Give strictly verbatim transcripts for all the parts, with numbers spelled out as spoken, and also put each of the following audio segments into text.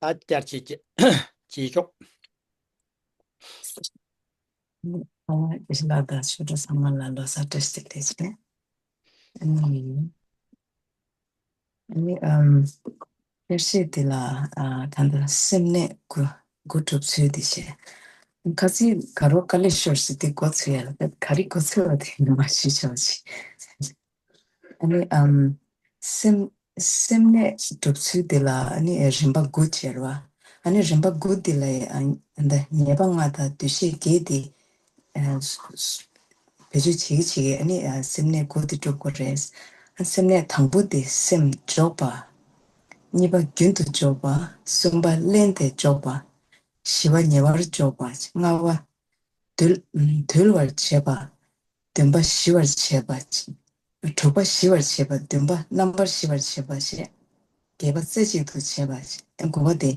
ད་བསྐྱར་ཅིག་བྱེད་ཆོག་ཨ་ཨིཤ་ལ་དང་ཆོས་གྲོགས་ཚང་མ་ལ་ལོ་གསར་བཀྲ་ཤིས་བདེ་ལེགས་ཞུ། ཨ་ནི་ཨ་ནི་ཨམ་ཤེར་ཤེས་དེ་ལ་ཨ་ད་ལྟ་སེམས་ནད་འགོ་འགོ་གྲུབ་ཚུལ་དེ་བཤད། ཁ་སང་ག་རོ་དཀའ་ལས་ཤོར་ཟེར་དེ་འགོ་ཚུགས་ཡ་ལ་ད་ག་རེ་འགོ་ཚུགས་པ་དེ་ཡིན་མ་ཤེས་ཆོག་ཅིག་ཨ་ནི་ཨམ་སེམས་སེམས་ནད་གྲུབ་ཚུལ་དེ་ལ་ཨ་ནི་རིམ་པ་དགུ་བྱས་ར། ཨ་ནི་རིམ་པ་དགུ་དེ་ལ་ཨ་ད་ཉེས་པ་ལྔ་དང་འདུ་ཤེས་བརྒྱད་དེ་ཨ་སུ་སུ་བེད་སྤྱོད་བྱེད་ཀྱི་བྱེད་ཀྱི་ཨ་ནི་ཨ་སེམས་ནད་དགུ་དེ་གྲུབ་དགོས་རེད། ཨ་སེམས་ནད་དང་པོ་དེ་སེམས་འཇོག་པ། གཉིས་པ་རྒྱུན་དུ་འཇོག་པ། གསུམ་པ་བརླན་ཏེ་འཇོག་པ། བཞི་པ་ཉེ་བར་འཇོག་པ། ལྔ་པ་དུལ་དུལ་བར་བྱེད་པ། བདུན་པ་ཞི་བར་བྱེད་པ། དྲུག་པ་ཞི་བར་བྱེད་པ། བདུན་པ་རྣམ་པར་ཞི་བར་བྱེད་པ་ཞེས། བརྒྱད་པ་རྩེ་གཅིག་ཏུ་བྱེད་པ། དགུ་པ་དེ་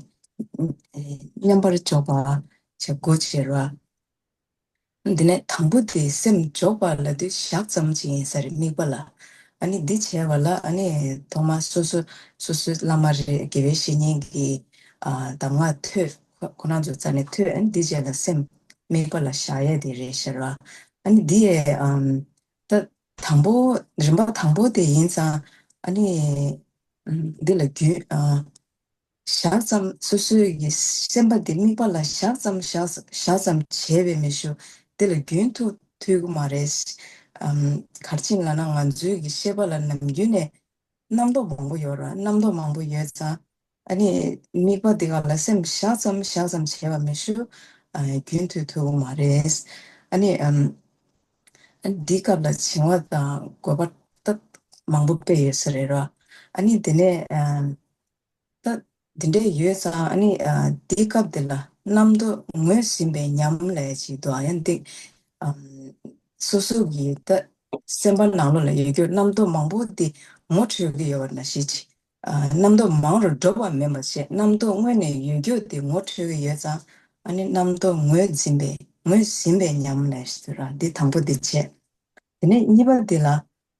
མཉམ་པར་འཇོག་པ་བྱེད་དགུ་བྱེད་ར། འདི་ནས་དང་པོ་དེ་སེམས་འཇོག་པ་ལབ་དུས་ཞག་ཙམ་ཅིག་ཡིན་ས་རེད་དམིགས་པ་ལ། ཨ་ནི་འདི་བྱས་པ་ལ་ཨ་ནི་ཐོག་མར་སོ་སོ་སོ་སོའི་བླ་མ་རེད་དགེ་བའི་བཤེས་གཉེན་གྱི་ཨ་གདམས་ངག་ཐོས་ཁོ་ཁོ་རང་ཚོ་རྩ་ནས་ཐོས། ཨ་ནི་འདི་རྗེས་ལ་སེམས་དམིགས་པ་ལ་བཞག་ཡས་དེ་རེད་ཤག་ར། ཨ་ནི་འདི་ཡས་ཨམ་ད་དང་པོ་རིམ་པ་དང་པོ་དེ་ཡིན་ཙང་ཨ་ནི་ཨམ་འདི་ལ་རྒྱུན་ཨ་ཞག་ཙམ་སོ་སོའི་གི་སེམས་པ་དེ་དམིགས་པ་ལ་ཞག་ཙམ་ཞག་ཞག་ཙམ་བྱས་པའི་མི་ཞུ་དེ་ལ་རྒྱུན་དུ་ཐུབ་ཀྱི་མ་རེད། ཨམ་ག་རེ་བྱས་ལབ་ན་ང་ཚོའི་གི་ཤེས་པ་ལ་ནམ་རྒྱུན་ནས་རྣམ་རྟོག་མང་པོ་ཡོད་ར། རྣམ་རྟོག་མང་པོ་ཡོད་ཙང་ཨ་ནི་དམིགས་པ་དེ་ག་ལ་སེམས་ཞག་ཙམ་ཞག་ཙམ་བྱས་པ་མི་ཞུ་ཨ་རྒྱུན་མཐུད་ཐུབ་ཀྱི་མ་རེད། ཨ་ནི་ཨམ་ཨ་ནི་འདི་སྐབས་ལ་བྱིང་བ་དང་རྒོད་པ་ད་མང་པོ་དཔེ་ཡོད་ས་རེད་ར། ཨ་ནི་དེ་ནས་ཨམ་ད་འདི་འདྲས་ཡོད་ཙང་ཨ་ནི་ཨ་འདི་སྐབས་འདི་ལ་རྣམ་རྟོག་ངོས་ཟིན་པའི་ཉམས་ལས་ཅིག་འདུག་ཨ་ཡང་འདི་ཨམ་སོ་སོ་གི་ད་སེམས་པ་ནང་ལོགས་ལ་ཡོད་རྒྱུ་རྣམ་རྟོག་མང་པོ་འདི་ངོ་འཕྲོད་ཀྱི་ཡོད་པ་ནང་བཞིན་ཅིག་ཨ་རྣམ་རྟོག་མང་རུ་འགྲོ་བ་མིན་པ་བྱས་རྣམ་རྟོག་དངོས་ནས་ཡོད་རྒྱུ་དེ་ངོ་འཕྲོད་ཀྱི་ཡོད་ཙང་ཨ་ནི་རྣམ་རྟོག་ངོས་འཛིན་པའི་ངོས་ཟིན་པའི་ཉམས་ལས་ཞེས་ཟེར་ར། འདི་དང་པོ་འདི་བྱས། དེ་ནས་གཉིས་པ་འདི་ལ་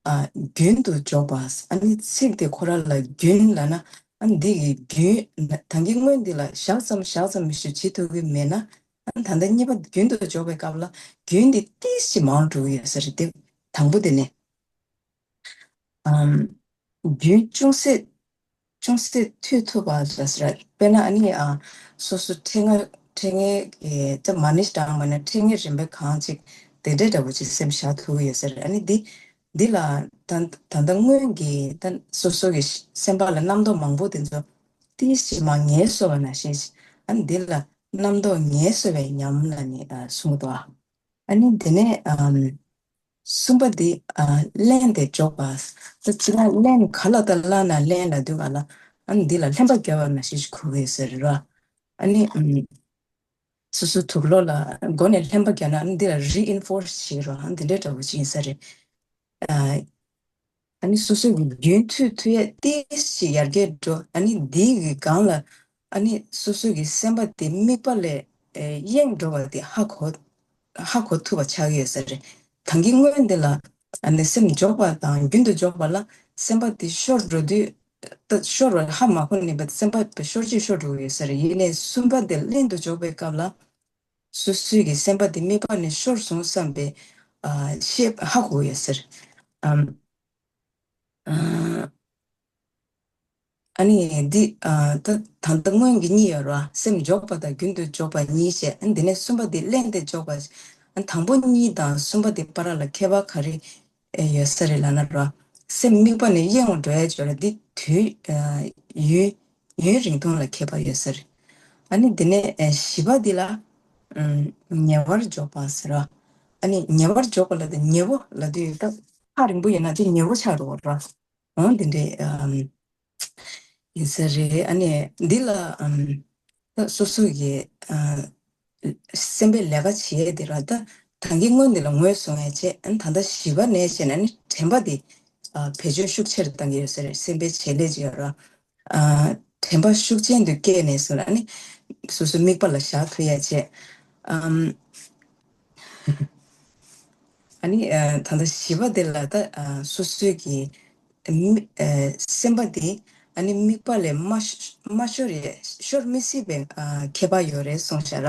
ཨ་རྒྱུན་དུ་འཇོག་པ། ཨ་ནི་ཚིག་དེ་ཁོ་རང་ལ་རྒྱུན་ལབ་ན་ཨ་ནི་འདི་གི་རྒྱུན་ད་གིན་སྔོན་འདི་ལ་ཞག་ཙམ་ཞག་ཙམ་མི་ཞུ་བྱེད་ཐུབ་ཀྱི་མེད་ན་ཨ་ནི་ད་ལྟ་གཉིས་པ་རྒྱུན་དུ་འཇོག་པའི་སྐབས་ལ་རྒྱུན་འདི་ཏིས་ཞིག་མང་རུ་འགྲོ་གི་ཡོད་ས་རེད། དེ་དང་པོ་དེ་ནས། ཨམ། རྒྱུན་ཅུང་ཟད་ཅུང་ཟད་མཐུད་ཐུབ་པ་ལ་ཟེར། དཔེར་ན་ཨ་ནི་ཨ་སོ་སོ་འཕྲད་ངེས་འཕྲད་ངེས་ཀྱི་ད་མ་ཎི་བགྲངས་པ་ན་འཕྲད་ངེས་རིམ་པ་གང་ཅིག་དེ་འདྲ་འདྲ་པོ་ཅིག་སེམས་བཞག་ཐུབ་ཀྱི་ཡོད་ཟེར། ཨ་ནི་འདི་འདི་ལ་ད་ད་ལྟ་སྔོན་གྱི་ད་སོ་སོ་གི་སེམས་པ་ལ་རྣམ་རྟོག་མང་པོ་དེ་ཚོ་ཏིས་ཅིག་མར་ངལ་གསོ་བ་ནང་བཞིན་ཨ་ནི་འདི་ལ་རྣམ་རྟོག་ངལ་གསོ་བའི་ཉམས་ལ་ནི་ཨ་གསུངས་འདུག་ཨ། ཨ་ནི་དེ་ནས་ཨམ། གསུམ་པ་འདི་ཨ་བརླན་ཏེ་འཇོག་པ། ད་ཅི་ལ་བརླན་ག་ལ་ད་བརླན་ན་བརླན་ལ་དུས་ག་ལ་ཨ་ནི་འདི་ལ་ལྷན་པ་རྒྱག་པ་ན་ཞེས་ཞིག་གོ་གི་ཟེར་ར། ཨ་ནི་ཨམ། སོ་སོ་དུག་ལོག་ལ་མགོ་ནས་ལྷན་པ་རྒྱག་ན་ཨ་ནི་འདི་ལ་རི་ཨིན་ཕོར་སི་བྱེད་ར། ཨ་ནི་འདི་འདྲའི་འདྲ་པོ་ཅིག་ཡིན་ས་རེད། ཨ། ཨ་ནི་སོ་སོའི་རྒྱུན་མཐུད་ཐུབ་ཡས་ཏིས་ཞིག་ཡར་རྒྱས་འགྲོ། ཨ་ནི་འདི་གི་སྒང་ལ་ཨ་ནི་སོ་སོ་གི་སེམས་པ་དེ་དམིགས་པ་ལས་ཨེ་གཡེང་འགྲོ་བ་དེ་ཧ་གོ་ཧ་གོ་ཐུབ་པ་ཆགས་ཀྱི་ཡོད་ས་རེད། ད་གིན་སྔོན་འདི་ལ་ཨ་ནི་སེམས་འཇོག་པ་དང་རྒྱུན་དུ་འཇོག་པ་ལ་སེམས་པ་དེ་ཤོར་འགྲོ་དུས་ད་ཤོར་བ་ཧ་མ་གོ་ནས་པ་སེམས་པ་ཤོར་ཅིག་ཤོར་འགྲོ་གི་ཡོད་ས་རེད། ཡིན་ནའི་གསུམ་པ་དེ་བརླན་དུ་འཇོག་པའི་སྐབས་ལ་སོ་སོའི་གི་སེམས་པ་དེ་དམིགས་པ་ནས་ཤོར་སོང་བསམ་པའི་ཨ་ཤེས་ཧ་གོ་ཡོད་ས་རེད། ཨམ། ཨ་ནི་འདི་ཨ་ད་ད་ལྟ་སྔོན་གྱི་གཉིས་ཡོད་ར། སེམས་འཇོག་པ་དང་རྒྱུན་དུ་འཇོག་པ་གཉིས་བྱས། ཨ་འདི་ནས་གསུམ་པ་འདི་བརླན་ཏེ་འཇོག་པ། ཨ་དང་པོ་གཉིས་དང་གསུམ་པ་འདི་བར་ལ་ཁྱད་པར་ག་རེ་ཡོད་ས་རེད་ལབ་ན་ར། སེམས་དམིགས་པ་ནས་གཡེང་བ་འགྲོ་ཡ་ཅོ་ར་འདི་དུས་ཨ་ཡུན་ཡུན་རིང་ཐུང་ལ་ཁྱད་པར་ཡོད་ས་རེད། ཨ་ནི་འདི་ནས་ཨ་བཞི་པ་འདི་ལ་ཨམ་ཉེ་བར་འཇོག་པ་ཟེར་ར། ཨ་ནི་ཉེ་བར་འཇོག་པ་ལ་དེ་ཉེ་བོ་ལབ་དུས་ད་ཧ་རིང་པོ་ཡིན་ན་དེ་ཉེ་བོ་ཆགས་འགྲོ་བ་ར། འོ་འདི་འདྲའི་ཨམ་ཡིན་ས་རེད། ཨ་ནི་འདི་ལ་ཨམ་ད་སོ་སོ་ཡི་ཨ་སེམས་པའི་ལས་ཀ་བྱེད་ཡས་དེ་ར། ད་ད་གིན་སྔོན་འདི་ལ་ངོས་བཟུང་ཡས་བྱས། ཨ་ནི་ད་ལྟ་བཞི་པ་ནས་བྱས་ན་ཨ་ནི་དྲན་པ་དེ་ཨ་བེད་སྤྱོད་ཤུགས་ཆེར་བཏང་གི་ཡོད་ས་རེད། སེམས་པའི་བྱེད་ལས་ཅིག་ཡོད་ར། ཨ་དྲན་པ་ཤུགས་ཅན་དུ་སྐྱེས་ནས་བཟུང་ཨ་ནི་སོ་སོ་དམིགས་པ་ལ་བཞག་ཐུབ་ཡས་བྱས། ཨམ། ཨ་ནི་ཨ་ད་ལྟ་བཞི་པ་དེ་ལ་ད་ཨ་སོ་སོའི་གི་མི་ཨ་སེམས་པ་དེ་ ཨ་ནི་དམིགས་པ་ལས་མ་ཤ- མ་ཤོར་ཡས་ཤོར་མི་སྲིད་པའི་ཨ་ཁྱད་པར་ཡོད་རེད་གསུངས་ཤག་ར།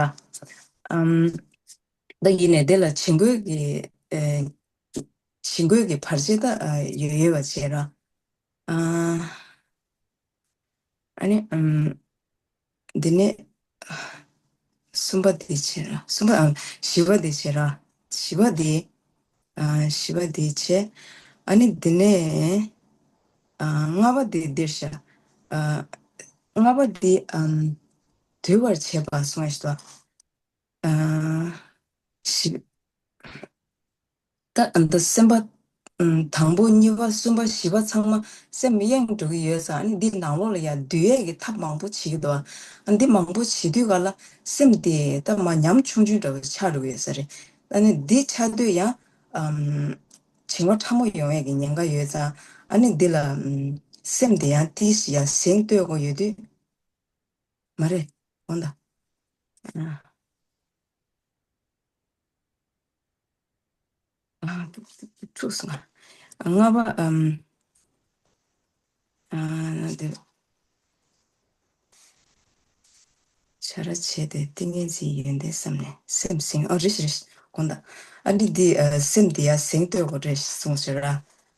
ཨམ། ད་ཡིན་ནའི་དེ་ལ་བྱིང་རྒོད་ཀྱི་ཨེ་བྱིང་རྒོད་ཀྱི་བར་ཆད་ད་ཨ་ཡོད་ཡོད་པ་བྱས་ར། ཨ། ཨ་ནི་ཨམ། འདི་ནས་གསུམ་པ་དེ་བྱས་ར། གསུམ་པ་ཨམ། བཞི་པ་དེ་བྱས་ར། བཞི་པ་དེ་ཨ། བཞི་པ་དེ་བྱས། ཨ་ནི་འདི་ནས་ཨ། ལྔ་པ་དེ་འདིར་བཞག་ཨ། ལྔ་པ་དེ་ཨམ། འདུལ་བར་བྱེད་པ་གསུངས་ཤིག་ཏོ། ཨ། བཞི། ད་འདི་སེམས་པ། ཨམ། དང་པོ་གཉིས་པ་གསུམ་པ་བཞི་པ་ཚང་མ་སེམས་གཡེང་འགྲོ་གི་ཡོད་ཙང་ཨ་ནི་འདི་ནང་ལོགས་ལ་ཡང་འདུལ་ཡས་ཀྱི་ཐབས་མང་པོ་བྱེད་ཀྱི་འདུག་ཨ་འདི་མང་པོ་བྱེད་དུས་ག་ལ་སེམས་དེ་ད་མ་ཉམ་ཆུང་ཆུང་འདྲ་བོ་ཆགས་འགྲོ་གི་ཡོད་ས་རེད། ཨ་ནི་འདི་ཆགས་དུས་ཡང་ཨམ། བྱིང་བ་ཕྲ་མོ་ཡོང་ཡས་ཀྱི་ཉེན་ཁ་ཡོད་ཙང་ཨ་ནི་འདི་ལ་ཨམ། སེམས་དེ་ཡང་ཏིས་ཡང་གཟེངས་བསྟོད་དགོས་ཡོད་དུས། མ་རེད། འོ་ད། ཨ། ཨ། འཁྲུགས་སོང་། ལྔ་པ་ཨམ། ཨ། འདི། བྱ་ར་བྱས་ཏེ་ཏིང་ངེ་འཛིན་ཡོན་ཏན་བསམས་ནས་སེམས་ཟིན། ཨ་རེད་རེད། དགོངས་དག་ཨ་ནི་འདི་ཨ། སེམས་འདི་ཡང་གཟེངས་བསྟོད་དགོས་རེད་གསུངས་ཟེར་ར།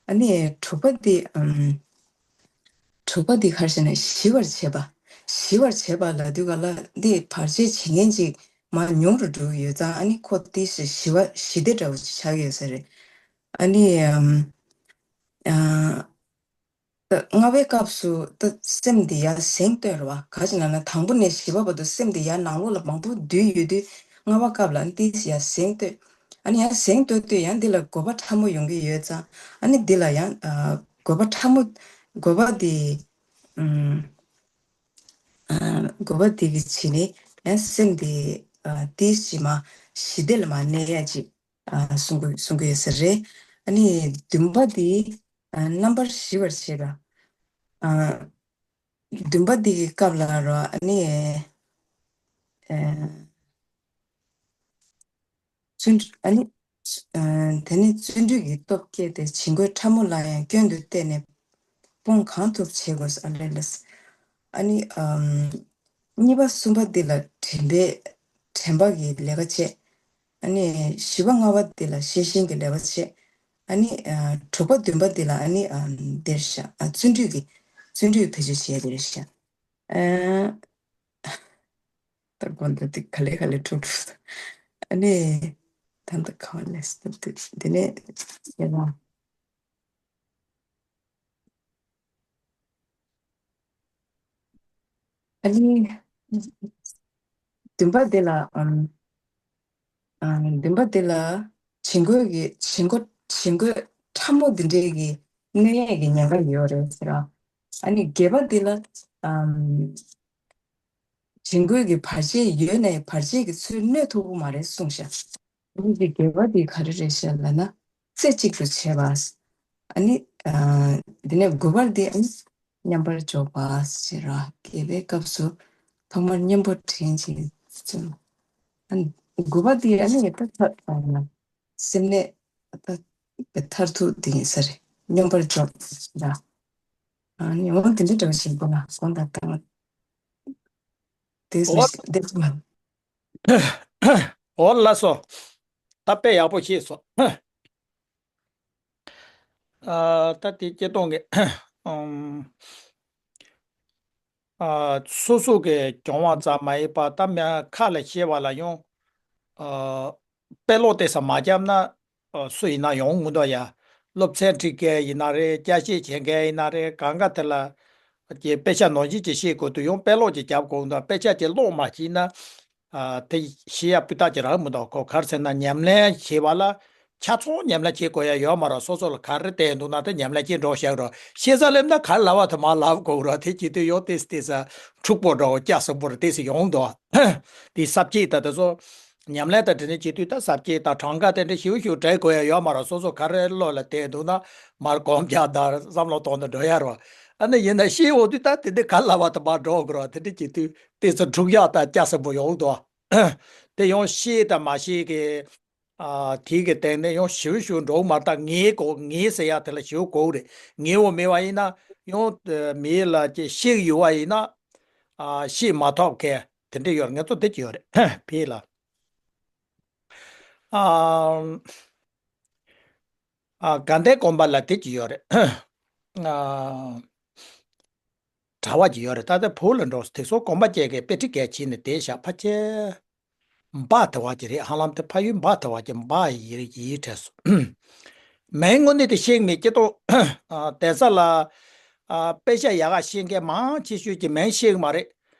ཨ་ནི་དྲུག་པ་འདི་ཨམ། དྲུག་པ་འདི་ག་རེ་ཟེར་ན་ཞི་བར་བྱེད་པ། ཞི་བར་བྱེད་པ་ལབ་དུས་ག་ལ་འདི་བར་ཆད་བྱེད་མཁན་ཅིག་མར་ཉུང་རུ་འགྲོ་གི་ཡོད་ཙང་ཨ་ནི་ཁོ་ཏིས་ཞི་བ་ཞི་བདེ་འདྲ་བོ་ཅིག་ཆགས་ཀྱི་ཡོད་ས་རེད། ཨ་ནི་ཨམ། ཨ། ལྔ་པའི་སྐབས་སུ་ད་སེམས་འདི་ཡར་གཟེངས་བསྟོད་རེད་བ། ག་ཅི་ལབ་ན་དང་པོ་ནས་བཞི་པ་བར་དུ་སེམས་འདི་ཡར་ནང་ལོགས་ལ་མང་པོ་འདུས་ཡོད་དུས་ལྔ་པ་སྐབས་ལ་ཏིས་ཡར་གཟེངས་བསྟོད། ཨ་ནི་ཡར་གཟེངས་བསྟོད་དུས་ཡང་འདི་ལ་དགོས་པ་ཕྲ་མོ་ཡོང་གི་ཡོད་ཙང་ཨ་ནི་འདི་ལ་ཡང་ཨ། དགོས་པ་ཕྲ་མོ། དགོས་པ་འདི། ཨམ། ཨ། དགོས་པ་འདི་གི་བྱས་ནས་ཡང་སེམས་འདི་ཨ། ཏིས་ཅིག་མར་ཞི་བདེ་ལ་མར་གནས་ཡ་ཅིག་ཨ། གསུང་གི་གསུང་གི་ཡོད་ས་རེད། ཨ་ནི་བདུན་པ་འདི་ཨ། རྣམ་པར་ཞི་བར་བྱེད་པ། ཨ། བདུན་པ་འདི་གི་སྐབས་ལ་རོ་ཨ་ནི་ཨ། བརྩོན་འགྲུས་ཨ་ནི་ཨ། དེ་ནི་བརྩོན་འགྲུས་ཀྱི་སྟོབས་བསྐྱེད་དེ་བྱིང་རྒོད་ཕྲ་མོ་ལ་ཡང་སྐྱོན་དུ་བལྟས་ནས་སྤོང་གང་ཐུབ་བྱེད་དགོས་ཨ་ལེ་ལེ། ཨ་ནི་ཨམ། གཉིས་པ་གསུམ་པ་འདི་ལ་དྲན་པའི་དྲན་པ་གི་ལས་ཀ་བྱེད། ཨ་ནི་བཞི་པ་ལྔ་པ་འདི་ལ་ཤེས་བཞིན་གྱི་ལས་ཀ་བྱེད། ཨ་ནི་ཨ། དྲུག་པ་བདུན་པ་འདི་ལ་ཨ་ནི་ཨམ། འདིར་བཞག་ཨ། བརྩོན་འགྲུས་ཀྱི་བརྩོན་འགྲུས་བེད་སྤྱོད་བྱེད་ཡ་འདིར་བཞག་ཨ། ད་དགོངས་དག་འདི་ག་ལེ་ག་ལེ་འཁྲུག་འཁྲུག་ཨ་ནི་ད་ལྟ་ག་བ་ལས་སྟབས་བདེ་འདི་ནས་ཡ་ལ། ཨ་ནི། བདུན་པ་འདི་ལ་ཨམ། ཨ། བདུན་པ་འདི་ལ་བྱིང་རྒོད་ཀྱི་བྱིང་རྒོད་བྱིང་རྒོད་ཕྲ་མོ་འདི་འདྲའི་གི་གནོད་ཡས་ཀྱི་ཉེན་ཁ་ཡོད་རེད་ཟེར་ར། ཨ་ནི་བརྒྱད་པ་འདི་ལ་ཨམ། བྱིང་རྒོད་ཀྱི་བར་ཆད་ཡོད་ནའི་བར་ཆད་ཀྱི་ཚུལ་གནོད་ཐུབ་ཀྱི་མ་རེད་གསུངས་ཤག་འདི་གི་བརྒྱད་པ་འདི་ག་རེ་རེད་ཤག་ལབ་ན་རྩེ་གཅིག་ཏུ་བྱེད་པ། ཨ་ནི་ཨ། འདི་ནས་དགུ་པར་འདི་ཨ་ནི་མཉམ་པར་འཇོག་པ་ཟེར་ར། བརྒྱད་པའི་སྐབས་སུ་ཐོག་མར་གཉེན་པོ་དྲན་ཅིང་བརྩོན། ཨ་ནི་དགུ་པ་འདི་ཨ་ནི་ད་ད་སེམས་ནས་ད་མཐར་ཐུག་འདི་ཡིན་ས་རེད། མཉམ་པར་འཇོག་ཟེར་ར། ཨ་ནི་འོ་དེ་འདྲ་འདྲ་བ་ཞིག་དགོས་ན་དགོངས་དག་དང་། དེ་འོ། སུ་དེ་སུ་མ། འོ་ལགས་སོ། ད་དཔེ་ཡག་པོ་ཤེས་སོང་། ཨ། ད་དེ་སྐྱེ་སྟོང་གི་ཨམ། ཨ། སོ་སོ་གི་སྦྱོང་བ་ཙམ་མ་ཡིན་པ་ད་མི་ཁ་ལ་བཤད་པ་ལ་ཡང་། ཨ། དཔེ་ཀློག་དེ་ཙམ་མ་བརྒྱབ་ན། ཨ། སུ་ཡིན་ན་ཡོང་མི་འདུག་ཡ། སློབ་ཚན་ཁྲིད་མཁན་ཡིན་ན་རེད། བསྐྱར་ཞིབ་བྱེད་མཁན་ཡིན་ན་རེད། གང་ག་དེ་ལ་ཀྱི་དཔེ་ཆ་ནང་བཞིན་ཅིག་ཤེས་དགོས་དུས་ཡང་དཔེ་ཀློག་ཅིག་རྒྱབ་དགོས་འདུག་དཔེ་ཆ་ཅིག་ཀློག་མ་ཤེས་ན། ཨ། དེ་ཤེས་ཡ་སྤུས་དག་ཅིག་རག་མི་འདུག་གོ་ག་རེ་ཟེར་ན་ཉམས་ལེན་བྱེད་པ་ལ་ཆ་ཚང་ཉམས་ལེན་བྱེད་དགོས་ཡ་ཡོད་མ་རེད། སོ་སོ་ལ་ག་རེ་བསྟན་འདུག་ན་དེ་ཉམས་ལེན་བྱེད་འགྲོ་བཞག་རོགས། ཤེས་ས་སླེབས་ན་ག་རེ་ལབ་པ་དེ་མར་ལབ་དགོས་རོགས། དེ་བྱེད་དུས་ཡང་ཏོག་ཙམ་ཏོག་ཙམ་འཁྲུག་པོ་འདྲ་བོ་སྐྱ་སེར་པོ་རེ་ཏོག་ཙམ་ཡོང་འདུག་དེ་ས་བཅད་ད་དེ་ཚོ་ཉམས་ལེན་དང་འབྲེལ་ནས་བྱེད་དུས་ད་ས་བཅད་དང་གྲངས་ཀ་དེ་འདྲ་ཞིབ་ཞིབ་འགྲེལ་དགོས་ཡ་ཡོད་མ་རེད། སོ་སོ་ག་རེ་བློ་ལ་བསྟན་འདུག་ན་མར་གོམ་རྒྱག་དང་བསམ་བློ་གཏོང་དང་འགྲོ་ཡ་རོགས། ཨ་ནི་ཡིན་ན་ཤེས་འོང་དུས་ད་དེ་འདྲ་ག་རེ་ལབ་པ་དེ་མར་འགྲོ་དགོས་རོགས། དེ་འདྲ་བྱེད་དུས་ཏོག་ཙམ་འཁྲུག་ཡ་དང་སྐྱ་སེར་པོ་ཡོང་འདུག་དེ་ཡང་ཤེས་དང་མ་ཤེས་ཀྱི། ཨ། དེ་གི་སྟེང་ནས་ཡང་ཞིབ་ཞིབ་འགྲོ་མ་ཐག་ངའི་གོ་ངའི་ཟེར་ཡ་དེ་ལ་ཞིབ་གོ་རེད། ངའི་འོ་མེད་པ་ཡིན་ན་ ཡང་མི་ལ་ཅིག་ཤེས་ཡོད་པ་ཡིན་ན། ཨ་ཤེས་མ་ཐུབ་མཁན་དེ་འདྲ་ཡོད་རེད། ང་ཚོ་དེ་ཅིག་ཡོད་རེད། བོད་ལ། ཨ་ཨ་དགའ་ལྡན་དགོན་པ་ལ་དེ་ཅིག་ཡོད་རེད། ཨ་གྲྭ་པ་ཅིག་ཡོད་རེད། ད་ལྟ་བོད་ལ་འགྲོ་དེ་ཚོ་དགོན་པ་བཅས་ཀྱི་དཔེ་ཁྲིད་གལ་ཆེ་ནས་དེ་བཞག་ཕ་ཆེ། འབའ་དེ་བ་ཅིག་རེད། ཧ་ལམ་དེ་ཕ་ཡུལ་འབའ་དེ་བ་ཅིག་འབའ་ཡི་ཡི་དྲན་སོང་། མིང་དངོས་གནས་དེ་ཤེས་མེད་ཀྱི་ཏོ། ཨ་གདན་ས་ལ་ཨ་དཔེ་ཆ་ཡག་ག་ཤེས་མཁན་མང་ཆེ་ཤོས་ཀྱི་མིང་ཤེས་གི་མ་རེད།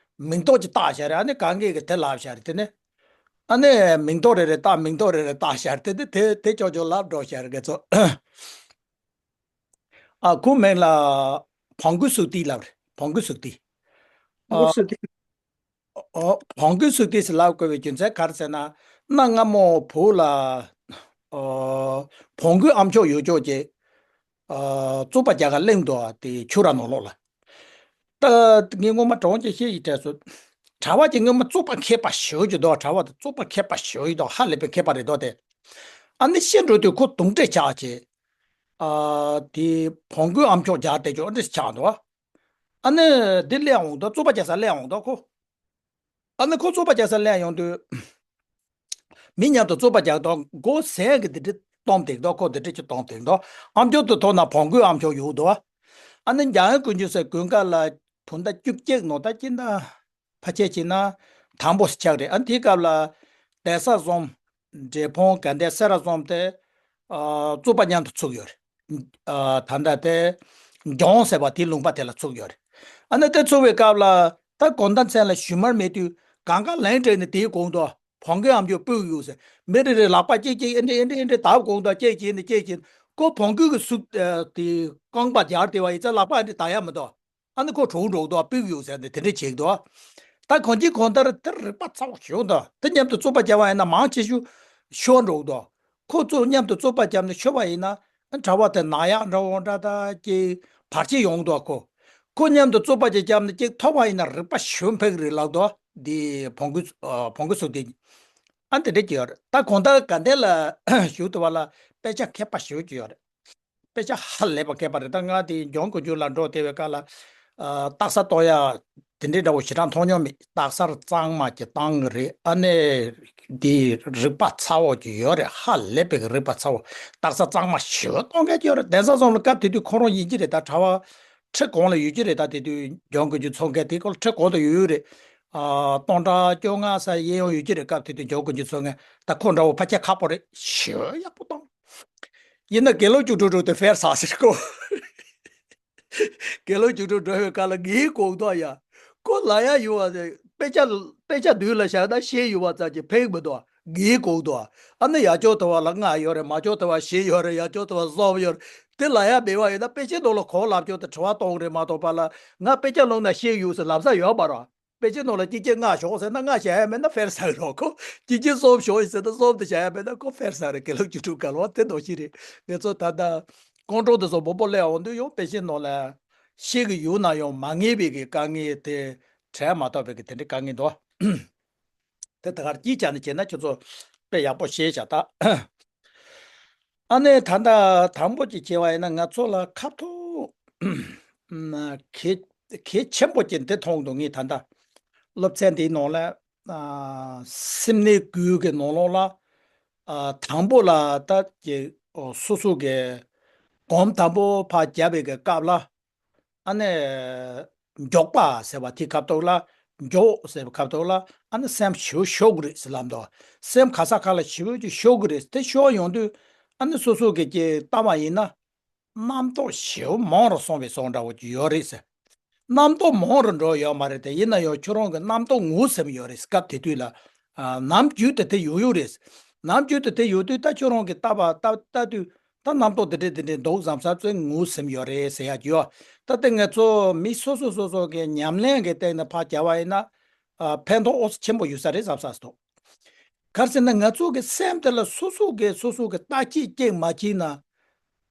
མིང་ཐོག་ཅིག་བཏགས་བཞག་རེད། ཨ་ནི་གང་གས་ཀྱི་དེ་ལབ་བཞག་རེད། དེ་ནི་ཨ་ནི་མིང་ཐོག་རེ་རེ་བཏགས། མིང་ཐོག་རེ་རེ་བཏགས་བཞག་རེད། དེ་དེ་དེ་དེ་ཅོག་ཅོག་ལབ་འགྲོ་བཞག་རེད། ཁོ་ཚོ། ཨ་ཁོ་མིང་ལ་བོང་གུ་སུག་ཏི་ལབ་རེད། བོང་གུ་སུག་ཏི། ཨ་སུག་ཏི། ཨོ། བོང་གུ་སུག་ཏི་ཟེར་ལབ་དགོས་པའི་རྒྱུ་མཚན་ག་རེ་ཟེར་ན། གནའ་སྔ་མོ་བོད་ལ་ཨོ་བོང་གུ་ཨ་མཆོག་ཡོད་ཅོག་ཅེས་ཨ་རྩོད་པ་རྒྱག་ག་གླེང་འདུག་དེ་ཆུ་ར་ནང་ལོགས་ལ། ད་ངས་སྔོན་མ་གྲོང་ཁྱེར་ཤེས་ཡི་དྲན་སོང་། གྲྭ་པ་ཅིག་སྔོན་མ་རྩོད་པ་མཁས་པ་ཞེ་པོ་ཅིག་འདུག་གྲྭ་པ་དེ་རྩོད་པ་མཁས་པ་ཞེ་པོ་ཅིག་འདུག་ཧ་ལས་པའི་མཁས་པ་རེད་འདུག་དེ། ཨ་ནི་ཤི་འགྲོ་དུས་ཁོ་དུང་སྒྲིག་ཆགས་ཅེས། ཨ་དེ་བོང་གུ་ཨ་མཆོག་རྒྱག་དེ་ཅོག་འདྲ་ཆགས་འདུག་ཨ་ནི་འདི་སླེབས་འོང་དོ། རྩོད་པ་རྒྱག་ས་སླེབས་འོང་དོ་ཁོ། ཨ་ནི་ཁོ་རྩོད་པ་རྒྱག་ས་སླེབས་ཡོང་དུས། མི་མཉམ་དུ་རྩོད་པ་རྒྱག་དོ། མགོ་ཟན་གྱི་འདི་འདྲ་གཏོང་དེ་དོ། ཁོ་འདི་འདྲ་ཅིག་གཏོང་དེ་དོ། ཨ་མཆོག་ཏུ་ཐོག་ན་བོང་གུ་ཨ་མཆོག་ཡོད་དོ། ཨ་ནི་འཇམ་དབྱངས་དཀོན་མཆོག་ཟེར་དགུན་ཁ་ལ་བོད་ཟླ་བཅུ་གཅིག་ནང་ད་ཅི་འདྲ་ཕལ་ཆེར་བྱས་ན་དང་པོ་ཆགས་རེད། ཨ་དེའི་སྐབས་ལ་གདན་ས་བཟུང་། འབྲས་སྤུངས་དགའ་ལྡན་སེ་ར་བཟུང་སྟེ། ཨ་རྩོད་པ་མཉམ་དུ་ཚུགས་ཡོད་རེད། ཨ་ད་ལྟ་དེ་ལྗོངས་ཟེར་བ་དེའི་ལུང་པ་དེ་ལ་ཚུགས་ཡོད་རེད། ཨ་ནི་དེ་ཚུགས་པའི་སྐབས་ལ་ད་དགོང་དག་མཚན་ལ་ཞུན་མར་མེད་དུས་གང་ག་ལན་སྤྲད་ནས་དེའི་གོང་དུ་བོང་གུ་ཨ་མཆོག་སྤུག་ཡོད་ཟེར། མི་རེ་རེ་ལག་པ་གཅིག་གཅིག་ཨེ་འདྲེ་ཨེ་འདྲེ་ཨེ་འདྲེ་བརྡབ་གོང་དུ་གཅིག་གཅིག་ནས་གཅིག་གཅིག་ཁོ་བོང་གུ་གི་སུག་དེ་རྐང་པ་སྦྱར་དེ་བ་ཡིན་ཙང་ལག་པ་ཨེ་འདྲེ་བརྡབ་ཡ་མི་འདུག་ཨ་ནི་ཁོ་གྲོངས་འགྲོ་གི་འདུག་སྤུག་ཡོད་ཟེར་ནས་དེ་འདྲ་བྱེད་ཀྱི་འདུག་ད་གང་ཅི་གང་ལྟར་དེ་རིག་པ་ཚ་བོ་ཞིག་འདུག་དེ་མཉམ་དུ་རྩོད་པ་བྱས་པ་ཡིན་ན་མང་ཆེ་ཤོས་ཤོར་འགྲོ་གི་འདུག་ཁོ་ཚོ་མཉམ་དུ་རྩོད་པ་བརྒྱབ་ནས་ཤོར་བ་ཡིན་ན་གྲྭ་པ་དེ་ནག་ཡག་འདྲ་བོ་འདྲ་ད་ཅིག་བར་ཆད་ཡོང་གི་འདུག་ཁོ་ཁོ་མཉམ་དུ་རྩོད་པ་ཅིག་བརྒྱབ་ནས་ཅིག་ཐོབ་པ་ཡིན་ན་རིག་པ་ཞིག་འཕེལ་གི་རེད་ལབ་འདུག་འདི་བོང་གུ་ཨ་བོང་གུ་སུག་ཏི། ཨ་འདི་འདྲ་ཅིག་ཡོད་རེད། ད་གང་ལྟར་དགའ་ལྡན་ལ་བཞུགས་ཐུབ་པ་ལ་དཔེ་ཆ་མཁས་པ་ཞེ་པོ་ཅིག་ཡོད་རེད། དཔེ་ཆ་ཧ་ལས་པ་མཁས་པ་རེད། ད་ང་དེ་འཇམ་དབྱངས་དཀོན་མཆོག་ལ་འགྲོ་བསྡད་པའི་སྐབས་ལ། ཨ་སྟག་གསར་གཏོང་ཡ་དེ་འདྲའི་འདྲ་བོ་ཞེ་དྲག་མཐོང་མྱོང་མེད། སྟག་གསར་གཙང་མ་ཅིག་བཏང་གི་རེད། ཨ་ནི་དེ་རིག་པ་ཚ་བོ་ཅིག་ཡོད་རེད། ཧ་ལས་པའི་རིག་པ་ཚ་བོ། སྟག་གསར་གཙང་མ་ཞེ་པོ་གཏོང་མཁན་ཅིག་ཡོད་རེད། གདན་ས་བཟུང་ལ་སྐབས་དེ་དུས་ཁོ་རང་ཡིན་གྱི་རེད། ད་གྲྭ་པ་ཁྲི་གོང་ལ་ཡོད་ཀྱི་རེད། ད་དེ་དུས་འཇམ་དབྱངས་དཀོན་མཆོག་ཚོགས་མཁན་དེ་སྐོར་ཁྲི་གོང་དུ་ཡོད་ཡོད་རེད། ཨ་སྟོང་ཕྲག་བཅོ་ལྔ་ཙམ་གཡས་གཡོན་ཡོད་ཀྱི་རེད། སྐབས་དེ་དུས་འཇམ་དབྱངས་དཀོན་མཆོག་ཚོགས་མཁན་ད་ཁོ་འདྲ་བོ་ཕལ་ཆེར་ཁག་པོ་རེད། ཞེ་པོ་ཡག་པོ་བཏང་། ཡིན་ན་དགེ་ལུགས་བཅུ་དྲུག་དྲུག་དེ་ཕེར་ཟ་ཟེར་ཁོ། དགེ་ལུགས་བཅུ་དྲུག་འགྲོ་བའི་སྐབས་ལ་ངའི་གོང་དུ་ཡ། ཁོ་ལ་ཡ་ཡོད་པ་དེ་དཔེ་ཆ་དཔེ་ཆ་མདུན་ལ་བཞག་ན་ཤེས་ཡོད་པ་ཙམ་གྱིས་ཕན་མི་འདུག་ངའི་གོང་དུ། ཨ་ནི་ཡར་ཕྱོགས་དུ་བ་ལ་ལྔ་ཡོད་རེད། མར་ཕྱོགས་དུ་བ་བཞི་ཡོད་རེད། ཡར་ཕྱོགས་དུ་བ་གསུམ་ཡོད་རེད། དེ་ལ་ཡ་མེད་པ་ཡིན་ན་དཔེ་ཆའི་ནང་ལ་གང་ལབ་ཀྱང་དེ་དྲི་བ་གཏོང་རེད་མ་གཏོགས་པ་ལ་ང་དཔེ་ཆ་ཀློག་ན་ཤེས་ཡོད་ཟེར་ལབ་ས་ཡོད་མ་རེད། དཔེ་ཆའི་ནང་ལ་གཅིག་གཅིག་ལྔ་ཞོག་ཟེར་ན་ལྔ་བྱ་ཡ་མེད་ན་ཕེར་ཟ་གི་རེད། ཁོ་གཅིག་གཅིག་གསུམ་ཞོག་ཟེར་ན་གསུམ་དེ་བྱ་ཡ་མེད་ན་ཁོ་ཕེར་ཟ་རེད། དགེ་ལུགས་བཅུ་དྲུག་ག་ལ་བ་དེ་འདྲ་ཞིག་རེད། ངེད་ཚོ་ད་ལྟ་ཀོང་ཀྲོང་དེ་ཚོ་མང་པོ་སླེབས་འོང་དུས་ཡང་དཔེ་ཆའི་ནང་ལ་ཤེས་ཀྱི་ཡོད་ན་ཡང་མ་ངེས་པའི་གི་དཀའ་ངལ་དེ་དྲན་མ་ཐུབ་པའི་གི་དེ་འདྲའི་དཀའ་ངལ་འདུག་དེ་ད་གར་སྐྱིད་ཆ་ནས་བྱས་ན་ཁྱོད་ཚོ་དཔེ་ཡག་པོ་ཤེས་བྱ་ད། ཨ་ནེ་ད་ལྟ་དང་པོ་ཅིག་བྱས་པ་ཡིན་ན་ང་ཚོ་ལ་ཁ་ཐུག་གལ་གལ་ཆེན་པོ་ཅིག་འདི་མཐོང་འདུག་ངས་ད་ལྟ་སློབ་ཚན་འདིའི་ནང་ལ་ཨ་སེམས་ནད་ཀུན་གྱི་ནང་ལོགས་ལ་ཨ་དང་པོ་ལ་ད་ཀྱི་སོ་སོ་གི་གོམ་དང་པོ་ཕར་བརྒྱབ་པའི་གི་སྐབས་ལ། ཨ་ནི་མགྱོགས་པ་ཟེར་བ་དེ་ཁ་ཐུག་ལ། མགྱོགས་ཟེར་བ་ཁ་ཐུག་ལ་ཨ་ནི་སེམས་ཞེ་པོ་ཤོར་གི་རེད་ཟེར་ལབ་འདུག་སེམས་ག་ས་ག་ལ་ཞེ་པོ་ཅིག་ཤོར་གི་རེད། དེ་ཤོར་ཡོང་དུས་ཨ་ནི་སོ་སོ་གི་ཀྱི་ལྟ་བ་ཡིན་ན་རྣམ་རྟོག་ཞེ་པོ་མང་རུ་སོང་བའི་བཟོ་འདྲ་བོ་ཅིག་ཡོད་རེད་ཟེར། རྣམ་རྟོག་མང་རུ་འགྲོ་ཡོད་མ་རེད་དེ། ཡིན་ན་ཡང་ཁྱོད་རང་གི་རྣམ་རྟོག་ངོས་ཟིན་ཡོད་རེད། སྐབས་དེ་དུས་ལ་ཨ་ནམ་རྒྱུན་དུ་དེ་ཡོད་ཡོད་རེད། ནམ་རྒྱུན་དུ་དེ་ཡོད་དུས་ད་ཁྱོད་རང་གི་ལྟ་བ་ལྟ་ལྟ་དུས། ད་རྣམ་རྟོག་དེ་འདྲས་དེ་འདྲས་འདུག་བསམ་ས་ཚོས་ངོས་ཟིན་ཡོད་རེད་ཟེར་ཡ་ཡོད། ད་ལྟ་ང་ཚོ་མི་སོ་སོ་སོ་སོ་གི་ཉམས་ལེན་གྱི་སྟེང་ནས་ཕར་བྱ་བ་ཡིན་ན། ཨ་ཕན་ཐོགས་ཨོ་ཆེན་པོ་ཡོད་ས་རེད་བསམ་ས་འདུག་ག་རེ་ཟེར་ན་ང་ཚོ་གི་སེམས་དེ་ལ་སོ་སོ་གི་སོ་སོ་གི་ལྟ་ཅི་ཅིག་མ་བྱས་ན།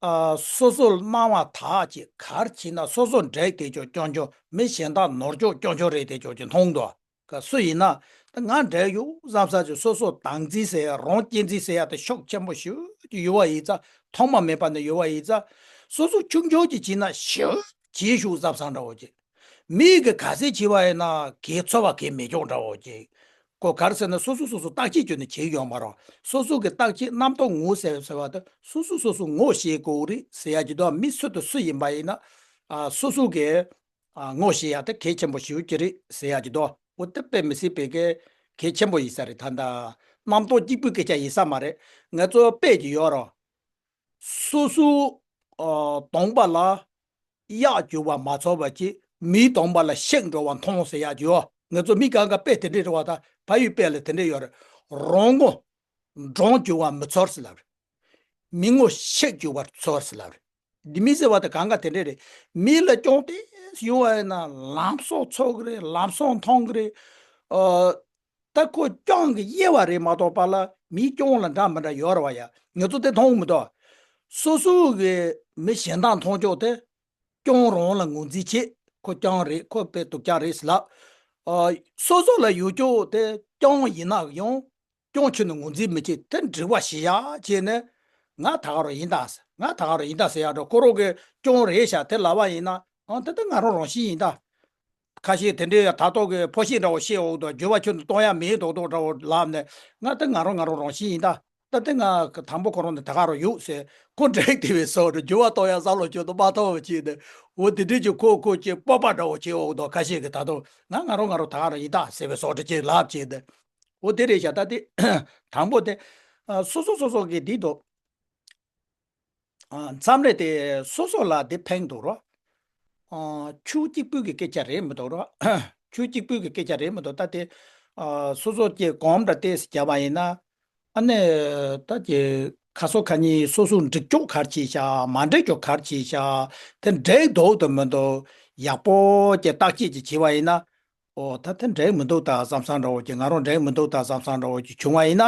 ཨ་སོ་སོ་ལ་སྣང་བ་དག་ཅིག་ག་རེ་བྱས་ན་སོ་སོ་འགྲིག་དེ་ཅོག་ཅོག་ཅོག་མི་གཞན་དག་ནོར་ཅོག་ཅོག་ཅོག་རེད་དེ་ཅོག་ཅིག་མཐོང་འདུག་ག་སུ་ཡིན་ན་ད་ང་འདྲ་ཡོད་བསམ་ས་ཅིག་སོ་སོ་བདག་འཛིན་ཟེར་ཡ་རང་གཅེས་འཛིན་ཟེར་ཡ་དེ་ཤུགས་ཆེན་པོ་ཞེ་པོ་ཅིག་ཡོད་པ་ཡིན་ཙང་ཐོག་མ་མེད་པ་ནས་ཡོད་པ་ཡིན་ཙང་སོ་སོ་ཆུང་ཆུང་ཅིག་བྱས་ན་ཞེ་པོ་ བྱེད་ཤུགས་བཟབ་སང་འདྲ་བོ་ཅིག་མིག་གི་ག་ཚད་བྱེད་བ་ཡིན་ན་གལ་ཚོར་བ་གལ་མི་འཇོག་འདྲ་བོ་ཅིག་ཁོ་ག་རེ་ཟེར་ན་སོ་སོ་སོ་སོ་བརྟག་དཔྱད་བྱས་ནས་བྱེད་ཡོང་མ་རོགས། སོ་སོ་གི་བརྟག་དཔྱད་རྣམ་རྟོག་ངོ་ཟེར་ཟེར་བ་དེ་སོ་སོ་སོ་སོ་ངོ་ཤེས་དགོས་རེད་ཟེར་ཡ་གྱི་དོ། མི་སུ་དང་སུ་ཡིན་པ་ཡིན་ན་ཨ་སོ་སོ་གི་ཨ་ངོ་ཤེས་ཡ་དེ་གལ་ཆེན་པོ་ཞེ་པོ་ཅིག་རེད་ཟེར་ཡ་གྱི་དོ། འོ་དེ་དཔེ་མི་སྲིད་པའི་གལ་གལ་ཆེན་པོ་ཡིན་ས་རེད། ད་ལྟ་རྣམ་རྟོག་གཅིག་པུའི་སྐད་ཆ་ཡིན་ས་མ་རེད། ང་ཚོ་དཔེ་གྱི་ཡོད་རོགས། སོ་སོ་ཨ་གདོང་པ་ལ་གཡག་རྒྱུག་པ་མ་ཚོར་བ་ཅིག་མིའི་གདོང་པ་ལ་ཤིང་འགྲོ་བ་མཐོང་ཟེར་ཡག་ཅིག་ཡོད། ང་ཚོ་མི་གང་ག་དཔེ་དེ་འདྲས་རེད་བ། ད་ཕ་ཡུལ་དཔེ་ལ་དེ་འདྲས་ཡོད་རེད། རོང་མོ་འབྲོང་རྒྱུག་པ་མི་ཚོར་ཟེར་ལབ་རེད། མི་ངོ་ཤིང་རྒྱུག་པ་ཚོར་ཟེར་ལབ་རེད། འདི་མི་ཟེར་བ་དེ་གང་ག་དེ་འདྲས་རེད། མི་ལ་གྱོང་དེ་ཡོང་བ་ཡིན་ན་ལམ་སང་ཚོར་གི་རེད། ལམ་སང་མཐོང་གི་རེད། ཨ། ད་ཁོ་གྱོང་གི་དབྱེ་བ་རེད་མ་གཏོགས་པ་ལ་མིའི་གྱོང་ལ་འདྲ་མི་འདྲ་ཡོད་རེད་བ་ཡ། ང་ཚོ་དེ་མཐོང་མི་འདུག་སོ་སོ་གི་མི་གཞན་དག་མཐོང་ཕྱོགས་དེ་གྱོང་རང་ལ་ངོས་འཛིན་བྱེད། ཁོ་གྱོང་རེད། ཁོ་དཔེ་སྡུག་ཅག་རེད་ཟེར་ལབ། ཨ། སོ་སོ་ལ་ཡོད་ཕྱོགས་དེ་གྱོང་ཡིན་ན་ཡང་གྱོང་ཆེ་ནས་ངོས་འཛིན་མི་བྱེད། དེ་འགྲིག་པ་ཞིག་ཡག་བྱས་ནས་ང་ད་ག་རང་ཡིན་ད་ཟེར། ང་ད་ག་རང་ཡིན་ད་ཟེར་ཡག་འགྲོ། ཁོ་རང་གི་གྱོང་རེད་ཤག་དེ་ལབ་པ་ཡིན་ན་ཨང་དེ་ད་ང་རང་རང་བཞིན་ཡིན་ད། ཁ་ཤས་དེ་འདྲའི་དྲ་ཐོག་གི་ཕོ་ཤེས་འདྲ་བོ་བཤད་འོག་ཏུ་འགྱུར་བ་ཁྱོན་ནས་གཏོང་ཡ་མེད་མདོག་མདོག་འདྲ་བོ་ལབ་ནས་ང་ད་ང་རང་ང་རང་རང་བཞིན་ཡིན་ད། ད་དེ་ང་དང་པོ་ཁོ་རང་ནས་ད་ག་རང་ཡོད་ཟེར། ཁོ་འདྲེག་དེ་བས་སོགས་རུ་འགྱུར་བ་གཏོང་ཡ་བསམ་བློ་ཁྱོན་ནས་མ་གཏོང་བ་བྱས་ནས་འོ་དེ་འདྲའི་ཅིག་ཁོ་ཁོ་ཅིག་སྤོབས་པ་འདྲ་བོ་བྱས་འོག་ཏུ་ཁ་ཤས་ཀྱིས་ད་དུང་ང་ང་རང་ང་རང་ད་ག་རང་ཡིན་ད་ཟེར་བའི་སོགས་འདྲ་ཅིག་ལབ་བྱས་ནས་འོ་དེ་རེད་ཤག་ད་དེ་དང་པོ་དེ་ཨ་སོ་སོ་སོ་སོ་གི་འདི་འདུག་ཨ། མཚམས་རེ་དེ་སོ་སོ་ལ་དེ་ཕན་འདུག་རོ། ཨ། ཆོས་གཅིག་པུའི་གི་སྐད་ཆ་རེད་མི་འདུག་རོ། ཆོས་གཅིག་པུའི་གི་སྐད་ཆ་རེད་མི་འདུག་ད་དེ་ཨ་སོ་སོ་སྐྱེ་གོམས་འདྲ་ཏོག་ཙམ་བརྒྱབ་པ་ཡིན་ན་ཨ་ནི་ད་ཀྱི་ཁ་སོ་ཁ་ཉིན་སོ་སོ་འགྲིག་ཕྱོགས་ག་རེ་བྱས་ཤག་མ་འགྲིག་ཕྱོགས་ག་རེ་བྱས་ཤག་དེ་འགྲིག་འདུག་དང་མི་འདུག་ཡག་པོ་ཀྱི་བརྟག་དཔྱད་ཅིག་བྱས་པ་ཡིན་ན། ཨོ་ད་དེ་འགྲིག་མི་འདུག་ད་བསམ་བསམ་འདྲ་བོ་ཅིག་ང་རང་འགྲིག་མི་འདུག་ད་བསམ་བསམ་འདྲ་བོ་ཅིག་བྱུང་བ་ཡིན་ན།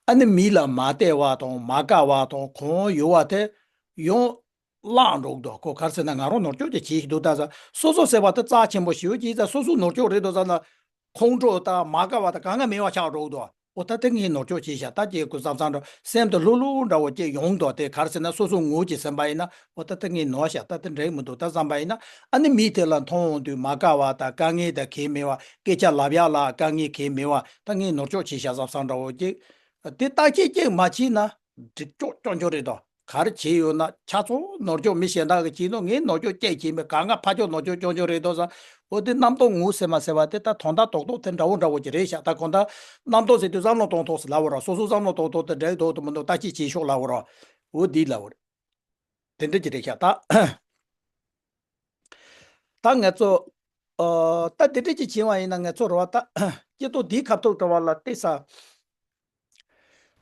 ཨ་ནི་མི་ལ་མ་བལྟས་པ་དང་མ་དགའ་བ་དང་གང་ཡོད་པ་དེ་ཡང་བརླག་འགྲོ་གི་འདུག་ཁོ་ག་རེ་ཟེར་ན་ང་རང་ནོར་འཁྱོག་ཅིག་བྱེད་ཀྱི་འདུག་ད་ཟ། སོ་སོ་ཟེར་བ་དེ་རྩ་ཆེན་པོ་ཞེ་པོ་ཅིག་ཡིན་ཙང་སོ་སོ་ནོར་འཁྱོག་རེད་འདུག་ཟ་ན། ཁོང་ཁྲོ་དང་མ་དགའ་བ་དང་གང་ག་མེད་པ་ཆགས་འགྲོ་གི་འདུག་ཨོ་ད་དེ་ངས་ནོར་འཁྱོག་བྱས་ཤག་ད་ཅེས་ཁོ་བསམ་བསམ་འདྲ་སེམས་དུ་ལྷུག་ལྷུག་འདྲ་བོ་ཅིག་ཡོང་འདུག་དེ་ག་རེ་ཟེར་ན་སོ་སོ་ངོས་ཀྱིས་ཟིན་པ་ཡིན་ན་ཨོ་ད་དེ་ངས་ནོར་ཤག་ད་དེ་འགྲིག་མི་འདུག་ད་བསམ་པ་ཡིན་ན་ཨ་ནི་མི་དེ་ལ་མཐོང་འོང་དུས་མ་དགའ་བ་དང་དཀའ་ངལ་དང་གལ་མེད་པ་སྐད་ཆ་ལབ་ཡག་ལ་དཀའ་ངལ་གལ་མེད་པ་ད་ངས་ནོར་འཁྱོག་བྱས་ཤག་བསམ་བསམ་འདྲ་བོ་ཅིག་དེ་བརྟག་དཔྱད་ཅིག་མ་བྱས་ན་འགྲིག་ཅོག་ཅོག་འགྱོ་རེད་དོ། ག་རེ་བྱས་ཡོད་ན་ཆ་ཚང་ནོར་འཁྱོག་མི་གཞན་དག་གིས་བྱས་ནོ་ངས་ནོར་འཁྱོག་སྐྱེས་བྱས་མེད་གང་ག་ཕ་ཕྱོགས་ནོར་འཁྱོག་སྐྱོན་འཁྱོག་རེད་དོ་ཟ། འོ་དེ་རྣམ་རྟོག་ངོ་ཟེར་མ་ཟེར་བ་དེ་ད་དོན་དག་རྡོག་རྡོག་དེ་འདྲ་བོ་འདྲ་བོ་ཅིག་རེད་ཤག་ད་གང་ལྟར་རྣམ་རྟོག་ཟེར་དུས་བསམ་བློ་གཏོང་ཐོག་ཟེར་ལབ་པ་ར་སོ་སོ་བསམ་བློ་གཏོང་ཐོག་དེ་འདྲ་ཡོད་དོ་མི་འདུག་བརྟག་དཔྱད་བྱེད་ཤོག་ལབ་པ་ར། འོ་འདི་ལབ་པ་རེད། དེ་འདྲ་ཅིག་རེད་ཤག་ད། ད་ང་ཚོ་ཨ་ད་དེ་འདྲ་ཅིག་བྱས་པ་ཡིན་ན་ང་ཚོ་རེད་བ་ད་སྐྱེ་སྟོབས་འདིའི་ཁ་ཐུག་འགྲོ་བ་ལ་བལྟས་ས།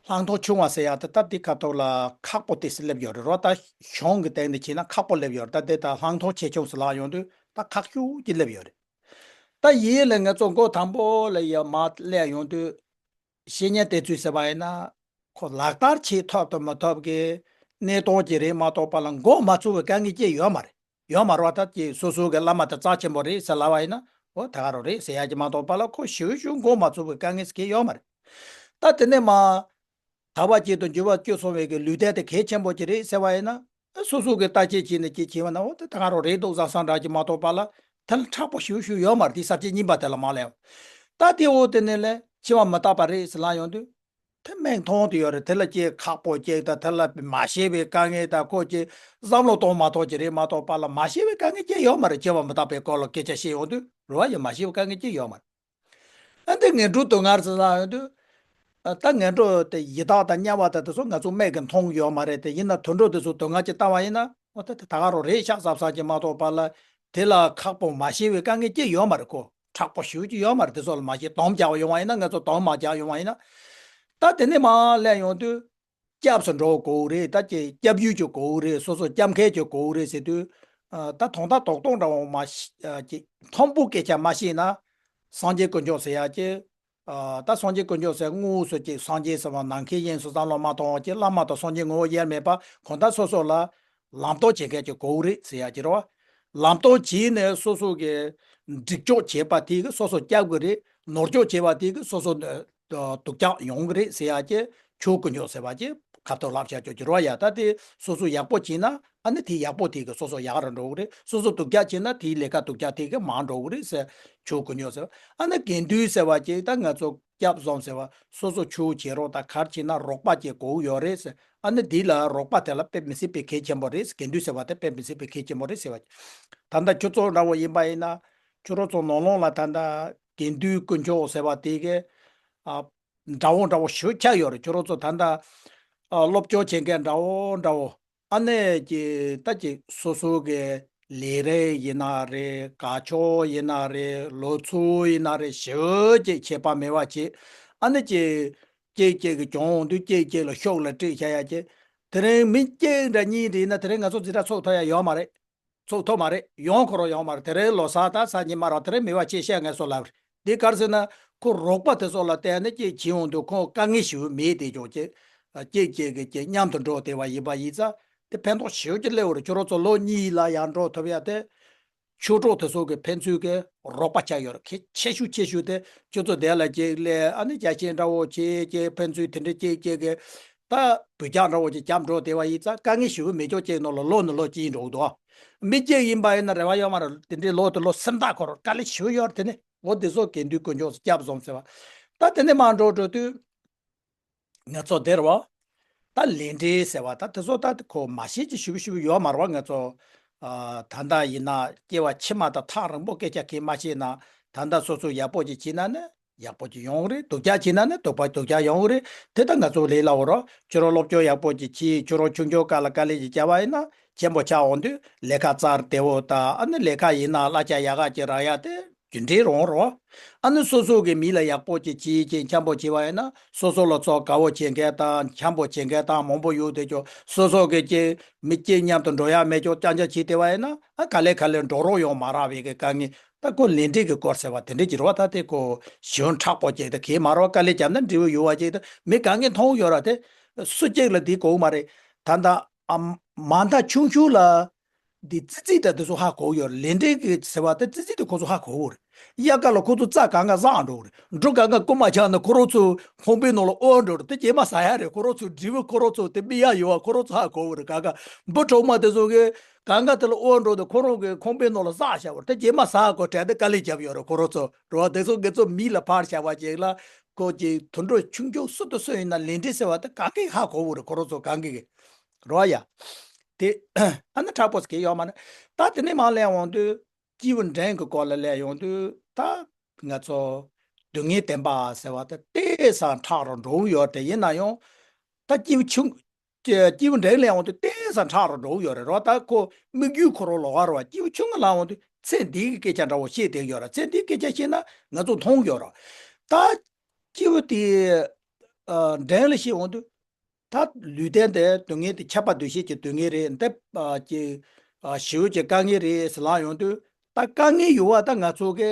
ལྷག་མཐོང་ཆུང་བ་ཟེར་ཡག་དེ་ད་འདི་ཁ་ཐོག་ལ་ཁག་པོ་ཏོག་ཙམ་སླེབས་ཡོད་རེད་རོ། ད་གཞུང་གི་སྟེང་ནས་བྱས་ན་ཁག་པོ་སླེབས་ཡོད་རེད། ད་འདི་ད་ལྷག་མཐོང་ཆེ་ཆུང་ཟེར་ལབ་ཡོང་དུས་ད་ཁག་ཤུགས་ཀྱིས་སླེབས་ཡོད་རེད། ད་ཡིན་ལ་ང་ཚོ་མགོ་དང་པོ་ལ་ཡ་མར་སླེབས་ཡོང་དུས་བཤེས་གཉེན་དེ་ཚོས་ཟེར་བ་ཡིན་ན་ཁོ་ལག་བསྟར་བྱེད་ཐུབ་དང་མི་ཐུབ་ཀྱི་གནས་སྟངས་ཀྱི་རེད་མ་གཏོགས་པ་ལ་འགོ་མ་ཚུགས་པའི་དཀའ་ངལ་ཅི་ཡོད་མ་རེད། ཡོད་མ་རེད་བ། ད་ཀྱི་སོ་སོ་གི་བླ་མ་དེ་རྩ་ཆེན་པོ་རེད་ཟེར་ལབ་པ་ཡིན་ན་འོ་ད་ག་རང་རེད་ཟེར་ཡག་ཅིག་མ་གཏོགས་པ་ལ་ཁོ་ཞེ་པོ་ཞེ་པོ་མགོ་མ་ཚུགས་པའི་དཀའ་ངལ་ཟེར་གྱི་ཡོད་མ་རེད། ད་དེ་ནས་མ་དག་པ་བྱེད་དང་འགྱུར་བ་བཅུ་སོང་བའི་གི་ལུས་རྟེན་དེ་གལ་ཆེན་པོ་ཅིག་རེད་ཟེར་བ་ཡིན་ན་སོ་སོ་གི་བརྟག་དཔྱད་བྱས་ནས་ཅིག་བྱས་པ་ན་འོ་དེ་ད་ག་རང་རེད་འདུག་བསམ་བསམ་འདྲ་ཅིག་མ་གཏོགས་པ་ལ་དེ་ལ་མཁྲེགས་པོ་ཞེ་པོ་ཞེ་པོ་ཡོད་མ་རེད། དེ་ས་བཅད་གཉིས་པ་དེ་ལ་མ་སླེབས། ད་དེ་འོ་དེ་ནས་ལས་འཆི་བ་མི་རྟག་པ་རེད་ཟེར་ལབ་ཡོང་དུས། དེ་མིག་མཐོང་དུ་ཡོད་རེད། དེ་ལ་ཅིག་ཁག་པོ་ཅིག་དང་དེ་ལ་མ་ཤེས་པའི་དཀའ་ངལ་དང་ཁོ་ཅིག་བསམ་བློ་གཏོང་མ་ཐུབ་ཀྱི་རེད་མ་གཏོགས་པ་ལ་མ་ཤེས་པའི་དཀའ་ངལ་ཅི་ཡོད་མ་རེད། འཆི་བ་མི་རྟག་པའི་སྐོར་ལ་སྐད་ཆ་བཤད་ཡོང་དུས་རེད་བ་ཡ་མ་ཤེས་པའི་དཀའ་ངལ་ཅི་ཡོད་མ་རེད། ཨ་འདི་ངན་འགྲོ་སྡུག་བསྔལ་ཟེར་ལབ་ཡོང་དུས་ད་ངན་འགྲོ་དེ་ཡི་དྭགས་དང་དམྱལ་བ་དང་དེ་ཚོ་ང་ཚོ་མིག་གིས་མཐོང་གི་ཡོད་མ་རེད། དེ་ཡིན་ན་དུད་འགྲོ་དེ་ཚོ་སྡུག་བསྔལ་ཅིག་བལྟ་བ་ཡིན་ན་འོ་ད་དེ་ད་ག་རང་རེད་ཤག་བསམ་བསམ་ཅིག་མ་གཏོགས་པ་ལ་དེ་ལ་ཁག་པོ་མ་ཤེས་པའི་དཀའ་ངལ་ཅི་ཡོད་མ་རེད། ཁོ་མཁྲེགས་པོ་ཞེ་པོ་ཅིག་ཡོད་མ་རེད། དེ་ཚོ་ལ་མ་ཤེས་དོམ་རྒྱག་ཡོང་བ་ཡིན་ན་ང་ཚོ་དོམ་མ་རྒྱག་ཡོང་བ་ཡིན་ན། ད་དེ་ནས་མར་སླེབས་ཡོང་དུས་སྐྱབས་སུ་འགྲོ་དགོས་རེད། ད་ཀྱི་སྐྱབས་ཡུལ་གྱི་དགོས་རེད། སོ་སོ་སྐྱབས་མཁན་གྱི་དགོས་རེད་ཟེར་དུས་ཨ་ད་དོན་དག་རྡོག་རྡོག་འདྲ་བོ་མ་ཤེས་ཀྱི་མཐོན་པོའི་སྐད་ཆ་མ་ཤེས་ན་སངས་རྒྱས་དཀོན་མཆོག་ཟེར་ཡག་ཅིག་ཨ་ད་སངས་རྒྱས་དཀོན་མཆོག་ཟེར་དངོས་སུ་ཅིག་སངས་རྒྱས་ཟེར་བ་ནམ་མཁའི་དབྱིངས་སུ་བསམ་བློ་མ་གཏོང་བ་ཅིག་བླ་མ་དང་སངས་རྒྱས་ངོ་བོ་དབྱེར་མེད་པ་གང་ལྟར་སོ་སོ་ལ་ལམ་སྟོན་བྱེད་མཁན་གྱི་དགོས་རེད་ཟེར་ཡག་ཅིག་རེད་བ། ལམ་སྟོན་བྱས་ནས་སོ་སོ་གི་འགྲིག་ཕྱོགས་བྱས་པ་དེ་གི་སོ་སོ་སྐྱབས་ཀྱི་རེད། ནོར་ཕྱོགས་བྱས་པ་དེ་གི་སོ་སོ་སྡུག་ཅག་ཡོང་གི་རེད་ཟེར་ཡག་ཅིག་ཆོས་དཀོན་མཆོག་ཟེར་བ་ཅིག་ཁ་ཐུག་ལབ་བཞག་ཆོག་གི་རེད་བ་ཡ། ད་དེ་སོ་སོ་ཡག་པོ་བྱས་ན་ ཨ་ནི་དེ་ཡག་པོ་དེ་གི་སོ་སོ་ཡག་རུ་འགྲོ་གི་རེད། སོ་སོ་སྡུག་ཅག་བྱས་ན་དེའི་ལས་ཀ་སྡུག་ཅག་དེ་གི་མང་འགྲོ་གི་རེད་ཟེར། ཆོས་དཀོན་མཆོག་ཟེར་བ། ཨ་ནི་དགེ་འདུན་ཟེར་བ་ཅིག་ད་ང་ཚོ་སྐྱབས་བཟང་ཟེར་བ། སོ་སོ་ཆོས་བྱེད་རོགས་དང་ག་རེ་བྱེད་ན་རོགས་པ་ཅིག་དགོས་ཡོད་རེད་ཟེར། ཨ་ནི་འདི་ལ་རོགས་པ་དེ་ལ་དཔེ་མི་སྲིད་པའི་གལ་ཆེན་པོ་རེད། དགེ་འདུན་ཟེར་བ་དེ་དཔེ་མི་སྲིད་པའི་གལ་ཆེན་པོ་རེད་ཟེར་བ། ད་ལྟ་ཁྱོད་ཚོ་འདྲ་བོ་ཡིན་པ་ཡིན་ན། ཁྱོད་རང་ཚོ་ནང་ལོགས་ལ་ད་ལྟ་དགེ་འདུན་དཀོན་མཆོག་ཟེར་བ་དེ་གི་ཨ་འདྲ་བོ་འདྲ་བོ་ཞེ་པོ་ཆགས་ཡོད་རེད། ཁྱོད་རང་ཚོ་ད་ལྟ་ཨ་སློབ་སྦྱོང་བྱེད་མཁན་འདྲ་བོ་འདྲ་བོ། ཨ་ནི་ཀྱི་ད་ཀྱི་སོ་སོ་གི་ལས་རིགས་ཡིན་ན་རེད། དགའ་ཕྱོགས་ཡིན་ན་རེད། ལོ་ཚོད་ཡིན་ན་རེད། ཞེ་པོ་ཅིག་ཁྱད་པར་མེད་པ་བྱེད། ཨ་ནི་ཀྱི་གཅིག་གཅིག་གི་གྱོང་འོང་དུས་གཅིག་གཅིག་ལ་ཤོག་ལ་སྤྲད་བྱ་ཡ་ཀྱི། དེ་རིང་མི་གཅིག་འདྲ་གཉིས་འདྲ་ཡིན་ན་དེ་རིང་ང་ཚོ་འཛིན་གྲྭ་ཚོགས་ཐུབ་ཡ་ཡོད་མ་རེད། ཚོགས་ཐུབ་མ་རེད། ཡོང་ཁོ་རང་ཡོང་མ་རེད། དེ་རིང་ལོ་གསར་ད་གཟའ་ཉི་མ་རེད། དེ་རིང་མི་བ་ཆེ་བཤད་མཁན་སོགས་ལབ་རེད། འདི་ག་རེ་ཟེར་ན། ཁོ་རོགས་པ་དེ་ཚོ་ལ་བརྟེན་ནས་ཅིག་བྱེད་འོང་དུས་ཁོ་དཀའ་ངལ་ཞེ་པོ་མེད་དེ་ཀྱང་ཅིག་ཅིག་ཅིག་གི་ཅིག་མཉམ་དུ་འགྲོ་བསྡད་པ་ཡིན་པ་ཡིན་ཙང་། དེ་ཕན་ཐོགས་ཞེ་པོ་ཅིག་སླེབས་ཡོད་རེད། ཁྱོད་རང་ཚོ་ལོ་གཉིས་ལ་ཡར་འགྲོ་ཐུབ་ཡ་དེ། ཆོས་གྲོགས་དེ་ཚོ་གི་ཕན་ཚུན་གི་རོགས་པ་ཆགས་ཡོད་རེད། གལ་ཆེ་ཤོས་ཆེ་ཤོས་དེ་ཁྱོད་ཚོ་དེ་ལ་ཅིག་སླེབས། ཨ་ནི་རྒྱ་ཆེན་འདྲ་བོ་བྱེད་ཅིག་ཕན་ཚུན་དེ་འདྲ་ཅིག་ཅིག་གི་ད་བུ་རྒྱག་འདྲ་བོ་ཅིག་རྒྱབ་འགྲོ་བསྡད་པ་ཡིན་ཙང་དཀའ་ངལ་ཞེ་པོ་མེད་ཀྱང་ཅིག་ནང་ལ་ལོ་ནས་ལོ་ཅིག་འགྲོ་གི་འདུག་མི་གཅིག་ཡིན་པ་ཡིན་ན་རེ་བ་ཡོད་མ་རེད། དེ་འདྲའི་ལོ་དེ་ལོ་སེམས་ཐག་ཁོ་རང་དཀའ་ལས་ཞེ་པོ་ཡོད་རེད། དེ་ནི་འོ་དེ་ཚོ་དགེ་འདུན་དཀོན་མཆོག་སྐྱབས་སོང་ཟེར་བ། ད་དེ་ནས་མར་འགྲོ་འགྲོ་དུས། ང་ཚོ་དེར་བ། ད་ལས་འབྲེལ་ཟེར་བ་ད་དེ་ཚོ་ད་ཁོ་མ་ཤེས་ཀྱི་ཞུ་གི་ཞུ་གི་ཡོད་མ་རེད་བ། ང་ཚོ་ཨ་ད་ལྟ་ཡིན་ན་སྐྱེ་བ་ཕྱི་མ་དང་ཐག་རིང་པོ་སྐད་ཆ་གང་མ་བཤད་ན། ད་ལྟ་སོ་སོ་ཡག་པོ་ཅིག་བྱས་ན་ནི་ཡག་པོ་ཅིག་ཡོང་གི་རེད། སྡུག་ཅག་བྱས་ན་ནི་སྡུག་པ་སྡུག་ཅག་ཡོང་གི་རེད། དེ་ད་ང་ཚོ་ལས་སླ་བོ་རེད། ཁྱོད་རང་སློབ་སྦྱོང་ཡག་པོ་ཅིག་བྱས། ཁྱོད་རང་ཆུང་ཆུང་སྐབས་ལ་དཀའ་ལས་ཅིག་བརྒྱབ་པ་ཡིན་ན་ཆེན་པོ་ཆགས་འོང་དུས་ལས་ཀ་རྩ་བདེ་བོ་དང་། ཨ་ནི་ལས་ཀ་ཡིན་ན་གླ་ཆ་ཡག་ག་ཅིག་རག་ཡ་དེ། རྒྱུ་འབྲས་རང་རེད། ཨ་ནི་སོ་སོ་གི་མི་ལ་ཡག་པོ་ཅིག་བྱེད་ཅིང་འཆམ་པོ་བྱེད་པ་ཡིན་ན། སོ་སོ་ལ་ཚོགས་དགའ་བོ་བྱེད་མཁན་དང་འཆམ་པོ་བྱེད་མཁན་དང་མང་པོ་ཡོད་དེ་ཀྱང་། སོ་སོ་གི་ཅིག་མི་གཅིག་མཉམ་དུ་འགྲོ་ཡག་མེད་ཀྱང་རྐྱང་རྐྱང་བྱས་བསྡད་པ་ཡིན་ན། ཨ་ག་ལེ་ག་ལེ་འགྲོ་རོགས་ཡོང་མ་རག་པའི་གི་དཀའ་ངལ། ད་ཁོ་ལས་འབྲས་ཀྱི་སྐོར་ཟེར་བ་དེ་འདྲས་ཀྱི་རེད་བ། ད་དེ་ཁོ་གཞོན་མཁྲེགས་པོ་ཅིག་ད་གས་མ་རེད་བ། དཀའ་ལས་བརྒྱབ་ན་འབྲས་བུ་ཡོད་པ་ཅིག་ད་མི་གང་གིས་མཐོང་ཡོད་ར། དེ་སུ་གཅིག་ལ་དེ་གོ་མ་རེད། ད་ལྟ་ཨ་མ་མཐའ་ཆུང་ཆུང་ལ། འདི་ཙི་ཙི་ད་དེ་ཚོ་ཧ་གོ་ཡོད་རེད། ལས་འབྲས་ཀྱི་ཟེར་བ་ད་ཙི་ཙི་དེ་ཁོ་ཚོ་ཧ་གོ་གི་རེད། དབྱར་ཁ་ལ་ཁོ་ཚོ་རྩྭ་གང་ག་ཟག་འགྲོ་གི་རེད། འབྲུ་གང་ག་རྐུ་མ་ཆག་ན་ཁོ་རང་ཚོ་ཁང་པའི་ནང་ལ་དབོར་འགྲོ་རེད། དེ་རྗེས་མ་ཟ་ཡ་རེད། ཁོ་རང་ཚོ་འབྲས་བུ་ཁོ་རང་ཚོ་དེ་སྨིན་ཡ་ཡོད་པ་ཁོ་རང་ཚོ་ཧ་གོ་གི་རེད། གང་ག་འབུ་གྲོག་མ་དེ་ཚོ་གི་གང་ག་དེ་ལ་དབོར་འགྲོ་དེ་ཁོ་རང་གི་ཁང་པའི་ནང་ལ་ཟག་བཞག་པ་རེད། དེ་རྗེས་མ་ཟ་དགོས་དྲན་དེ་དཀའ་ལས་བརྒྱབ་ཡོད་རེད། ཁོ་རང་ཚོ་རེད་བ། དེ་ཚོ་དེ་ཚོ་མི་ལ་ཕར་བཞག་པ་ཅིག་ལ་ཁོ་ཅིག་དུད་འགྲོ་ཆུང་ཆུང་སུ་དང་སུ་ཡིན་ན་ལས་འབྲས་ཟེར་བ་དེ་གང་གིས་ཧ་གོ་གི་རེད། ཁོ་རང་ཚོ་གང་གིས་གི་རེད་བ་ཡ། དེ་ཨ་ནི་མཁྲེགས་པོ་ཟེར་གི་ཡོད་མ་རེད། ད་དེ་ནས་མར་སླེབས་འོང་དུས་སྐྱེས་བུ་འབྲིང་གི་སྐོར་ལ་སླེབས་ཡོང་དུས་ད་ང་ཚོ་སྡུག་བསྔལ་བདེན་པ་ཟེར་བ་དེ་ཏོག་ཙམ་མཁྲེགས་རུ་འགྲོ་གི་ཡོད་རེད། ཡིན་ན་ཡང་ད་སྐྱེས་བུ་ཆུང་སྐྱེས་བུ་འབྲིང་སླེབས་འོང་དུས་ཏོག་ཙམ་མཁྲེགས་རུ་འགྲོ་གི་ཡོད་རེད་རོ། ད་ཁོ་དམིགས་ཡུལ་ཁོ་རང་ལོགས་ཀ་རེད་བ། སྐྱེས་བུ་ཆུང་ངུ་ལབ་འོང་དུས་ཚེ་འདིའི་གི་སྐད་ཆ་འདྲ་བོ་བཤད་བསྡད་ཡོད་རེད། ཚེ་འདིའི་སྐད་ཆ་བཤད་ན་ང་ཚོ་མཐོང་ཡོད་རེད། ད་སྐྱེས་བུ་དེ་ཨ་འབྲིང་ལ་བཤད་འོང་དུས། ད་ལུས་རྟེན་དེ་སྡུག་བསྔལ་དེ་ཁྱབ་པ་འདུ་ཤེས་ཀྱི་སྡུག་བསྔལ་རེད། འདི་ཨ་ཀྱི་ཨ་ཞེ་པོ་ཅིག་དཀའ་ངལ་རེད་ཟེར་ལབ་ཡོང་དུས། ད་དཀའ་ངལ་ཡོད་པ་ད་ང་ཚོ་གི་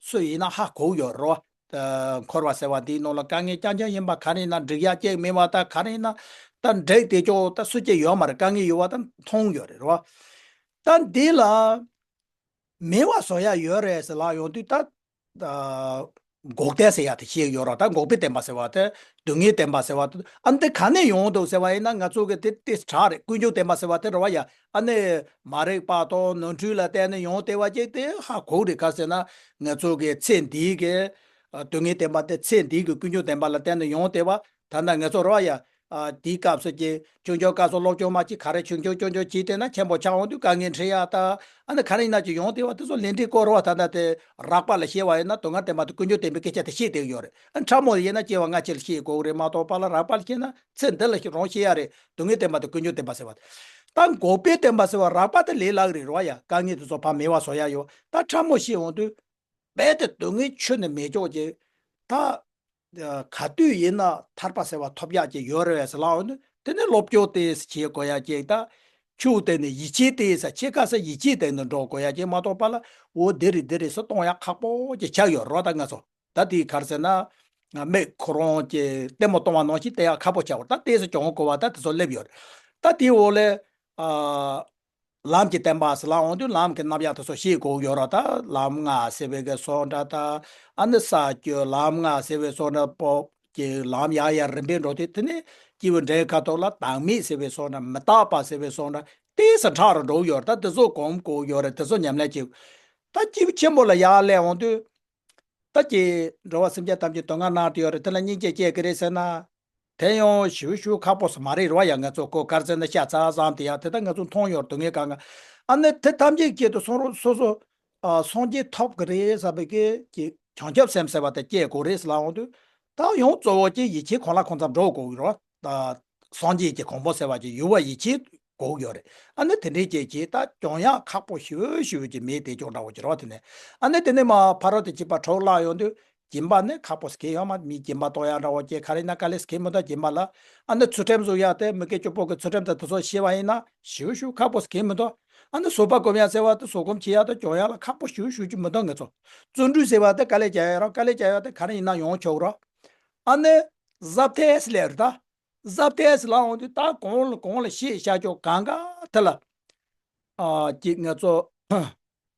སུ་ཡིན་ན་ཧ་གོ་ཡོད་རེད་བ། ཨ་འཁོར་བ་ཟེར་བ་འདིའི་ནང་ལ་དཀའ་ངལ་རྐྱང་རྐྱང་ཡིན་པ། ག་རེ་ཡིན་ན་འགྲིག་ཡ་གཅིག་མེད་པ། ད་ག་རེ་ཡིན་ན་ད་འགྲིག་བསྡད་ཀྱོག་ད་སུ་གཅིག་ཡོད་མ་རེད། དཀའ་ངལ་ཡོད་པ་ད་མཐོང་ཡོད་རེད་རོ། ད་འདི་ལ་མེད་པ་བཟོ་ཡ་ཡོད་རེད་ཟེར་ལབ་ཡོང་དུས་ད། ཨ་འགོག་བདེན་ཟེར་ཡ་དེ་ཤེས་ཡོད་རོགས། ད་འགོག་པའི་བདེན་པ་ཟེར་བ་དེ། སྡུག་བསྔལ་བདེན་པ་ཟེར་བ་དེ། ཨ་འདི་ག་ནས་ཡོང་འདུག་ཟེར་བ་ཡིན་ན། ང་ཚོ་གི་དེ་དེ་དྲག་རེད། ཀུན་འབྱུང་བདེན་པ་ཟེར་བ་དེ་རེད་བ་ཡ། ཨ་ནི་མ་རིག་པ་དང་ནོར་འཁྲུལ་ལ་བརྟེན་ནས་ཡོང་བསྡད་པ་ཅིག་དེ་ཧ་གོ་གི་རེད། ག་ཟེར་ན་ང་ཚོ་གི་ཚེ་འདིའི་གི་ཨ་སྡུག་བསྔལ་བདེན་པ་དེ་ཚེ་འདིའི་གི་ཀུན་འབྱུང་བདེན་པ་ལ་བརྟེན་ནས་ཡོང་བསྡད་པ། ད་ལྟ་ང་ཚོ་རེད་བ་ཡ། ཨ་དེའི་སྐབས་སུ་ཀྱི་ཆུང་ཆུང་སྐབས་སུ་སློབ་སྦྱོང་མ་བྱེད། ག་རེ་ཆུང་ཆུང་ཆུང་ཆུང་བྱས་བསྡད་ན་ཆེན་པོ་ཆགས་འོང་དུས་དཀའ་ངལ་འཕྲད་ཡ་ད། ཨ་ནི་ག་རེ་ཡིན་ན་ཅིག་ཡོང་བསྡད་པ་དེ་ཚོ་ལས་འབྲས་སྐོར་རེད་བ། ད་ལྟ་དེ་རགས་པ་ལ་བཤད་པ་ཡིན་ན་སྡུག་བསྔལ་བདེན་པ་དང་ཀུན་འབྱུང་བདེན་པའི་སྐད་ཆ་དེ་བཤད་བསྡད་ཡོད་རེད། ཨ་ཕྲ་མོ་ཡིན་ན་སྐྱེ་བ་སྔ་ཕྱི་ལ་བཤད་དགོས་རེད་མ་གཏོགས། པ་ལ་རགས་པ་ལ་བཤད་ན་ཚེ་འདི་ལ་རང་བཤད་ཡ་རེད། སྡུག་བསྔལ་བདེན་པ་དང་ཀུན་འབྱུང་བདེན་པ་ཟེར་བ། ད་འགོག་པའི་བདེན་པ་ཟེར་བ་རགས་པ་དེ་ལས་སླ་གི་རེད་རེད་བ་ཡ། དཀའ་ངལ་དེ་ཚོ་ཕར་མེད་པ་བཟོ་ཡ་ཡོད། ད་ཕྲ་མོ་བཤད་འོང་དུས། རྦད་དེ་སྡུག་བསྔལ་ཁྱོན་ནས་མེད་ཀྱོག་ཅིག་ད་ག་དུས་ཡིན་ན་ཐར་པ་ཟེར་བ་ཐོབ་ཡག་ཅིག་ཡོད་རེད་ཟེར་ལབ་འོང་དུས། དེ་ནི་སློབ་སྦྱོང་ཏོག་ཙམ་བྱེད་དགོས་ཡག་ཅིག་ད་ཆོས་སྟེང་ནས་ཡིད་ཆེས་ཏོག་ཙམ། ཕྱི་ཁ་ས་ཡིད་ཆེས་སྟེང་ནས་འགྲོ་དགོས་ཡག་ཅིག་མ་གཏོགས། པ་ལ་འོ་འདི་རེད་འདི་རེད་ཟེར་གཏོང་ཡག་ཁག་པོ་ཅིག་ཆགས་ཡོད་རེད་བ། ད་ང་ཚོ་ད་དེ་ག་རེ་ཟེར་ན། མིག་ཁོ་རང་གི་ལྟད་མོ་གཏོང་བ་ནང་བཞིན་བལྟ་ཡག་ཁག་པོ་ཆགས་པ་རེད། ད་ཏོག་ཙམ་སྦྱོང་དགོས་པ་ད་དེ་ཚོ་སླེབས་ཡོད་རེད། ད་དེའི་འོག་ལ་ཨ། ལམ་གྱི་བསྟན་པ་ཟེར་ལབ་འོང་དུས་ལམ་གྱི་རྣམ་གཞག་དེ་ཚོ་ཤེས་དགོས་ཡོད་རེད། ད་ལམ་ལྔ་ཟེར་བའི་གི་བཟོ་འདྲ་ད། ཨ་ནི་ས་བཅུ་ལམ་ལྔ་ཟེར་བའི་བཟོ་འདྲ་པོ་གི་ལམ་ཡར་ཡར་རིམ་པས་འགྲོ་དུས། དེ་ནས་སྐྱེས་བུ་འབྲིང་ཁ་ཐོག་ལ་བདག་མེད་ཟེར་བའི་བཟོ་འདྲ། མི་རྟག་པ་ཟེར་བའི་བཟོ་འདྲ། ཏོག་ཙམ་ཕྲ་རུ་འགྲོ་གི་ཡོད་རེད། ད་དེ་ཚོ་སྒོམ་དགོས་ཀྱི་ཡོད་རེད། དེ་ཚོ་ཉམས་ལེན་བྱེད། ད་སྐྱེས་བུ་ཆེན་པོ་ལ་ཡར་སླེབས་འོང་དུས། ད་ཀྱེ་འགྲོ་བ་སེམས་ཅན་ཐམས་ཅད་སྡུག་བསྔལ་མནར་ཏེ་ཡོད་རེད། དེ་ལ་སྙིང་རྗེ་སྐྱེ་གི་རེད་ཟེར་ན། དེ་ཡང་ཞེ་པོ་ཞེ་པོ་ཁག་པོ་ཞིག་མ་རེད་རོ། ཡ་ང་ཚོ་ཁོ་ག་རེ་ཟེར་ན་ཤ་ཚ་བཟང་དེ་ཡ་དེ་ད་ང་ཚོ་མཐོང་ཡོད་རེད། སྡུག་བསྔལ་གང་ག་ཨ་ནི་དེ་ཐམས་ཅད་སྐྱེ་དུ་སོང་རོགས་སོ་སོ། ཨ་སངས་རྒྱས་ཐོབ་གི་རེད་བསམ་པའི་གི་ཀྱི་བྱང་ཆུབ་སེམས་ཟེར་བ་དེ་སྐྱེ་དགོས་རེད་ཟེར་ལབ་འོང་དུས། ད་ཡང་གཙོ་བོ་ཀྱི་ཡིད་ཆེས་ཁོ་ན་ཁོ་ཚོ་འགྲོ་དགོས་ཀྱི་རོ། ད་སངས་རྒྱས་ཀྱི་གོ་འཕང་ཟེར་བ་ཀྱི་ཡུལ་བ་ཡིད་ཆེས་དགོས་ཀྱི་ཡོད་རེད། ཨ་ནི་དེ་འདྲའི་རྐྱེན་གྱིས་ད་སྐྱོང་ཡག་ཁག་པོ་ཞེ་པོ་ཞེ་པོ་ཀྱི་མེད་དེ་ཅོག་འདྲ་བོ་ཀྱི་རོ། དེ་ནས་ཨ་ནི་དེ་ནས་མ་ཕ་རོལ་ཏུ་ཕྱིན་པ་འགྲོ་ལ་ཡོང་དུས། སྦྱིན་པ་ནི་ཁག་པོ་ཞིག་ཡོད་མ། མི་སྦྱིན་པ་གཏོང་ཡག་འདྲ་བོ་ཀྱི་ག་རེ་ན་དཀའ་ལས་ཞིག་མི་འདུག་སྦྱིན་པ་ལ། ཨ་ནི་ཚུལ་ཁྲིམས་བཟུང་ཡག་དེ་མི་དགེ་བཅུ་སྤོང་གི་ཚུལ་ཁྲིམས་དེ་དེ་ཚོ་ཤེས་པ་ཡིན་ན་ཞེ་པོ་ཞེ་པོ་ཁག་པོ་ཞིག་མི་འདུག་ཨ་ནི་བཟོད་པ་སྒོམ་ཡག་ཟེར་བ་དེ་བཟོད་སྒོམ་བྱེད་ཡག་དེ་སྐྱོང་ཡག་ལ་ཁག་པོ་ཞེ་པོ་ཞེ་པོ་ཅིག་མི་འདུག་ངེད་ཚོ། བརྩོན་འགྲུས་ཟེར་བ་དེ་དཀའ་ལས་རྒྱག་ཡག་རོ། དཀའ་ལས་རྒྱག་ཡག་དེ་ག་རེ་ཡིན་ན་ཡོང་ཆོག་རོ། ཨ་ནི་ཟབ་ཐེ་ལས་རེད་ད། ཟབ་ཐེ་ལ་འོང་དུས་ད་གོང་ལ་གོང་ལ་ཤེས་བྱ་ཆོག་གང་ག་དེ་ལ། ཨ་ཅིག་ང་ཚོ་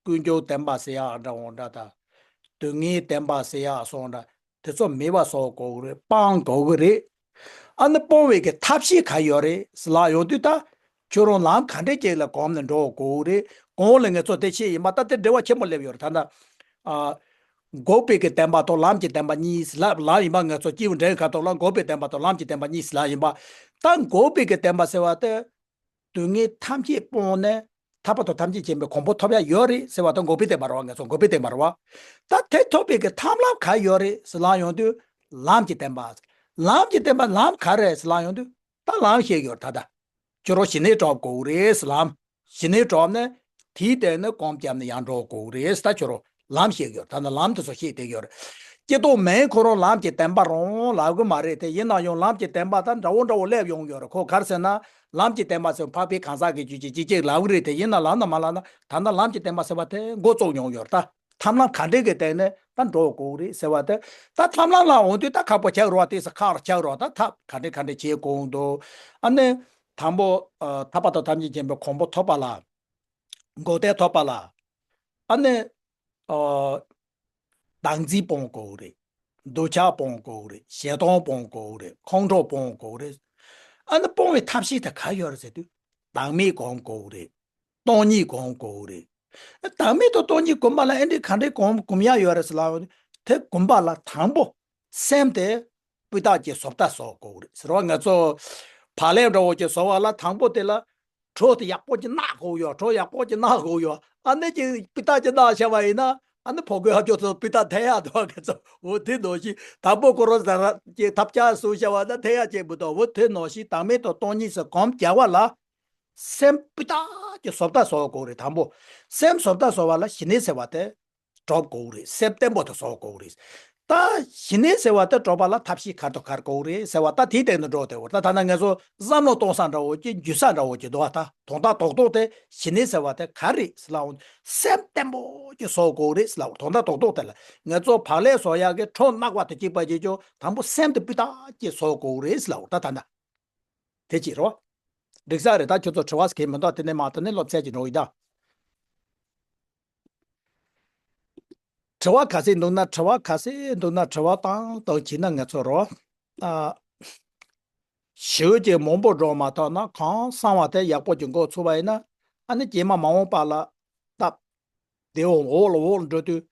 ཀུན་འབྱུང་བདེན་པ་ཟེར་ཡག་འདྲ་འོང་འདྲ་ད། སྡུག་བསྔལ་བདེན་པ་ཟེར་ཡག་སོང་འདྲ། དེ་ཚོ་མེད་པ་བཟོ་དགོས་ཀྱི་རེད། སྤང་དགོས་ཀྱི་རེད། ཨ་ནི་སྤོང་བའི་གི་ཐབས་ཤེས་ག་ཡོད་རེད་ཟེར་ལ་ཡོང་དུས་ད། ཁྱོད་རང་ལམ་ག་འདྲས་ཅིག་ལ་གོམས་ནས་འགྲོ་དགོས་ཀྱི་རེད། གོང་ལ་ང་ཚོ་དེ་ཤེས་ཡིན་པ་ད་དེ་འབྲེལ་བ་ཆེན་པོ་སླེབས་ཡོད་རེད་ད་ད། ཨ། འགོག་པའི་གི་བདེན་པ་དང་ལམ་གྱི་བདེན་པ་གཉིས་ལབ་ལབ་ཡིན་པ། ང་ཚོ་སྐྱེས་བུ་འབྲིང་ཁ་ཐོག་ལ་འགོག་པའི་བདེན་པ་དང་ལམ་གྱི་བདེན་པ་གཉིས་ལབ་ཡིན་པ། ད་འགོག་པའི་གི་བདེན་པ་ཟེར་བ་དེ། སྡུག་བསྔལ་ཐམས་ཅད་སྤངས་ནས་ཐར་པ་དང་ཐམས་ཅད་མཁྱེན་པའི་གོ་འཕང་ཐོབ་ཡ་ཡོད་རེད་ཟེར་བ་དང་འགོག་པའི་བདེན་པ་རེད་བ། ང་ཚོ་འགོག་པའི་བདེན་པ་རེད་བ། ད་དེ་ཐོབ་པའི་གི་ཐབས་ལམ་ག་ཡོད་རེད་ཟེར་ལབ་ཡོང་དུས་ལམ་གྱི་བདེན་པ། ལམ་གྱི་བདེན་པ་ལམ་ག་རེད་ཟེར་ལབ་ཡོང་དུས་ད་ལམ་ཤེས་ཡོད་ད་ད། ཁྱོད་རང་ཞི་གནས་སྒྲུབ་དགོས་རེད་ཟེར་ལམ། ཞི་གནས་སྒྲུབ་ནས་དེའི་སྟེང་ནས་གོམ་བརྒྱབ་ནས་ཡར་འགྲོ་དགོས་རེད་ཟེར། ད་ཁྱོད་རང་ལམ་ཤེས་ཡོད་ད་ནི་ལམ་དེ་ཚོ་ཤེས་བསྡད་ཡོད་རེད། སྐྱེ་སྟོབས་མིན་ཁོ་རང་ལམ་གྱི་བདེན་པ་རང་ལབ་གི་མ་རེད་དེ། ཡིན་ན་ཡང་ལམ་གྱི་བདེན་པ་ད་འདྲ་བོ་འདྲ་བོ་སླེབས་ཡོང་གི་ཡོད་རེད། ཁོ་ག་རེ་ཟེར་ན་ལམ་གྱི་བདེན་པ་ཟེར་འཕགས་པའི་གང་ཟག་གི་རྒྱུད་ཀྱི་གཅིག་གཅིག་ལབ་གི་རེད་དེ། ཡིན་ན་ལབ་ན་མ་ལབ་ན་ད་ལྟ་ལམ་གྱི་བདེན་པ་ཟེར་བ་དེ་འགོ་བཙུགས་མྱོང་ཡོད་རེད་ད། ཐབས་ལམ་ག་འདྲས་ཀྱི་སྟེང་ནས་ད་འགྲོ་དགོས་རེད་ཟེར་བ་དེ། ད་ཐབས་ལམ་ལ་འོང་དུས་ད་ཁག་པོ་ཆགས་རོགས། དེ་ས་ཁག་རུ་ཆགས་རོགས། ད་ཐབས་ག་འདྲས་ག་འདྲས་བྱེད་དགོས་འདུག་ཨ་ནི་དང་པོ་ཨ་ཐར་པ་དང་ཐམས་ཅད་མཁྱེན་པའི་གོ་འཕང་ཐོབ་པ་ལ། འགོག་བདེན་ཐོབ་པ་ལ། ཨ་ནི་ཨ་བདག་འཛིན་སྤོང་དགོས་རེད། འདོད་ཆགས་སྤོང་དགོས་རེད། ཞེ་སྡང་སྤོང་དགོས་རེད། ཁོང་ཁྲོ་སྤོང་དགོས་རེད། ཨ་ནི་སྤོང་བའི་ཐབས་ཤེས་དེ་ག་ཡོད་རེད་ཟེར་དུས་བདག་མེད་སྒོམ་དགོས་རེད། སྟོང་ཉིད་སྒོམ་དགོས་རེད། བདག་མེད་དང་སྟོང་ཉིད་སྒོམ་པ་ལ་ཨེ་འདྲས་ག་འདྲས་སྒོམ་སྒོམ་ཡ་ཡོད་རེད་ཟེར་ལབ་ཡོང་དུས། དེ་སྒོམ་པ་ལ་དང་པོ་སེམས་དེ་སྤུས་དག་གི་བཟོ་ལྟ་བཟོ་དགོས་རེད་ཟེར་བ། ང་ཚོ་བག་ལེབ་འདྲ་བོ་ཅིག་བཟོ་བ་ལ་དང་པོ་དེ་ལ་གྲོ་དེ་ཡག་པོ་ཅིག་གནག་དགོས་ཡོད། གྲོ་ཡག་པོ་ཅིག་གནག་དགོས་ཡོད། ཨ་ནི་ཅིག་སྤུས་དག་ཅིག་གནག་བྱས་པ་ཡིན་ན་ཨ་ནི་ཕོ་རྒོད་ཨ་ཅོ་ཚོ་སྤུས་དག་འཐེན་ཡག་འདུག་ང་ཚོ་འོ་དེ་ནང་བཞིན་དང་པོ་ཁོ་རང་ཟ་ར་ཅིག་ཐབས་ཆག་བཟོ་བྱས་པ་ན་འཐེན་ཡག་ཅིག་མི་འདུག་འོ་དེ་ནང་བཞིན་བདག་མེད་དང་སྟོང་ཉིད་ཟེར་སྒོམ་རྒྱག་པ་ལ། སེམས་སྤུས་དག་གི་བཟོ་ལྟ་བཟོ་དགོས་རེད། དང་པོ་སེམས་བཟོ་ལྟ་བཟོ་བ་ལ་ཞི་གནས་ཟེར་བ་དེ་སྒྲུབ་དགོས་རེད། སེམས་བརྟན་པོ་དེ་བཟོ་དགོས་རེད། ད་ཞི་གནས་ཟེར་བ་དེ་སྒྲུབ་པ་ལ་ཐབས་ཤེས་ག་དང་ག་རེ་དགོས་རེད་ཟེར་བ་ད་དེའི་སྟེང་དུ་འགྲོ་བསྡད་ཡོད་རེད། ད་ད་ནང་ང་ཚོ་བསམ་བློ་གཏོང་ས་འདྲ་བོ་ཅིག་འཇུ་ས་འདྲ་བོ་ཅིག་འདུག་ད་དོན་དག་རྡོག་རྡོག་དེ་ཞི་གནས་ཟེར་བ་དེ་ག་རེད་ཟེར་ལབ་འོང་། སེམས་བརྟན་པོ་ཅིག་བཟོ་དགོས་རེད་ཟེར་ལབ། དོན་དག་རྡོག་རྡོག་དེ་ལ་ང་ཚོ་བག་ལེབ་བཟོ་ཡག་གི་གྲོ་གནག་པ་དང་གཅིག་པ་ཅིག་ཅོ་དང་པོ་སེམས་དེ་སྤུས་དག་ཅིག་བཟོ་དགོས་རེད་ཟེར་ལབ། ད་ད་ད། དེ་གཅིག་རེད་བ། འགྲིག་ས་རེད། ད་ཁྱོད་ཚོ་དྲི་བ་གང་མི་འདུག་དེ་ནས་མ་དེ་ནས་སློབ་ཚན་གྱི་འགྲོ་ཡི་ད། དྲི་བ་ག་ཚད་འདུག་ན་དྲི་བ་ག་ཚད་འདུག་ན་དྲི་བ་བཏང་བཏང་བྱས་ན་ང་ཚོ་རེད་བ། ཨ། ཞེ་པོ་ཅིག་མང་པོ་འགྲོ་མ་ཐག་ན་གང་བསམ་པ་དེ་ཡག་པོ་ཅིག་འགོ་ཚུགས་པ་ཡིན་ན་ཨ་ནི་རྗེས་མ་མ་འོངས་པ་ལ་སྟབས། དེ་འོག་འོག་ལ་འོག་ལ་འགྲོ་དུས།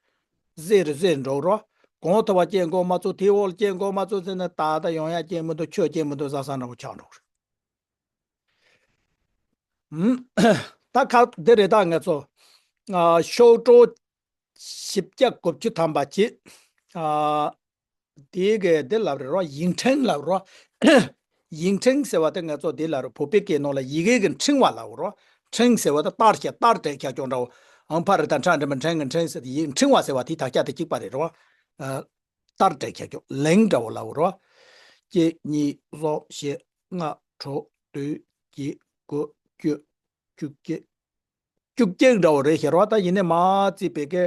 གཟེར་རུ་གཟེར་འགྲོ་རོ། གོང་ཐུབ་པ་སྐྱེ་འགོ་མ་ཚུགས་དེའི་འོག་ལ་སྐྱེ་འགོ་མ་ཚུགས་ཟེར་ནས་ད་ལྟ་ཡོང་ཡ་སྐྱེ་མི་འདུག་ཆོས་སྐྱེ་མི་འདུག་བཟང་བཟང་འདྲ་བོ་ཆགས་འགྲོ་རེད། ཧུམ། ད་ཁ་འདི་རེད། ད་ང་ཚོ་ཨ་ཤོག་གྲངས་བཞི་བརྒྱ་དགུ་བཅུ་ཐམ་པ་གྱིས་ཨ། དེའི་གི་འདི་ལབ་རེད་རོ། ཡིག་ཕྲེང་ལབ་རོ། ཡིག་ཕྲེང་ཟེར་བ་དེ་ང་ཚོ་འདི་ལབ་རོ། བོད་པའི་སྐད་ནང་ལ་ཡི་གེ་གི་ཕྲེང་བ་ལབ་རོ། ཕྲེང་ཟེར་བ་དེ་སྟར་བྱས་སྟར་བྲིས་ཁྱག་ཀྱོག་འདྲ་བོ། ཨང་ཕ་རི་དང་ཕྲ་འགྲེང་བུ་འཕྲེང་གི་ཕྲེང་ཟེར་ཏེ་ཡིག་ཕྲེང་བ་ཟེར་བ་དེའི་དག་ཆ་དེ་གཅིག་པ་རེད་རོ། ཨ། སྟར་བྲིས་ཁྱག་ཀྱོག་ལིང་འདྲ་བོ་ལབ་རོ། གཅིག་གཉིས་གསུམ་བཞི་ལྔ་དྲུག་བདུན་བརྒྱད་དགུ་བཅུ། བཅུ་གཅིག་བཅུ་གཅིག་འདྲ་བོ་རེད་ཤག་རོ། ད་ཡིན་ནའི་མ་བརྩིས་པའི་གི།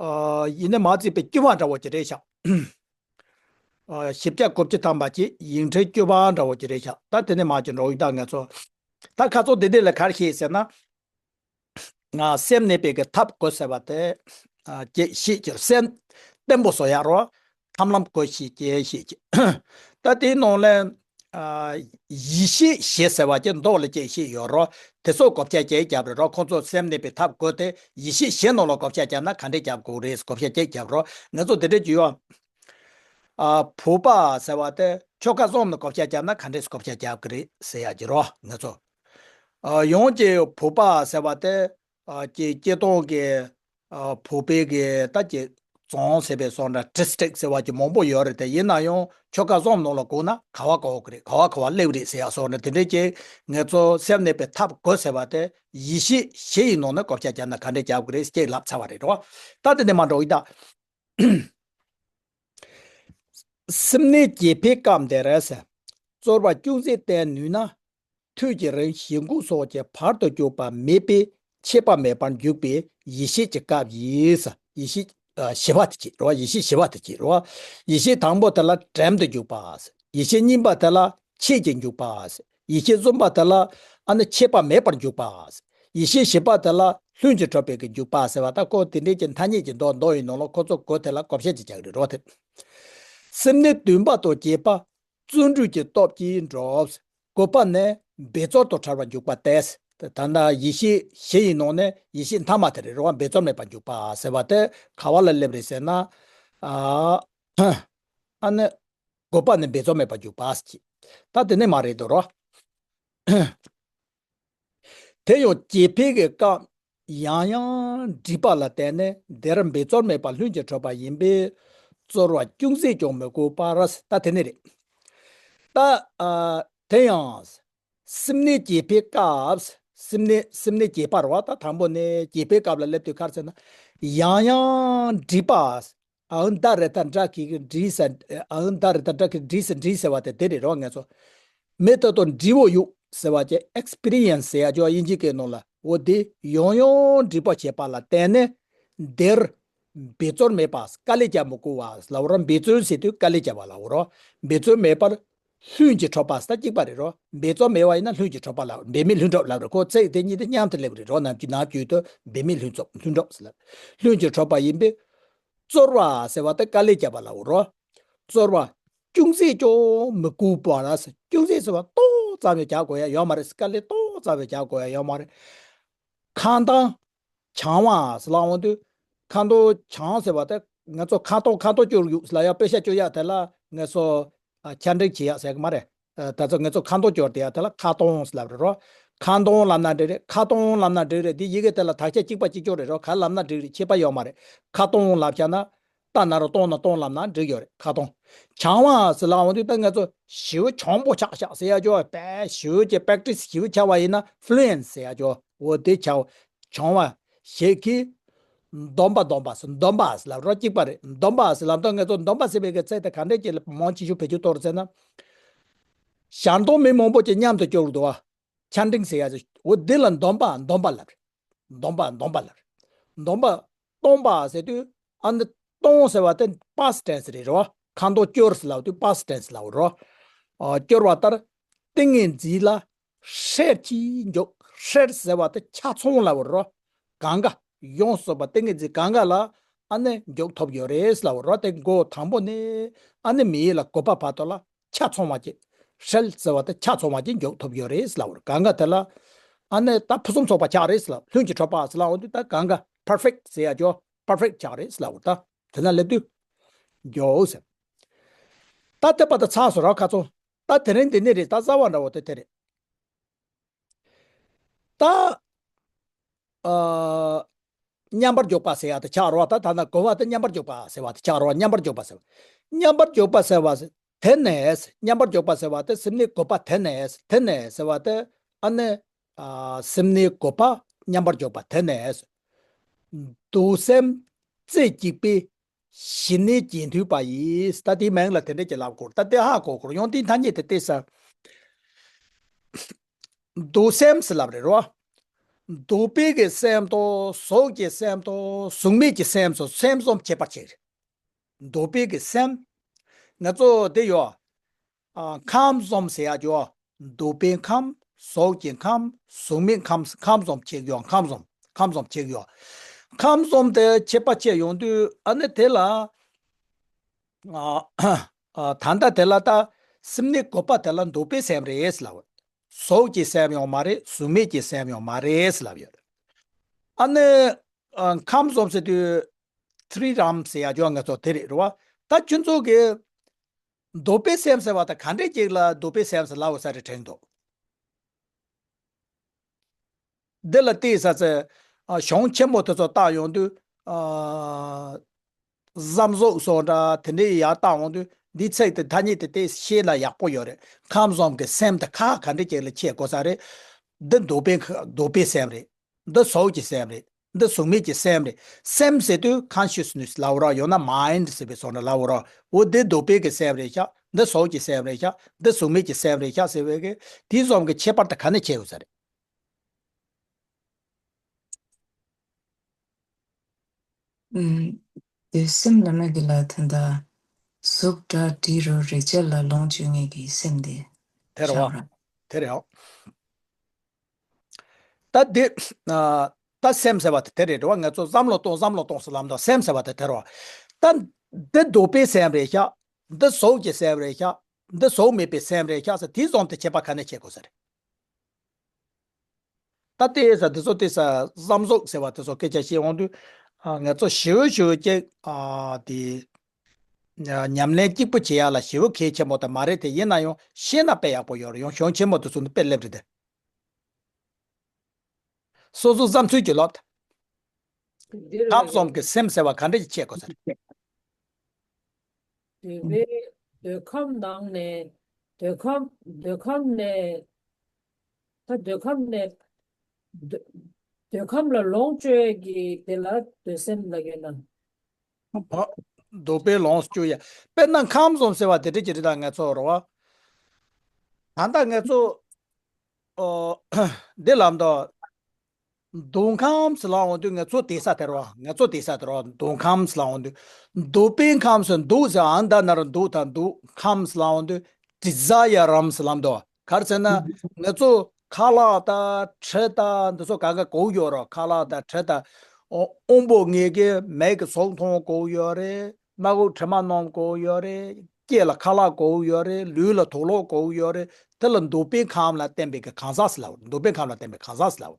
ཨ། ཡིན་ནའི་མ་བརྩིས་པའི་དཀྱུས་མ་འདྲ་བོ་ཅིག་རེད་ཤག་ཨ། བཞི་བརྒྱ་དགུ་བཅུ་ཐམ་པ་ཅིག་ཡིག་ཕྲེང་དཀྱུས་མ་འདྲ་བོ་ཅིག་རེད་ཤག་ད་དེ་ནས་མ་ཅིག་འགྲོ་ཡི་ད་ང་ཚོ། ད་ཁ་ཚོ་འདི་འདི་ལ་ག་རེ་བཤད་ཟེར་ན། ང་སེམས་གནས་པའི་གི་ཐབས་དགོས་ཟེར་བ་དེ། ཨ། ཅེས་བཤད་ཀྱི་སེམས་བརྟན་པོ་བཟོ་ཡ་རོ། ཐབས་ལམ་དགོས་ཤེས་ཀྱི་བཤད་ཀྱི། ད་དེའི་ནང་ལས། ཨ། ཡིད་ཤེས་ཞེས་ཟེར་བ་ཅན་མདོ་ལ་སྐྱེ་ཤེས་ཡོད་རོ། དེ་ཚོ་བགོ་བཤའ་བྱས་རྒྱབ་རེད་རོ། ཁོང་ཚོ་སེམས་གནས་པའི་ཐབས་བགོས་ཏེ་ཡིད་ཤེས་ཞེས་ནང་ལ་བགོ་བཤའ་བརྒྱབ་ན་ག་འདྲས་རྒྱབ་དགོས་རེད། བགོ་བཤའ་བྱས་རྒྱབ་རོ། ང་ཚོ་དེ་འདྲས་ཀྱི་ཡོད། ཨ། བུ་པ་ཟེར་བ་དེ་ཆོལ་ཁ་གསུམ་ནས་བགོ་བཤའ་བརྒྱབ་ན་ག་འདྲས་བགོ་བཤའ་རྒྱབ་གི་རེད་ཟེར་ཡ་ཀྱི་རོ། ང་ཚོ། ཨ། ཡང་ཅིག་བུ་པ་ཟེར་བ་དེ། ཨ། ཀྱི་སྐྱེ་སྟོང་གི། ཨ། བུ་པའི་གི་ད་ཀྱི་རྫོང་ཟེར་བའི་སོགས་འདྲ་ཌིསི་ཊིག་ཟེར་བ་ཀྱི་མང་པོ་ཡོད་རེད་དེ། ཡིན་ན་ཡང་ཆོལ་ཁ་གསུམ་ནང་ལ་བགོས་ན་ག་བ་ག་བ་གི་རེད། ག་བ་ག་བ་སླེབས་རེད་ཟེར་ཡ་སོགས་འདྲ་དེ་འདྲས་ཀྱི་ང་ཚོ་སེམས་གནས་པའི་ཐབས་བགོས་ཟེར་བ་དེ་ཡིད་ཤེས་ཞེ་ཡི་ནང་ནས་བགོ་བཤའ་བརྒྱབ་ན་ག་འདྲས་རྒྱབ་གི་རེད་ཅེས་ལབ་ཚར་བ་རེད་རོ། ད་དེ་ནས་མ་འགྲོ་ཡི་ད། སེམས་གནས་བརྒྱད་པའི་སྐབས་འདིར། རྩོལ་བ་ཅུང་ཟད་བསྟེན་ནུས་ན། ཐོད་ཀྱི་རིང་ཞིང་ཁུག་སོགས་ཀྱི་བར་དུ་གྱུར་པ་མེད་པས་ཆད་པ་མེད་པར་འཇུག་པའི་ཡིད་ཤེས་ཀྱི་སྐབས་ཡིན། ཡིད་ཤེས་ཨ་བཞི་པ་དེ་གཅིག་རེད་བ། ཡིད་ཤེས་བཞི་པ་དེ་གཅིག་རེད་བ། ཡིད་ཤེས་དང་པོ་དེ་ལ་དྲན་དུ་འཇུག་པ། ཡིད་ཤེས་གཉིས་པ་དེ་ལ་ཆད་ཀྱིས་འཇུག་པ། ཡིད་ཤེས་གསུམ་པ་དེ་ལ་ཨ་ནི་ཆད་པ་མེད་པར་འཇུག་པ། ཡིད་ཤེས་བཞི་པ་དེ་ལ་ལྷུན་གྱིས་གྲུབ་པའི་གི་འཇུག་པ་ཟེར་བ། ད་ཁོ་དེ་འདྲས་ཀྱི་ཐ་སྙད་ཀྱི་མདོ་མདོ་ཡི་ནང་ལ་ཁོ་ཚོ་གོ་དེ་ལ་བགོ་བཤའ་ཅིག་རྒྱག་རེད་རོ་དེ། སེམས་གནས་བདུན་པ་དང་བརྒྱད་པ་བརྩོན་འགྲུས་ཀྱི་སྟོབས་ཀྱིས་འགྲུབ། དགུ་པ་ནི་འབད་རྩོལ་དང་བྲལ་བར་འཇུག་པ་སྟེ། ད་ལྟ་ཡིད་ཤེས་བཞི་ཡི་ནང་ནས་ཡིད་ཤེས་མཐའ་མ་དེ་རེད་རོ། འབད་རྩོལ་མེད་པར་འཇུག་པ་ཟེར་བ་དེ་ག་བ་ལ་སླེབས་རེད་ཟེར་ན། ཨ། ཨ་ནི། དགུ་པ་ནི་འབད་རྩོལ་མེད་པར་འཇུག་པ་ཟེར་གི། ད་དེ་ནས་མ་རེད་དོ་རོ། དེ་ཡང་བརྒྱད་པའི་གི་སྐབས་ཡང་ཡང་འདྲིས་པ་ལ་བརྟེན་ནས་འདིར་འབད་རྩོལ་མེད་པར་ལྷུན་གྱིས་གྲུབ་པ་ཡིན་པས་རྩོལ་བ་ཅུང་ཟད་ཀྱང་མི་དགོས་པར། ད་དེ་ནས་རེད། ད། ཨ། དེ་ཡང་སེམས་གནས་བརྒྱད་པའི་སྐབས། སེམས་གནས་སེམས་གནས་བརྒྱད་པ་རེད་བ། ད་དང་པོ་ནས་བརྒྱད་པའི་སྐབས་ལ་སླེབས་དུས་ག་རེ་ཟེར་ན། ཡང་ཡང་འདྲིས་པ། ཨའུ་ད་རེ་ད་འདྲ་གི་གི་འདྲིས་ཟེར། ཨའུ་ད་རེ་ད་འདྲ་གི་འདྲིས་ཟེར་འདྲིས་ཟེར་བ་དེ་དེ་རེད་རོ། ང་ཚོ་མི་ལྟ་དང་འདྲིས་པོ་ཡོད་ཟེར་བ་ཅེ་ཨེག་སི་པི་རི་ཡན་སི་ཟེར་ཡ་ཅོ་དབྱིན་ཇི་སྐད་ནང་ལ། འོ་དེ་ཡང་ཡང་འདྲིས་པ་བྱེད་པ་ལ་བརྟེན་ནས་འདིར་འབད་རྩོལ་མེད་པ་དཀའ་ལས་བརྒྱབ་མི་དགོས་པ་ལབ་རོ། འབད་རྩོལ་ཟེར་དུས་དཀའ་ལས་བརྒྱབ་པ་ལབ་རོ། འབད་རྩོལ་མེད་པར་ལྷུན་གྱིས་གྲུབ་པ་ཟེར་ད་གཅིག་པ་རེད་རོ། འབད་རྩོལ་མེད་པ་ཡིན་ན་ལྷུན་གྱིས་གྲུབ་པ་ལ་འབད་མེད་ལྷུན་གྲུབ་ལབ་རེད། ཁོ་ཚིག་དེ་གཉིས་དེ་མཉམ་དུ་སླེབས་རེད་རོ། ནམ་རྒྱུན་ནམ་རྒྱུན་དུ་འབད་མེད་ལྷུན་གྲུབ་ལྷུན་གྲུབ་ཟེར་ལབ། ལྷུན་གྱིས་གྲུབ་པ་ཡིན་པས་རྩོལ་བ་ཟེར་བ་དེ་དཀའ་ལས་བརྒྱབ་པ་ལབ་རོ། རྩོལ་བ་ཅུང་ཟད་ཀྱང་མི་དགོས་པར། ཅུང་ཟད་ཟེར་བ་ཏོག་ཙམ་ཡང་རྒྱག་དགོས་ཡ་ཡོད་མ་རེད། དཀའ་ལས་ཏོག་ཙམ་ཡང་རྒྱག་དགོས་ཡ་ཡོད་མ་རེད། ཁ་འདོན་བྱང་བ་ཟེར་ལབ་འོང་དུས། ཁ་འདོན་བྱང་ཟེར་བ་དེ་ང་ཚོ་ཁ་འདོན་ཁ་འདོན་སྐྱོར་ཡོད་ཟེར་ལབ་ཡ། པེ་ཤ་སྐྱོར་ཡ་དེ་ལ་ང་ཚོ་ཨ་ཆ་འགྲིག་བྱེད་ཡ་ཟེར་གི་མ་རེད། ཨ་ད་ཚོ་ང་ཚོ་ཁ་འདོན་སྐྱོར་དེ་ཡ་དེ་ལ་ཁ་འདོན་ཟེར་ལབ་རེད་རོ། ཁ་འདོན་ལབ་ན་འགྲིག་རེད། ཁ་འདོན་ལབ་ན་འགྲིག་རེད། འདི་ཡི་གེ་དེ་ལ་དག་ཆ་གཅིག་པ་གཅིག་ཀྱང་རེད་རོ། ག་ལབ་ན་འགྲིག་རེད། ཁྱད་པར་ཡོད་མ་རེད། ཁ་འདོན་ལབ་བྱས་ན། ད་ན་རོ་སྟོང་ན་སྟོང་ལབ་ན་འགྲིག་ཡོད་རེད། ཁ་འདོན། བྱང་བ་ཟེར་ལབ་འོང་དུས་ད་ང་ཚོ་ཞེ་པོ་བྱང་པོ་ཆགས་ཤག་ཟེར་ཡ་ཅོ། དཔེ་ཞེ་པོ་ཅིག་པེག་ཊི་སི་ཞེ་པོ་ཆགས་པ་ཡིན་ན་ཕུ་ལུ་ཨེན་སི་ཟེར་ཡ་ཅོ། འོ་དེ་ཆགས་བྱང་བ་ཞིག་གིས། འདོན་པ་འདོན་པ་ཟེར་འདོན་པ་ཟེར་ལབ་རོ། གཅིག་པ་རེད། འདོན་པ་ཟེར་ལབ་ད་ང་ཚོ་འདོན་པ་ཟེར་བའི་གི་ཚིག་དེ་ག་འདྲས་ཀྱི་མང་ཆེ་ཤོས་བེད་སྤྱོད་གཏོང་རེད་ཟེར་ན། ཞལ་འདོན་མི་མང་པོ་ཅིག་མཉམ་དུ་སྐྱོར་འདུག་བ། ཆ་འགྲིག་ཟེར་ཡ་ཟེར། འོ་འདི་ལ་འདོན་པ་འདོན་པ་ལབ་རེད། འདོན་པ་འདོན་པ་ལབ་རེད། འདོན་པ་གཏོང་པ་ཟེར་དུས་ཨ་ནི་གཏོང་ཟེར་བ་དེ་པ་སི་ཊི་ཊེན་སི་རེད་རོ། ཁ་འདོན་སྐྱོར་ཟེར་ལབ་དུས་པ་སི་ཊི་ཊེན་སི་ལབ་རོ། ཨ་སྐྱོར་བ་ལྟར་ཏིང་ངེ་འཛིན་ལ་ཧྲལ་གྱིས་འཇུག་ཧྲལ་ཟེར་བ་དེ་ཆ་ཚང་ལབ་རོ། གང་ག་ཡོངས་སུ་རྫོགས་པ་ཏིང་ངེ་འཛིན་གང་ག་ལ་ཨ་ནི་འཇུག་ཐུབ་ཡོད་རེད་ལབ་རོ། དེ་མགོ་དང་པོ་ནས་ཨ་ནི་མིའི་ལ་གོ་པ་བར་དུ་ལ། ཆ་ཚང་བ་ཅིག་ཧྲལ་ཟེར་བ་དེ་ཆ་ཚང་བ་ཅིག་འཇུག་ཐུབ་ཡོད་རེད་ལབ་རེད། གང་ག་དེ་ལ་ཨ་ནི་ད་ཕུན་སུམ་ཚོགས་པ་ཆགས་རེད་ལབ། ལྷུན་གྱིས་གྲུབ་པ་ཟེར་ལབ་འོང་དུས་ད་གང་ག་པར་ཕེག་ཊི་ཟེར་ཡ་ཅོ་པར་ཕེག་ཊི་ཆགས་རེད་ལབ་རེད། ད་དེ་ན་སླེབས་དུས་འཇོག་ཟེར། ད་དེ་བར་དུ་ཚར་སོང་ར་ཁ་ཚོ། ད་དེ་རིང་འདི་ནས་རེད། ད་རྩ་བ་འདྲ་བོ་དེ་དེ་རེད། ད། ཨ། མཉམ་པར་འཇོག་པ་ཟེར་ཡ་དེ་ཆགས་རོགས། ད་ཐ་ན་གོ་བ་དེ་མཉམ་པར་འཇོག་པ་ཟེར་བ་དེ་ཆགས་རོགས། མཉམ་པར་འཇོག་པ་ཟེར་བ། མཉམ་པར་འཇོག་པ་ཟེར་བ་དེ་ནས། མཉམ་པར་འཇོག་པ་ཟེར་བ་དེ་སེམས་གནས་དགུ་པ་དེ་ནས། དེ་ནས་ཟེར་བ་དེ་ཨ་ནི། ཨ། སེམས་གནས་དགུ་པ་མཉམ་པར་འཇོག་པ་དེ་ནས། འདུ་སེམས་རྩེ་གཅིག་པའི་ཞི་གནས་ཀྱི་མཐུན་པ་ཡིས། ད་དེའི་མིང་ལ་དེ་འདྲ་ཅིག་ལབ་དགོས། ད་དེ་ཧ་གོ་དགོས། ཡང་དེའི་ཐ་སྙད་དེ་བལྟས་ས། འདུ་སེམས་ཟེར་ལབ་རེད་རོ། འདུ་བའི་གི་སེམས་དང་གཟུགས་ཀྱི་སེམས་དང་གཟུགས་མེད་ཀྱི་སེམས་སུ་སེམས་གསུམ་ཁྱད་པར་ཕྱེ་རེད། འདུ་བའི་གི་སེམས། ང་ཚོ་དེ་ཡོད། ཨ། ཁམས་གསུམ་ཟེར་ཡ་ཡོད། འདུ་བའི་ཁམས། གཟུགས་ཀྱི་ཁམས། གཟུགས་མེད་ཁམས། ཁམས་གསུམ་ཕྱེ་ཡོད། ཁམས་གསུམ། ཁམས་གསུམ་ཕྱེ་ཡོད། ཁམས་གསུམ་དེ་ཁྱད་པར་ཕྱེ་ཡོང་དུས་ཨ་ནི་དེ་ལ། ཨ། ཨ། ད་ལྟ་དེ་ལ་ད། སེམས་ནི་བཀོད་པ་དེ་ལ་འདོད་པའི་སེམས་རེད་ལབ། གཟུགས་ཀྱི་སེམས་ཡང་མ་རེད། གཟུགས་མེད་ཀྱི་སེམས་ཡང་མ་རེད་ལབ་ཡོད། ཨ་ནི་ཨ་ཁམས་གསུམ་ཟེར་དུས་ཐི་རི་རམ་ཟེར་ཡ་ཅོ་ང་ཚོ་དེ་རེད་རེད་བ། ད་ཁྱོད་ཚོ་གི་འདོད་པའི་སེམས་ཟེར་བ་ད་ག་འདྲས་ཅིག་ལ་འདོད་པའི་སེམས་ཟེར་ལབ་ས་རེད་དྲན་འདུག་འདི་ལ་བལྟས་ས་ཚེ་ཨ་གཞུང་ཆེན་པོ་དེ་ཚོ་བལྟ་ཡོང་དུས་ཨ་བསམ་གཟུགས་སོགས་འདྲ་དེ་འདྲའི་ཡར་བལྟ་འོང་དུས་འདི་ཚིག་དེ་ཐ་སྙད་དེ་དེ་ཤེས་ན་ཡག་པོ་ཡོད་རེད། ཁམས་གསུམ་གྱི་སེམས་དེ་ཁ་ག་འདྲ་ཅིག་ལ་ཁྱེད་དགོས་ས་རེད། འདི་འདོད་པའི་འདོད་པའི་སེམས་རེད། འདི་གཟུགས་ཀྱི་སེམས་རེད། འདི་གཟུགས་མེད་ཀྱི་སེམས་རེད། སེམས་ཟེར་དུས་consciousness་ལབ་ར་ཡང་ན་mind་ཟེར་བའི་སོགས་ནས་ལབ་ར། འོ་འདི་འདོད་པའི་གི་སེམས་རེད་ཤག་འདི་གཟུགས་ཀྱི་སེམས་རེད་ཤག་འདི་གཟུགས་མེད་ཀྱི་སེམས་རེད་ཤག་ཟེར་བའི་གི་དེ་གསུམ་གྱི་ཁྱད་པར་དེ་ག་ནས་ཕྱེ་དགོས་ས་རེད། ཨུམ། འདོད་སེམས་ལབ་ན་གི་ལ་ད་ལྟ་གཟུགས་སྒྲ་དྲི་རོ་རེག་བྱ་ལ་ལོངས་སྤྱོད་མཁན་གྱི་སེམས་དེ་དེ་རེད་བ། ཤག་ར། དེ་རེད་ཨོ། ད་འདི་ཨ་ད་སེམས་ཟེར་བ་དེ་དེ་རེད་རེད་བ། ང་ཚོ་བསམ་བློ་གཏོང་བསམ་བློ་གཏོང་ཟེར་ལབ་འདུག་སེམས་ཟེར་བ་དེ་དེ་རེད་བ། ད་འདི་འདོད་པའི་སེམས་རེད་ཤག་འདི་གཟུགས་ཀྱི་སེམས་རེད་ཤག་འདི་གཟུགས་མེད་པའི་སེམས་རེད་ཤག་ཟེར་དེ་གསུམ་དེ་ཁྱད་པར་ག་ནས་ཕྱེ་དགོས་ས་རེད། ད་ལྟའི་ས་དེ་ཚོ་དེ་ས་བསམ་གཟུགས་ཟེར་བ་དེ་ཚོ་སྐད་ཆ་བཤད་འོང་དུས་ཨ་ང་ཚོ་ཞེ་པོ་ཞེ་པོ་ཅིག་ཨ་དེ་ཉམས་ལེན་གཅིག་པུ་བྱེད་ཡ་ལ་ཞེ་པོ་གལ་ཆེན་པོ་དེ་མ་རེད་དེ། ཡིན་ན་ཡང་ཤེས་ན་དཔེ་ཡག་པོ་ཡོད་རེད། ཡང་གཞུང་ཆེན་མོ་དེ་ཚོ་ནི་དཔེ་སླེབས་རེད་དེ། སོ་སོ་བསམ་ཚུལ་གྱི་ལོག་འདི་རེད། ཁམས་གསུམ་གྱི་སེམས་ཟེར་བ་ག་འདྲ་ཞིག་བྱེད་དགོས་ས་རེད། འདོད་པའི་འདོད་ཁམས་ནང་ནས་འདོད་ཁམས་འདོད་ཁམས་ནས་ད་འདོད་ཁམས་ནས་འདོད་འདོད་ཁམས་ལ་ལོངས་སྤྱོད་ཀྱི་དེ་ལ་འདོད་སེམས་ལ་གྱུར་ན། འདོད་པའི་ལོངས་སྤྱོད་ཡ། དཔེར་ན་ཁམས་གསུམ་ཟེར་བ་དེ་འདྲ་ཅིག་རེད། ད་ང་ཚོ་རེད་བ། ད་ལྟ་ང་ཚོ་ཨོ་འདི་ལབ་འདུག་འདོད་ཁམས་ལབ་འོང་དུས་ང་ཚོ་བསྡད་ས་དེ་རེད་བ། ང་ཚོ་བསྡད་ས་དེ་རེད་བ། འདོད་ཁམས་ལབ་འོང་དུས་འདོད་པའི་ཁམས་སུ་འདོད་ཟེར་ཨ་ད་ན་ར་འདོད་དང་འདོད་ཁམས་ལབ་འོང་དུས་ཌི་ཛ་ཡ་རམ་ལབ་འདུག་ག་རེ་ཟེར་ན་ང་ཚོ་ཁ་ལག་དང་གྲི་དང་འདི་ཚོ་གང་ག་དགོས་ཡོད་རེད། ཁ་ལག་དང་གྲི་དང་དབང་པོ་ལྔ་གི་མིག་གིས་ཟོག་མཐོང་དགོས་ཡོད་རེད། སྣ་ཁུག་དྲི་མ་སྣོམ་དགོས་ཡོད་རེད། སྐེ་ལ་ཁ་ལག་དགོས་ཡོད་རེད། ལུས་ལ་དུག་ལོག་དགོས་ཡོད་རེད། དེ་ལ་འདོད་པའི་ཁམས་ལ་བརྟེན་པའི་གི་གང་ཟག་ཟེར་ལབ། འདོད་པའི་ཁམས་ལ་བརྟེན་པའི་གང་ཟག་ཟེར་ལབ།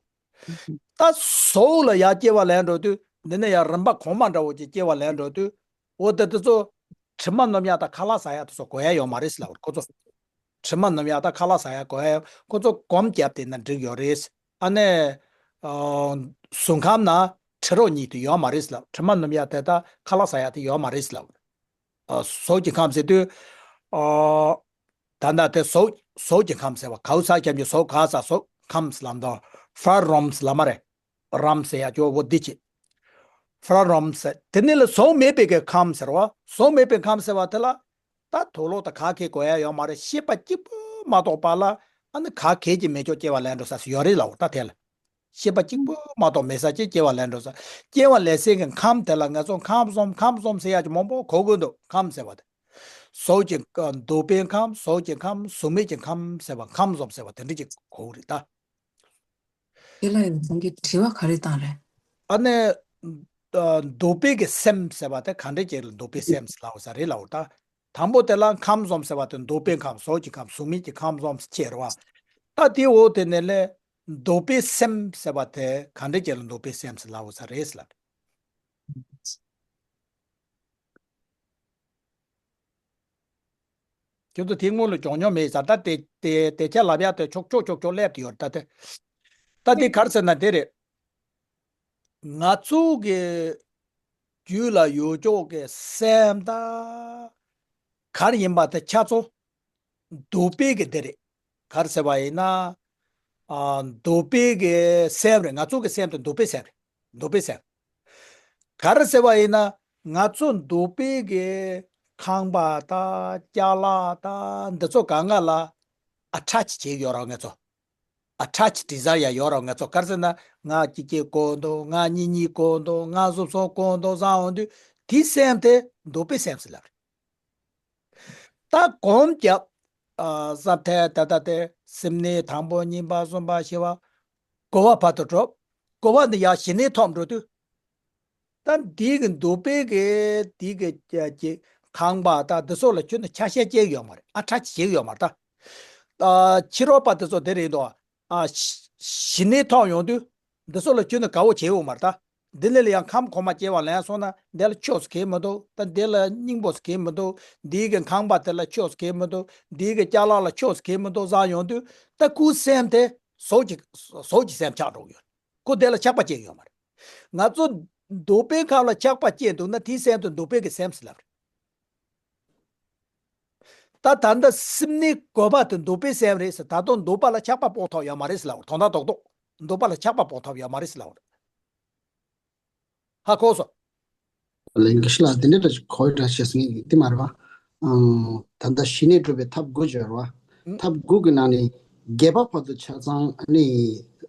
ད་གཟུགས་ལ་ཡར་སྐྱེ་བ་ལེན་འགྲོ་དུས་འདི་ནས་ཡར་རིམ་པ་གོང་མ་འདྲ་བོ་ཅིག་སྐྱེ་བ་ལེན་འགྲོ་དུས་འོ་ད་དེ་ཚོ་དྲི་མ་སྣོམ་ཡག་དང་ཁ་ལག་ཟ་ཡག་དེ་ཚོ་དགོས་ཡག་ཡོད་མ་རེད་ཟེར་ལབ། ཁོ་ཚོ་དྲི་མ་སྣོམ་ཡག་དང་ཁ་ལག་ཟ་ཡག་དགོས་ཡག་ཡོད། ཁོ་ཚོ་སྒོམ་བརྒྱབ་བསྡད་ན་འགྲིག་ཡོད་རེད། ཨ་ནི་ཨ་གཟུགས་ཁམས་ན་དྲི་རོ་གཉིས་དེ་ཡོད་མ་རེད་ཟེར་ལབ། དྲི་མ་སྣོམ་ཡག་དེ་དང་ཁ་ལག་ཟ་ཡག་དེ་ཡོད་མ་རེད་ཟེར་ལབ། ཨ་གཟུགས་ཀྱི་ཁམས་ཟེར་དུས་ཨ་ད་ལྟ་དེ་གཟུགས་གཟུགས་ཀྱི་ཁམས་ཟེར་བ་གའུ་ཚ་ཁྱམས་ཀྱི་གཟུགས་ག་ས་གཟུགས་ཁམས་ལབ་འདུག་ཧྥ་རོམ་ལབ་མ་རེད། རམ་ཟེར་ཡ་ཅོ་བོ་འདི་ཅི། ཧྥ་རོམ་ཟེར་དེ་ནི་ལ་གཟུགས་མེད་པའི་གི་ཁམས་ཟེར་བ། གཟུགས་མེད་པའི་ཁམས་ཟེར་བ་དེ་ལ་ད་དུག་ལོག་དང་ག་གེ་དགོས་ཡ་ཡོད་མ་རེད། ཤེས་པ་གཅིག་པུ་མ་གཏོགས་པ་ལ་ཨ་ནི་ག་གེ་ཅི་མེད་ཅོག་སྐྱེ་བ་ལེན་འགྲོ་ས་སུ་ཡོད་རེད་ལབ། ད་དེ་ལ། ཤེས་པ་གཅིག་པུ་མ་གཏོགས་མེད་ས་ཅིག་སྐྱེ་བ་ལེན་འགྲོ་ས། སྐྱེ་བ་ལེན་སའི་གི་ཁམས་དེ་ལ་ང་ཚོ་ཁམས་གསུམ་ཁམས་གསུམ་ཟེར་ཡག་ཅིག་མང་པོ་གོ་དགོས་འདུག་ཁམས་ཟེར་བ་དེ། གཟུགས་ཀྱི་འདོད་པའི་ཁམས། གཟུགས་ཀྱི་ཁམས། གཟུགས་མེད་ཀྱི་ཁམས་ཟེར་བ་ཁམས་གསུམ་ཟེར་བ་དེ་འདྲ་ཅིག་གོ་གི་རེད་ད། དེ་ལ་ཡང་ཁོང་གིས་དྲི་བ་ག་རེ་བཏང་རེད། ཨ་ནི་འདོད་པའི་གི་སེམས་ཟེར་བ་དེ་ག་འདྲ་ཅིག་ལ་འདོད་པའི་སེམས་ལབ་ས་རེད་ལབ་ད། དང་པོ་དེ་ལ་ཁམས་གསུམ་ཟེར་བ་དེ་འདོད་པའི་ཁམས། གཟུགས་ཀྱི་ཁམས། གཟུགས་མེད་ཀྱི་ཁམས་གསུམ་ཕྱེ་རེད་བ། ད་དེའི་འོག་དེ་ནས་ལས་འདོད་པའི་སེམས་ཟེར་བ་དེ་ག་འདྲ་ཅིག་ལ་འདོད་པའི་སེམས་ལབ་ས་རེད་ལབ། ཁྱོད་ཚོ་དེ་སྔོན་ལ་གྱོང་མྱོང་མེད་ས། ད་དེ་དེ་དེ་ཆ་ལབ་ཡག་དེ་ཆོག་ཆོག་ཆོག་ཆོག་སླེབས་ཏེ་ཡོད་ད་དེ། ད་དེ་ག་རེ་ཟེར་ན་དེ་རེད། ང་ཚོ་གི་རྒྱུད་ལ་ཡོད་ཅོག་གི་སེམས་ད་ག་རེ་ཡིན་པ་དེ་ཆ་ཚང་འདོད་པའི་གི་དེ་རེད། ག་རེ་ཟེར་བ་ཡིན་ན། ཨ་འདོད་པའི་གི་སེམས་རེད། ང་ཚོ་གི་སེམས་དེ་འདོད་པའི་སེམས་རེད། འདོད་པའི་སེམས། ག་རེ་ཟེར་བ་ཡིན་ན་ང་ཚོ་འདོད་པའི་གི་ཁང་པ་དང་ཅ་ལག་དང་འདི་ཚོ་གང་ག་ལ་ཨ་ཊེཆ་བྱས་ཡོད་རེད་ང་ཚོ། ཨ་ཊེཆ་ཌི་ཛ་ཡར་ཡོད་རེད་ང་ཚོ། ག་རེ་ཟེར་ན་ང་གཅིག་གཅིག་དགོས་འདུག་ང་གཉིས་གཉིས་དགོས་འདུག་ང་གསུམ་གསུམ་དགོས་འདུག་བསམ་འོང་དུས་དེའི་སེམས་དེ་འདོད་པའི་སེམས་ཟེར་ལབ་རེད། ད་གོམས་བརྒྱབ། ཨ་བསམ་ཐལ། ད་ལྟ་དེ་སེམས་ནི་དང་པོ་གཉིས་པ་གསུམ་པ་བཞི་པ། དགུ་པ་བར་དུ་འགྲོ། དགུ་པ་འདི་ཡར་ཞི་གནས་ཐོབ་འགྲོ་དུས། ད་འདི་གི་འདོད་པའི་གི་འདི་གི་ཀྱི་ ཁང་པ་དང་འདི་ཚོ་ལ་ཁྱོན་ནས་ཆ་ཤས་བྱེད་ཀྱི་ཡོད་མ་རེད། ཨ་ཁྲག་ཅིག་བྱེད་ཀྱི་ཡོད་མ་རེད་ད། ཨ་ཕྱི་རོལ་པ་དེ་ཚོ་དེ་རེད་འདུག་ཨ་ཞི་གནས་ཐོབ་ཡོང་དུས་འདི་ཚོ་ལ་ཁྱོན་ནས་དགའ་བོ་བྱེད་འོང་མ་རེད་ད། འདི་ལས་ལ་ཡང་ཁམས་གོང་མ་སྐྱེ་བ་ལེན་སོང་ན་འདི་ལ་ཆོས་སུ་གལ་མི་འདུག་ད་འདི་ལ་སྙིང་པོ་སུ་གལ་མི་འདུག་འདིའི་གི་ཁང་པ་དེ་ལ་ཆོས་སུ་གལ་མི་འདུག་འདིའི་གི་ཅ་ལག་ལ་ཆོས་སུ་གལ་མི་འདུག་བསམ་ཡོང་དུས་ད་ཁོའི་སེམས་དེ་གཟུགས་ཀྱི་གཟུགས་ཀྱི་སེམས་ཆགས་འགྲོ་གི་ཡོད། ཁོ་དེ་ལ་ཆགས་པ་སྐྱེ་གི་ཡོད་མ་རེད། ང་ཚོ་འདོད་པའི་ཁམས་ལ་ཆགས་པ་སྐྱེས་འདུག་ན་དེའི་སེམས་དེ་འདོད་པའི་གི་སེམས་སུ་ལབ་རེད། ད་ད་ལྟ་སེམས་ནི་དགོས་པ་དེ་འདོད་པའི་སེམས་རེད་ཟེར། ད་དུང་འདོད་པ་ལ་ཆགས་པ་སྤོང་ཐུབ་ཡོད་མ་རེད་ཟེར་ལབ་རེད། དོན་དག་རྡོག་རྡོག་འདོད་པ་ལ་ཆགས་པ་སྤོང་ཐུབ་ཡོད་མ་རེད་ཟེར་ལབ་རེད། ཧ་གོ་སོང་། ལན་གྱི་ཤི་ལ་དེ་འདྲ་གོ་ཡི་འདྲ་བྱས་ངེས་ཀྱི་དེ་མ་རེད་བ། ཨང་། ད་ལྟ་ཞི་གནས་སྒྲུབ་པའི་ཐབས་དགུ་སྦྱོར་བ། ཨང་། ཐབས་དགུ་གི་ནང་ནས་བརྒྱད་པ་བར་དུ་ཆ་ཚང་ནི་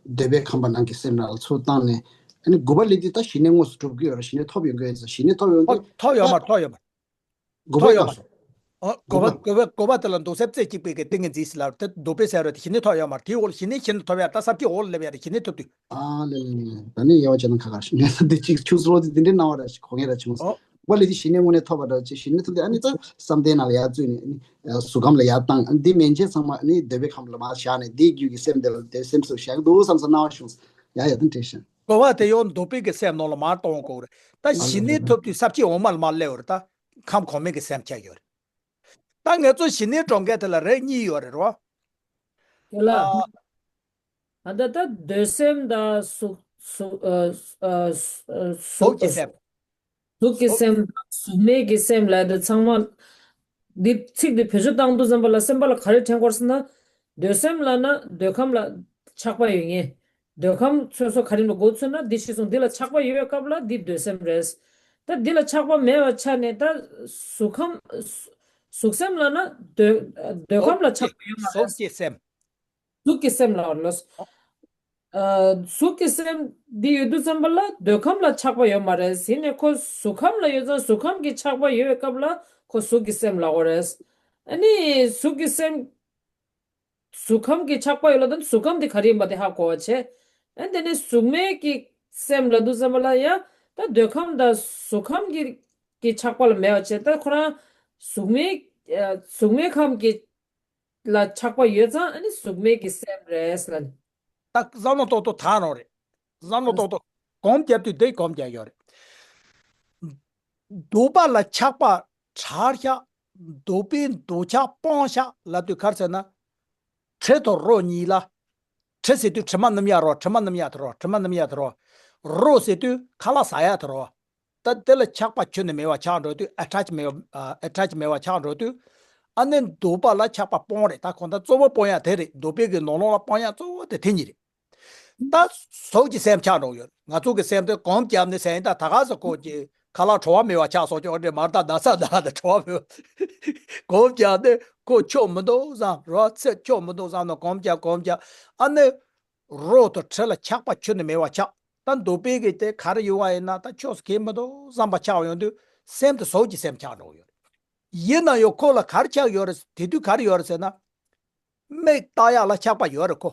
འདོད་པའི་ཁམས་པ་ནང་གི་སེམས་ལ་ཚུར་བཏང་ནས་ཨ་ནི་དགུ་པ་ལས་དེ་ད་ཞི་གནས་དངོས་སུ་སྒྲུབ་ཀྱི་ཡོད་རེད། ཞི་གནས་ཐོབ་ཡོང་གི་ཡོད་ཙང་ཞི་གནས་ཐོབ་ཡོང་དུས་ཐོབ་ཡོད་མ་རེད། ཐོབ་ཡོད་མ་རེད། དགོས་པ་ཡོད་མ་རེད། ཨ། དགོས་པ་དགོས་པ་དགོས་པ་དེ་ལ་འདོད་སེམས་རྩེ་གཅིག་པའི་གི་ཏིང་ངེ་འཛིན་ཟེར་ལབ་དེ་འདོད་པའི་སེམས་རེད། དེ་ཞི་གནས་ཐོབ་ཡོད་མ་རེད། དེའི་འོག་ལ་ཞི་གནས་ཞི་གནས་ཐོབ་ཡ་ད་ས་བཅད་འོག་ལ་སླེབས་ཡ་རེད། ཞི་གནས་ཐོབ་དུས། ཨ་ལེ་ལེ་ལེ། ད་ནི་དབྱེ་བ་བྱས་ན་ཁ་ཁ་ཞིག་ངས་ད་འདི་གཅིག་ཆུ་སོ་དེ་འདི་འདྲའི་སྣང་བ་ར་ཞིག་གོ་ངེས་ར་བྱུང་སོང་། ཨོ། དགོས་པ་ལས་དེ་ཞི་གནས་དངོས་གནས་ཐོབ་པ་འདྲ་ཅིག་ཞི་གནས་ཐོབ་དུས་ཨ་ནི་ད་བསམ་གཏན་ནང་ལ་ཡར་བཙུད་ནས་ཨ་ནི་གཟུགས་ཁམས་ལ་ཡར་བཏང་ཨ་ནི་འདི་མན་ཆད་ཚང་མ་ཨ་ནི་འདོད་པའི་ཁམས་ལ་མར་བཞག་ནས་དེའི་རྒྱུད་ཀྱི་སེམས་དེ་ལ་དེ་སེམས་སུ་བཞག་འདུག་བསམ་སོང་སྣང་བ་བྱུང་སོང་། ཡ་ཡ་ད་འདྲ་ཞིག་དགོས་པ་དེ་ཡང་འདོད་པའི་གི་སེམས་ནང་ལ་མར་གཏོང་དགོས་རེད། ད་ཞི་གནས་ཐོབ་དུས་ས་བཅད་འོག་མ་ལ་མར་སླེབས་པ་རེད་ད། ཁམས་གོང་མའི་གི་སེམས་ཆགས་ཡོད་རེད། ད་ང་ཚོ་ཞི་གནས་སྒྲུབ་མཁན་དེ་ལ་རིགས་གཉིས་ཡོད་རེད་རོ། དེ་ལ། ཨ། ད་ལྟ་འདོད་སེམས་དང་གཟུགས་གཟུགས་ཨ་ཨ་གཟུགས་གཟུགས་ཀྱི་སེམས། གཟུགས་ཀྱི་སེམས་དང་གཟུགས་མེད་ཀྱི་སེམས་ལབ་དེ་ཚང་མ། འདི་ཚིག་འདི་བེད་སྤྱོད་བཏང་དུས་ཙམ་པ་ལ་སེམས་པ་ལ་ག་རེ་དྲན་དགོས་ཟེར་ན། འདོད་སེམས་ལབ་ན་འདོད་ཁམས་ལ་ཆགས་པ་ཡོད་ངེས། འདོད་ཁམས་སོ་སོ་ག་རེ་ལ་འགོ་ཚུགས་ན་འདི་ཤེས་སོང་། འདི་ལ་ཆགས་པ་ཡོད་སྐབས་ལ་འདི་འདོད་སེམས་རེད། ད་འདི་ལ་ཆགས་པ་མེད་པ་ཆ་ནས་ད་གཟུགས་ཁམས་གཟུགས་སེམས་ལབ་ན་འདོད་འདོད་ཁམས་ལ་ཆགས་པ་ཡོད་མ་རེད། གཟུགས་ཀྱི་སེམས། གཟུགས་ཀྱི་སེམས་ལབ་རེད། ཨ། གཟུགས་ཀྱི་སེམས་འདི་ཡོད་དུས་ཙམ་པ་ལ་འདོད་ཁམས་ལ་ཆགས་པ་ཡོད་མ་རེད། ཡིན་ནའི་ཁོ་གཟུགས་ཁམས་ལ་ཡོད་ཙང་གཟུགས་ཁམས་ཀྱི་ཆགས་པ་ཡོད་པའི་སྐབས་ལ་ཁོ་གཟུགས་ཀྱི་སེམས་ལབ་དགོས་རེད། ཨ་ནི་གཟུགས་ཀྱི་སེམས། གཟུགས་ཁམས་ཀྱི་ཆགས་པ་ཡོད་ལ་ད་གཟུགས་ཁམས་དེ་ག་རེ་ཡིན་པ་དེ་ཧ་གོ་བ་བྱས། ཨ་དེ་ནས་གཟུགས་མེད་ཀྱི་སེམས་ལབ་དུས་ཙམ་པ་ལ་ཡང་ད་འདོད་ཁམས་དང་གཟུགས་ཁམས་ཀྱི་ཀྱི་ཆགས་པ་ལ་མེད་པ་བྱས། ད་ཁོ་རང་གཟུགས་མེད་ཨ་གཟུགས་མེད་ཁམས་ཀྱི་ལ་ཆགས་པ་ཡོད་ཙང་ཨ་ནི་གཟུགས་མེད་ཀྱི་སེམས་རེད་ལབ་ནས། ད་བསམ་བློ་ཏོག་ཏོག་དྲག་རོགས་རེད། བསམ་བློ་ཏོག་ཏོག་སྒོམ་རྒྱབ་དུས་དེ་སྒོམ་རྒྱག་ཡོད་རེད། འདོད་པ་ལ་ཆགས་པ་དྲག་ཤག་འདོད་པའི་འདོད་ཆགས་སྤོང་ཤག་ལབ་དུས་ག་རེ་ཟེར་ན། དྲི་དང་རོ་གཉིས་ལ། དྲི་ཟེར་དུས་དྲི་མ་སྣུམ་ཡག་རོ། དྲི་མ་སྣུམ་ཡག་དེ་རོ། དྲི་མ་སྣུམ་ཡག་དེ་རོ། རོ་ཟེར་དུས་ཁ་ལག་ཟ་ཡག་དེ་རོ། ད་དེ་ལ་ཆགས་པ་ཁྱོན་ནས་མེད་པ་ཆགས་འགྲོ་དུས་ཨ་ཁྲག་ཅིག་མེད་པ་ཨ་ཁྲག་ཅིག་མེད་པ་ཆགས་འགྲོ་དུས། ཨ་ནི་འདོད་པ་ལ་ཆགས་པ་སྤོང་རེད། ད་གང་ལྟར་གཙོ་བོ་སྤོང་ཡག་དེ་རེད། འདོད་པའི་གི་ནང་ལོགས་ལ་སྤོང་ཡག་གཙོ་བོ་དེ་དེ་གཉིས་རེད། ད་གཟུགས་ཀྱི་སེམས་ཆགས་འགྲོ་ཡོད། ང་ཚོ་གི་སེམས་དེ་གོམས་བརྒྱབ་ནས་ཟེར་ཡིན། ད་ད་ག་ཟེ་ཁོ་ཀྱི་ཁ་ལག་བྲོ་བ་མེད་པ་ཆགས་སོང་ཀྱང་འདྲེ་མར་ད་ན་ས་ན་ད་བྲོ་བ་མེད་པ་གོམས་བརྒྱབ་ནས་ཁོ་ཆོག་མི་འདུག་བསམ་རོ། ཚེ་ཆོག་མི་འདུག་བསམ་ནས་གོམས་བརྒྱབ་གོམས་བརྒྱབ། ཨ་ནི་རོ་དང་དྲི་ལ་ཆགས་པ་ཁྱོན་ནས་མེད་པ་ཆགས། ད་འདོད་པའི་གི་དེ་ག་རེ་ཡོང་བ་ཡིན་ན་ད་ཆོག་སུ་གལ་མི་འདུག་བསམ་པ་ཆགས་ཡོང་དུས་སེམས་དེ་གཟུགས་ཀྱི་སེམས་ཆགས་འགྲོ་ཡོད། ཡིན་ན་ཡང་ཁོ་ལ་ག་རེ་ཆགས་ཡོད་རེད། དེ་དུས་ག་རེ་ཡོད་རེད་ཟེར་ན། མིག་ལྟ་ཡག་ལ་ཆགས་པ་ཡོད་རེད་ཁོ།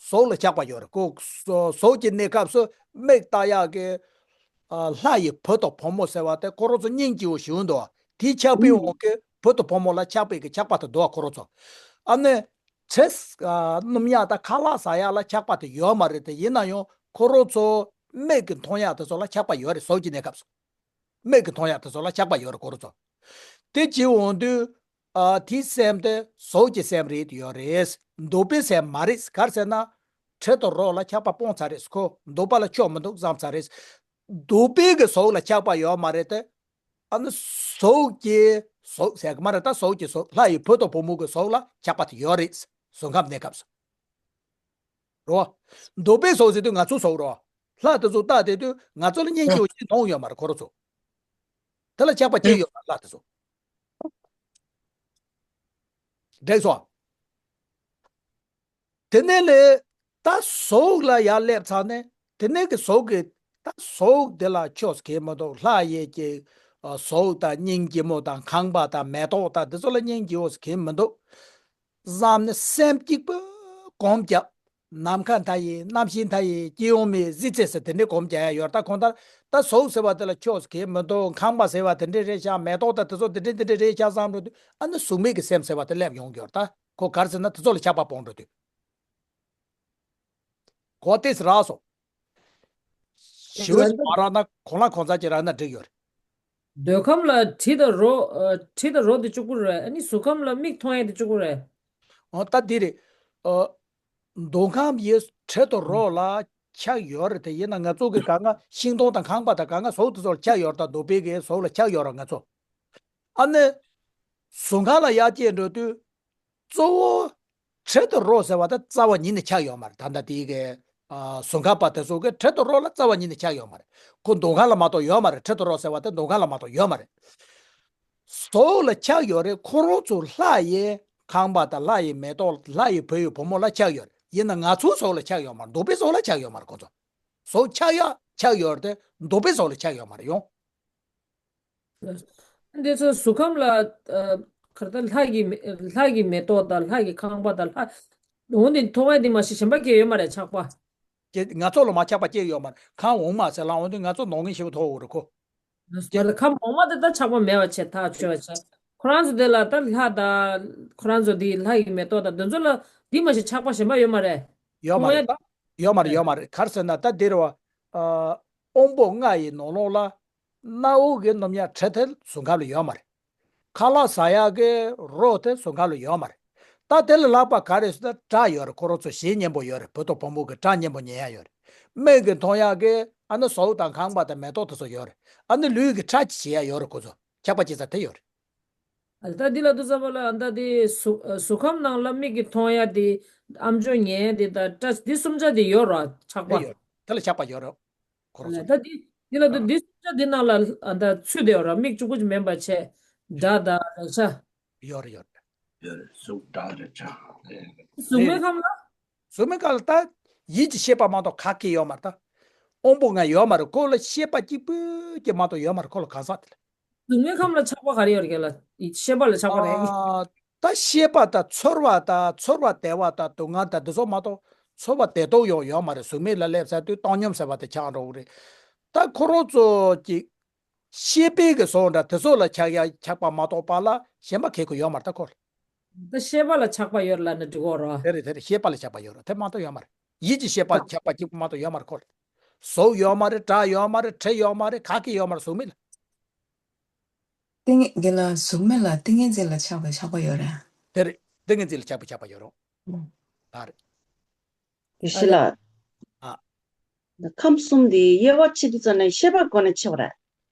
གཟུགས་ལ་ཆགས་པ་ཡོད་རེད་ཁོ། གཟུགས་ཀྱི་གནས་སྐབས་སུ་མིག་ལྟ་ཡག་གི་ཨ་ལྷ་ཡི་བུ་དང་བུ་མོ་ཟེར་བ་དེ་ཁོ་རང་ཚོ་སྙིང་རྗེ་བོ་ཞིག་འདུག་དེའི་ཆགས་པའི་འོག་གི་བུ་དང་བུ་མོ་ལ་ཆགས་པའི་གི་ཆགས་པ་དེ་འདུག་ཁོ་རང་ཚོ། ཨ་ནི་དྲི་ཨ་སྣུམ་ཡག་དང་ཁ་ལག་ཟ་ཡག་ལ་ཆགས་པ་དེ་ཡོད་མ་རེད། དེ་ཡིན་ན་ཡང་ཁོ་རང་ཚོ་མིག་གི་མཐོང་ཡག་དེ་ཚོ་ལ་ཆགས་པ་ཡོད་རེད། གཟུགས་ཀྱི་གནས་སྐབས་སུ། མིག་གིས་མཐོང་ཡག་དེ་ཚོ་ལ་ཆགས་པ་ཡོད་རེད་ཁོ་རང་ཚོ། དེ་བྱེད་འོང་དུས་ཨ་དེའི་སེམས་དེ་གཟུགས་ཀྱི་སེམས་རེད་ཡོད་རེད། འདོད་པའི་སེམས་མ་རེད། ག་རེ་ཟེར་ན། དྲི་དང་རོ་ལ་ཆགས་པ་སྤོང་ཚར་རེད། ཁོ་འདོད་པ་ལ་ཆོག་མི་འདུག་བསམ་ཚར་རེད། འདོད་པའི་གི་གཟུགས་ལ་ཆགས་པ་ཡོད་མ་རེད་དེ། ཨ་ནི་གཟུགས་ཀྱི་གཟུགས་ཟེར་གི་མ་རེད། ད་གཟུགས་ཀྱི་གཟུགས་ལྷ་ཡི་བུ་དང་བུ་མོ་གི་གཟུགས་ལ་ཆགས་པ་དེ་ཡོད་རེད། གཟུགས་ཁམས་གནས་སྐབས་སུ། རོ། འདོད་པའི་གཟུགས་ཟེར་དུས་ང་ཚོ་གཟུགས་རོ། ལྷ་དེ་ཚོ་ལྟ་དེ་དུས་ང་ཚོ་ལ་གཉེན་སྐྱེ་བ་ཅིག་མཐོང་ཡོད་མ་རེད་ཁོ་རང་ཚོ། དེ་ལ་ཆགས་པ་སྐྱེ་ཡོད་མ་རེད་ལྷ་དེ་ཚོ། འགྲིག་སོང་། དེ་ནས་ལས་ད་གཟུགས་ལ་ཡར་སླེབས་ཚར་ནས་དེ་ནས་ཀྱི་གཟུགས་ཀྱི་ད་གཟུགས་དེ་ལ་ཆོག་གལ་མི་འདུག་ལྷ་ཡི་གི་གཟུགས་དང་སྙིང་རྗེ་མོ་དང་ཁང་པ་དང་མེ་ཏོག་དང་དེ་ཚོ་ལ་གཉེན་སྐྱེ་བ་གལ་མི་འདུག་བསམ་ནས་སེམས་གཅིག་པུ་གོམས་བརྒྱབ། ནམ་མཁའ་མཐའ་ཡས་གནམ་གཤིས་མཐའ་ཡས་སྤྱི་ཡོངས་མི་གཟི་ཚེ་ཟེར་དེ་འདྲའི་གོམས་བརྒྱབ་ཡ་ཡོད། ད་གང་ལྟར་ ད་གཟུགས་ཟེར་བ་དེ་ལ་ཁྱོད་གལ་མི་འདུག་ཁང་པ་ཟེར་བ་དེ་འདྲས་རེད་ཤག་མེ་ཏོག་དང་དེ་ཚོ་དེ་འདྲས་དེ་འདྲས་རེད་ཤག་བསམ་འགྲོ་དུས་ཨ་ནི་གཟུགས་མེད་ཀྱི་སེམས་ཟེར་བ་དེ་སླེབས་ཡོང་གི་ཡོད་རེད། ད་ཁོ་ག་རེ་ཟེར་ན་དེ་ཚོ་ལ་ཆགས་པ་སྤོང་འགྲོ་དུས། གོ་ཏེས་རག་སོང་། ཞི་བ་ཞིག་མ་རག་ན་གོང་ལ་གོང་ཚ་ཅིག་རག་ན་འགྲིག་ཡོད་རེད། འདོད་ཁམས་ལ་དྲི་དང་རོ། ཨ། དྲི་དང་རོ་དེ་གཅིག་པུ་རེད། ཨ་ནི་གཟུགས་ཁམས་ལ་མིག་མཐོང་ཡ་དེ་གཅིག་པུ་རེད། འོ་ད་འདི་རེད། ཨ། འདོད་ཁམས་ཡི་དྲི་དང་རོ་ལ་ཆགས་ཡོད་རེད་དེ། ཡིན་ན་ང་ཚོ་གི་གང་ག་ཤིང་སྡོང་དང་ཁང་པ་དང་གང་ག་གཟུགས་དེ་ཚོ་ལ་ཆགས་ཡོད་རེད། ད་འདོད་པའི་གི་གཟུགས་ལ་ཆགས་ཡོད་རེད་ང་ཚོ། ཨ་ནི། གཟུགས་ཁམས་ལ་ཡར་སྐྱེས་འགྲོ་དུས། གཙོ་བོ། དྲི་དང་རོ་ཟེར་བ་དེ་རྩ་བ་ཉིད་ནས་ཆགས་ཡོད་མ་རེད། ད་ལྟ་དེའི་གི། ཨ། གཟུགས་ཁམས་པ་དེ་ཚོ་གི་དྲི་དང་རོ་ལ་རྩ་བ་ཉིད་ནས་ཆགས་ཡོད་མ་རེད། ཁོ་འདོད་ཁམས་ལ་མ་གཏོགས་ཡོད་མ་རེད། དྲི་དང་རོ་ཟེར་བ་དེ་འདོད་ཁམས་ལ་མ་གཏོགས་ཡོད་མ་རེད། གཟུགས་ལ་ཆགས་ཡོད་རེད། ཁོ་རང་ཚོ་ལྷ་ཡི་ཁང་པ་དང་ལྷ་ཡི་མེ་ཏོག་ལྷ་ཡི་བུ་ཡི་བུ་མོ་ལ་ཆགས་ཡོད་རེད། ཡིན་ན་ང་ཚོའི་གཟུགས་ལ་ཆགས་ཡོད་མ་རེད། འདོད་པའི་གཟུགས་ལ་ཆགས་ཡོད་མ་རེད་ཁོ་ཚོ། གཟུགས་ཆགས་ཡ་ཆགས་ཡོད་རེད་དེ་འདོད་པའི་གཟུགས་ལ་ཆགས་ཡོད་མ་རེད་ཡོང་། འདི་ཚོ་གཟུགས་ཁམས་ལ། ཨ། གར་ལྟར་ལྷ་གི་མེ། ལྷ་གི་མེ་ཏོག་དང་ལྷ་གི་ཁང་པ་དང་ལྷ། འོ་འདི་མཐོང་བ་འདི་མ་གཞི་གཞན་པ་སྐྱེ་ཡོད་མ་རེད་ཆགས་པ། ཀྱེ་ང་ཚོ་ལ་མ་ཆགས་པ་སྐྱེ་ཡོད་མ་རེད། ཁམས་འོག་མ་ཟེར་ལ་འོ་འདི་ང་ཚོ་ནོར་ངན་ཞེ་པོ་ཐོག་འོ་རེད་ཁོ། ཀྱེ། ཁམས་འོག་མ་དེ་ད་ཆགས་པ་མེད་པ་བྱས་ཐག་ཆོད་བྱས། ཁོ་རང་ཚོ་དེ་ལ་ད་ལྷ་དང་། ཁོ་རང་ཚོ་འདི་ལྷ་གི་མེ་ཏོག་དང་དེ་ཚོ་ལ་འདི་མ་གཞི་ཆགས་པ་གཞན་པ་ཡོད་མ་རེད། ཡོད་མ་རེད་ད། ཡོད་མ་རེད། ཡོད་མ་རེད། གར་ཟེར་ན་ད་འདིར་བ། ཨ། དབང་པོ་ལྔ་ཡི་ནང་ལོགས་ལ། སྣ་བུག་གི་སྣུམ་ཡག་དྲི་དེ་གཟུགས་ཁམས་ལ་ཡོད་མ་རེད། ཁ་ལག་ཟ་ཡག་གི་རོ་དེ་གཟུགས་ཁམས་ལ་ཡོད་མ་རེད། ད་དེ་ལས་ལྷག་པ་ག་རེ་ཟེར་ན་སྒྲ་ཡོད་རེད། ཁོ་རང་ཚོ་གཟི་སྙན་པོ་ཡོད་རེད། བུ་དང་བུ་མོ་གི་སྒྲ་སྙན་པོ་ཉན་ཡག་ཡོད་རེད། མིག་གིས་མཐོང་ཡག་གི་ཨ་ནི་གཟུགས་དང་ཁང་པ་དང་མེ་ཏོག་དེ་ཚོ་ཡོད་རེད། ཨ་ནི་ལུས་ཀྱིས་ཁྲག་གཅིག་བྱེད་ཡག་ཡོད་རེད། ཁོ་ཚོ་ཁྱབ་པ་སྐྱེ་ས་དེ་ཡོད་རེད། ཨ་ད་འདི་ལ་དུ་ས་བ་ལ་ཨ་ད་དེ་གཟུགས་གཟུགས་ཁམས་ནང་ལ་མིག་གིས་མཐོང་ཡག་དེ་ཨམ་ཅོག་ཉན་ཡག་དེ་ད་སྒྲ་འདི་གསུམ་ཆ་དེ་ཡོད་རེད་ཆགས་པ། དེ་ཡོད། དེ་ལ་ཆགས་པ་ཡོད་རེད། ཁོ་རང་ཚོ། ད་འདི་འདི་ལ་དུ་འདི་གསུམ་ཆ་འདི་ནང་ལ་ཨ་ད་ཚུད་དེ་ཡོད་རེད། མིག་གཅིག་པུ་ཅིག་མིན་པ་བྱས་སྒྲ་དང་རེག་བྱ། ཡོད་རེད་ཡོད་རེད། ཡོད་རེད། གཟུགས་སྒྲ་རེག་བྱ། གཟུགས་མེད་ཁམས་ལ། གཟུགས་མེད་ཁམས་ལ་ད་ཡིད་ཀྱི་ཤེས་པ་མ་གཏོགས་ག་གེ་ཡོད་མ་རེད་ད། དབང་པོ་ལྔ་ཡོད་མ་རེད། ཁོ་ལ་ཤེས་པ་གཅིག་པུ་གཅིག་མ་གཏོགས་ཡོད་མ་རེད། ཁོ་ལ་གང་ཟག་དེ་ལ། གཟུགས་མེད་ཁམས་ལ་ཆགས་པ་ག་རེ་ཡོད་རེད་ལ། ཤེས་པ་ལ་ཆགས་པ་རེད། ཨ། ད་ཤེས་པ་དང་ཚོར་བ་དང་ཚོར་བ་བདེ་བ་དང་སྡུག་བསྔལ་དང་འདི་ཚོ་མ་གཏོགས་ཚོར་བ་བདེ་སྡུག་ཡང་ཡོད་མ་རེད། གཟུགས་མེད་ལ་སླེབས་ཚར་དུས་བཏང་སྙོམས་ཟེར་བ་དེ་ཆགས་འགྲོ་གི་རེད། ད་ཁོ་རང་ཚོ་གི་ཤེས་པའི་གི་བཟོ་འདྲ་དེ་ཚོ་ལ་ཆགས་ཡ་ཆགས་པ་མ་གཏོགས་པ་ལ་གཞན་པ་གལ་ཁོ་ཡོད་མ་རེད་ད་ཁོ་ལ། ད་ཤེས་པ་ལ་ཆགས་པ་ཡོད་ལ་ནི་འགྲིག་གོ་རོ། དེ་རེད་དེ་རེད། ཤེས་པ་ལ་ཆགས་པ་ཡོད་རོ། དེ་མ་གཏོགས་ཡོད་མ་རེད། ཡིད་ཀྱི་ཤེས་པ་ལ་ཆགས་པ་གཅིག་པུ་མ་གཏོགས་ཡོད་མ་རེད་ཁོ་ལ། གཟུགས་ཡོད་མ་རེད། སྒྲ་ཡོད་མ་རེད། དྲི་ཡོད་མ་རེད། ག་གེ་ཡོད་མ་རེད་གཟུགས་མེད་ལ། ཏིང་ངེ་འདི་ལ་གཟུགས་མེད་ལ་ཏིང་ངེ་འཛིན་ལ་ཆགས་པའི་ཆགས་པ་ཡོད་རེད། དེ་རེད། ཏིང་ངེ་འཛིན་ལ་ཆགས་པའི་ཆགས་པ་ཡོད་རོ། ཨ་རེད། དེ་ཤི་ལ། ཨ། ཁམས་གསུམ་འདི་དབྱེ་བ་ཕྱེ་དུས་ཙམ་ནས་ཤེས་པ་སྒོ་ནས་ཕྱེ་བ་རེད།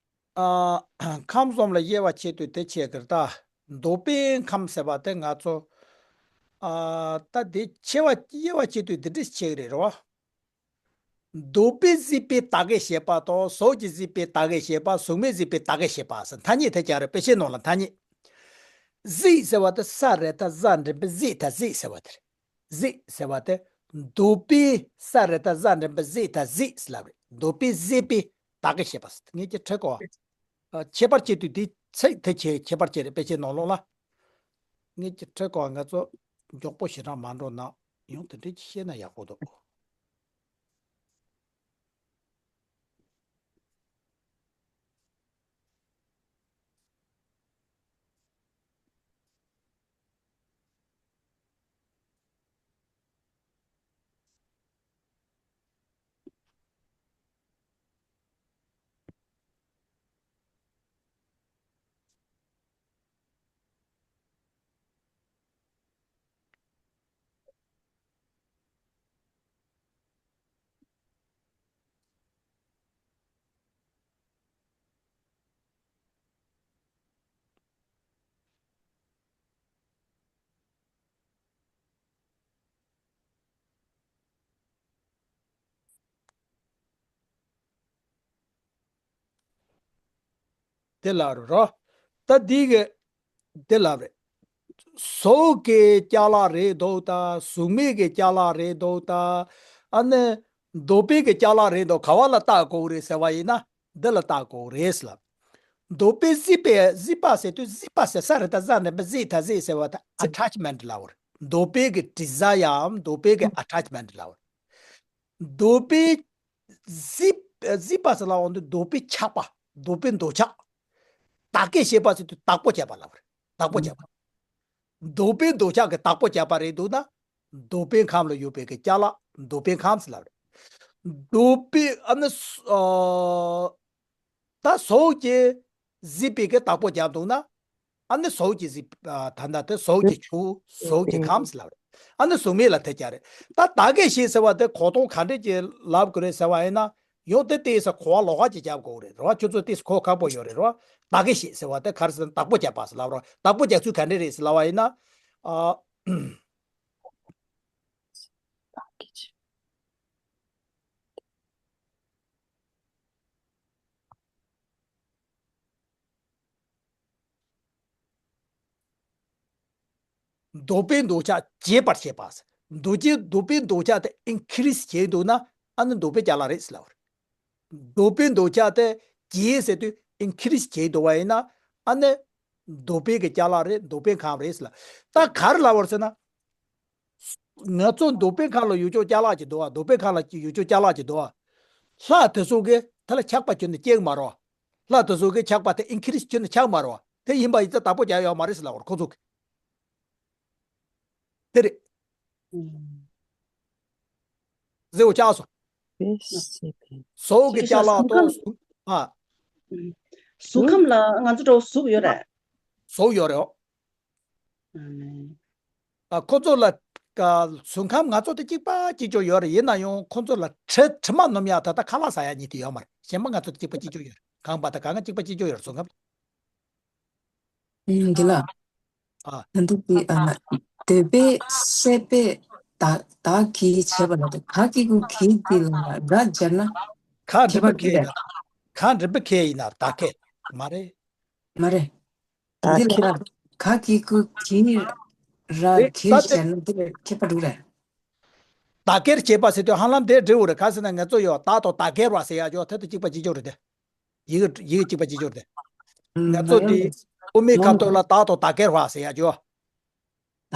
ཨ། ཁམས་གསུམ་ལ་དབྱེ་བ་ཕྱེ་དུས་དེ་ཕྱེ་གི་རེད་ད། འདོད་པའི་ཁམས་ཟེར་བ་དེ་ང་ཚོ། ཨ། ད་དེ་ཕྱེ་བ་དབྱེ་བ་ཕྱེ་དུས་དེ་འདྲ་ཕྱེ་གི་རེད་རོ། འདོད་པས་གཟིགས་པའི་ད་གའི་ཤེས་པ་དང་གཟུགས་ཀྱིས་གཟིགས་པའི་ད་གའི་ཤེས་པ། གཟུགས་མེད་གཟིགས་པའི་ད་གའི་ཤེས་པ་ཟེར་ཐ་སྙད་དེ་ཅིག་རེད། དཔེ་ཆའི་ནང་ལ་ཐ་སྙད། གཟིགས་ཟེར་བ་དེ་ས་རེད་ད་གཟའ་འགྲེང་བུ་གཟིགས་ད་གཟིགས་ཟེར་བ་དེ་རེད། གཟིགས་ཟེར་བ་དེ་འདོད་པས་ས་རེད་ད་གཟའ་འགྲེང་བུ་གཟིགས་ད་གཟིགས་ཟེར་ལབ་རེད། འདོད་པས་གཟིགས་པའི་ད་གའི་ཤེས་པ་ཟེར་ངས་ཀྱི་ཁྲིད་གོ། ཨ། ཁྱད་པར་ཕྱེ་དུས་དེ་ཚིག་དེ་ཁྱད་ཁྱད་པར་ཕྱེ་རེད། དཔེ་ཆའི་ནང་ལོགས་ལ། ངས་ཀྱི་ཁྲིད་གོ། ང་ཚོ་མགྱོགས་པོ་ཞེ་དྲག་མ་འགྲོ་ན་ཡང་དེ་འདྲས་ཤེས་ན་ཡག་པོ་འདུག་དེ་ལབ་རེད་རོ། ད་འདི་གི་དེ་ལབ་རེད། གཟུགས་ཀྱི་ཅ་ལག་རེད་འདུག་ད། གཟུགས་མེད་ཀྱི་ཅ་ལག་རེད་འདུག་ད། ཨ་ནི་འདོད་པའི་གི་ཅ་ལག་རེད་འདུག་ག་བ་ལ་བལྟ་དགོས་རེད་ཟེར་བ་ཡིན་ན་འདི་ལ་བལྟ་དགོས་རེད་ལབ། འདོད་པས་གཟིགས་པའི་གཟིགས་པ་ཟེར་དུས་གཟིགས་པ་ཟེར་ས་རེད་ད་གཟའ་འགྲེང་བུ་གཟིགས་ད་གཟིགས་ཟེར་བ་ད་ཨ་ཊེཆ་མེན་ཊི་ལབ་རེད། འདོད་པའི་གི་དྲི་ཟ་ཡའམ་འདོད་པའི་གི་ཨ་ཊེཆ་མེན་ཊི་ལབ་རེད། འདོད་པས་གཟིགས་ གཟིགས་པ་ཟེར་ལབ་འོང་དུས་འདོད་པའི་ཆགས་པ། འདོད་པའི་འདོད་ཆགས། བདག་གིར་བྱེད་པ་ཟེར་དུས་བདག་པོ་བྱས་པ་ལབ་རེད། བདག་པོ་བྱས་པ། འདོད་པའི་འདོད་ཆགས་ཀྱི་བདག་པོ་བྱས་པ་རེད་འདུག་ན། འདོད་པའི་ཁམས་ལ་ཡོད་པའི་གི་ཅ་ལག་འདོད་པའི་ཁམས་ལབ་རེད། འདོད་པའི་ཨ་ནི་ཨ། ད་གཟུགས་ཀྱིས་གཟིགས་པའི་གི་བདག་པོ་བརྒྱབ་འདུག་ན། ཨ་ནི་གཟུགས་ཀྱི་གཟིགས་ཨ། ད་ལྟ་དེ་གཟུགས་ཀྱི་ཆོས་གཟུགས་ཀྱི་ཁམས་ལབ་རེད། ཨ་ནི་གཟུགས་མེད་ལ་དེ་ཅག་རེད། ད་བདག་གིར་བྱེད་ཟེར་བ་དེ་གོ་དོན་ག་འདྲས་ཀྱི་ལབ་དགོས་རེད་ཟེར་བ་ཡིན་ན། ཡང་དེ་ཏོག་ཙམ་གོ་བ་ལོགས་ཀ་ཅིག་རྒྱབ་དགོས་རེད་རེད་བ། ཁྱོད་ཚོ་ཏོག་ཙམ་གོ་ཁག་པོ་ཡོད་རེད་རེད་བ། བདག་གིར་བྱེད་ཟེར་བ་དེ་ག་རེ་ཟེར་ན་བདག་པོ་བརྒྱབ་པ་ཟེར་ལབ་རེད། བདག་པོ་རྒྱག་ཚུལ་ག་འདྲས་རེད་ཟེར་ལབ་པ་ཡིན་ན། ཨ། འདོད་པའི་འདོད་ཆགས་རྒྱས་པར་བྱེད་པ། འདོད་ཀྱི་འདོད་པའི་འདོད་ཆགས་དེ་ཨིན་ཁི་རིས་བྱས་འདུག་ན། ཨ་ནི་འདོད་པའི་ཅ་ལག་རེད་ཟེར་ལབ་པ་རེད། འདོད་པའི་འདོད་ཆགས་དེ་རྒྱས་ཟེར་དུས་ཨིན་ཁི་རིས་བྱས་འདུག་པ་ཡིན་ན། ཨ་ནི་འདོད་པའི་གི་ཅ་ལག་རེད། འདོད་པའི་ཁམས་རེད་ཟེར་ལབ། ད་ག་རེ་ལབ་པ་རེད་ཟེར་ན། ང་ཚོ་འདོད་པའི་ཁམས་ལ་ཡོད་ཆོག་ཅ་ལག་ཅིག་འདུག་བ། འདོད་པའི་ཁམས་ལ་ཡོད་ཆོག་ཅ་ལག་ཅིག་འདུག་བ། ལྷ་དེ་ཚོ་གིས་དེ་ལ་ཆགས་པ་ཁྱོན་ནས་སྐྱེ་གི་མ་རེད་བ། ལྷ་དེ་ཚོ་གིས་ཆགས་པ་དེ་ཨིན་ཁི་རིས་ཁྱོན་ནས་ཆགས་མ་རེད་བ། དེ་ཡིན་པ་ཡིན་ཙང་བདག་པོ་རྒྱག་ཡོད་མ་རེད་ཟེར་ལབ་པ་རེད་ཁོ་ཚོ་གིས། དེ་རེད། ཨུམ། གཟིགས་པ་ཆགས་སོང་། དེ་སྲིད་པའི་གཟུགས་ཀྱི་ཅ་ལག་དང་གཟུགས་ཨ། གཟུགས་ཁམས་ལ་ང་ཚོ་འདྲ་བོ་གཟུགས་ཡོད་རེད། གཟུགས་ཡོད་རེད། ཨ་ནི། ཨ། ཁོ་ཚོ་ལ་ཀ་གཟུགས་ཁམས་ང་ཚོ་དང་གཅིག་པ་གཅིག་རྐྱང་ཡོད་རེད། ཡིན་ན་ཡང་ཁོ་ཚོ་ལ་དྲི་དྲི་མ་སྣོམ་ཡག་ད་ལྟ་ཁ་ལག་ཟ་ཡག་གཉིས་དེ་ཡོད་མ་རེད། གཞན་པ་ང་ཚོ་དང་གཅིག་པ་གཅིག་རྐྱང་ཡོད་རེད། ཁང་པ་དང་གང་ག་གཅིག་པ་གཅིག་རྐྱང་ཡོད་རེད་གཟུགས་ཁམས། ཨུམ། འདི་ལ། ཨ། ད་འདི་འདི་ཨ། འདོད་པའི་སྲེད་པས་བདག་བདག་གིར་བྱེད་པ་ལ་དེ་ག་གི་གུ་གི་འདི་ལ་ར་སྦྱར་ན། ག་འགྲེང་བུ་ཁས་ཡིན་ན། ག་འགྲེང་བུ་ཁས་ཡིན་ན་བདག་གིར་མ་རེད། མ་རེད། འདི་ལ་བདག་གིར། ག་གི་གུ་གི་ར་གིར་སྦྱར་ན་འདི་ལ་ཁྱད་པར་འདུག་རེད། བདག་གིར་བྱེད་པ་ཟེར་དུས་ཧ་ལམ་དེ་འདྲ་བོ་རེད། ག་ཟེར་ན་ང་ཚོ་ཡོད་བདག་དང་བདག་གིར་བ་ཟེར་ཡག་ཅོ་དེ་དང་གཅིག་པ་གཅིག་རྐྱང་རེད་དེ། ཡི་གེ་ཡི་གེ་གཅིག་པ་གཅིག་རྐྱང་རེད་དེ། ང་ཚོ་དེ་དབུ་མའི་ཁ་ཐོག་ལ་བདག་དང་བདག་གིར་བ་ཟེར་ཡག་ཅོ། ད་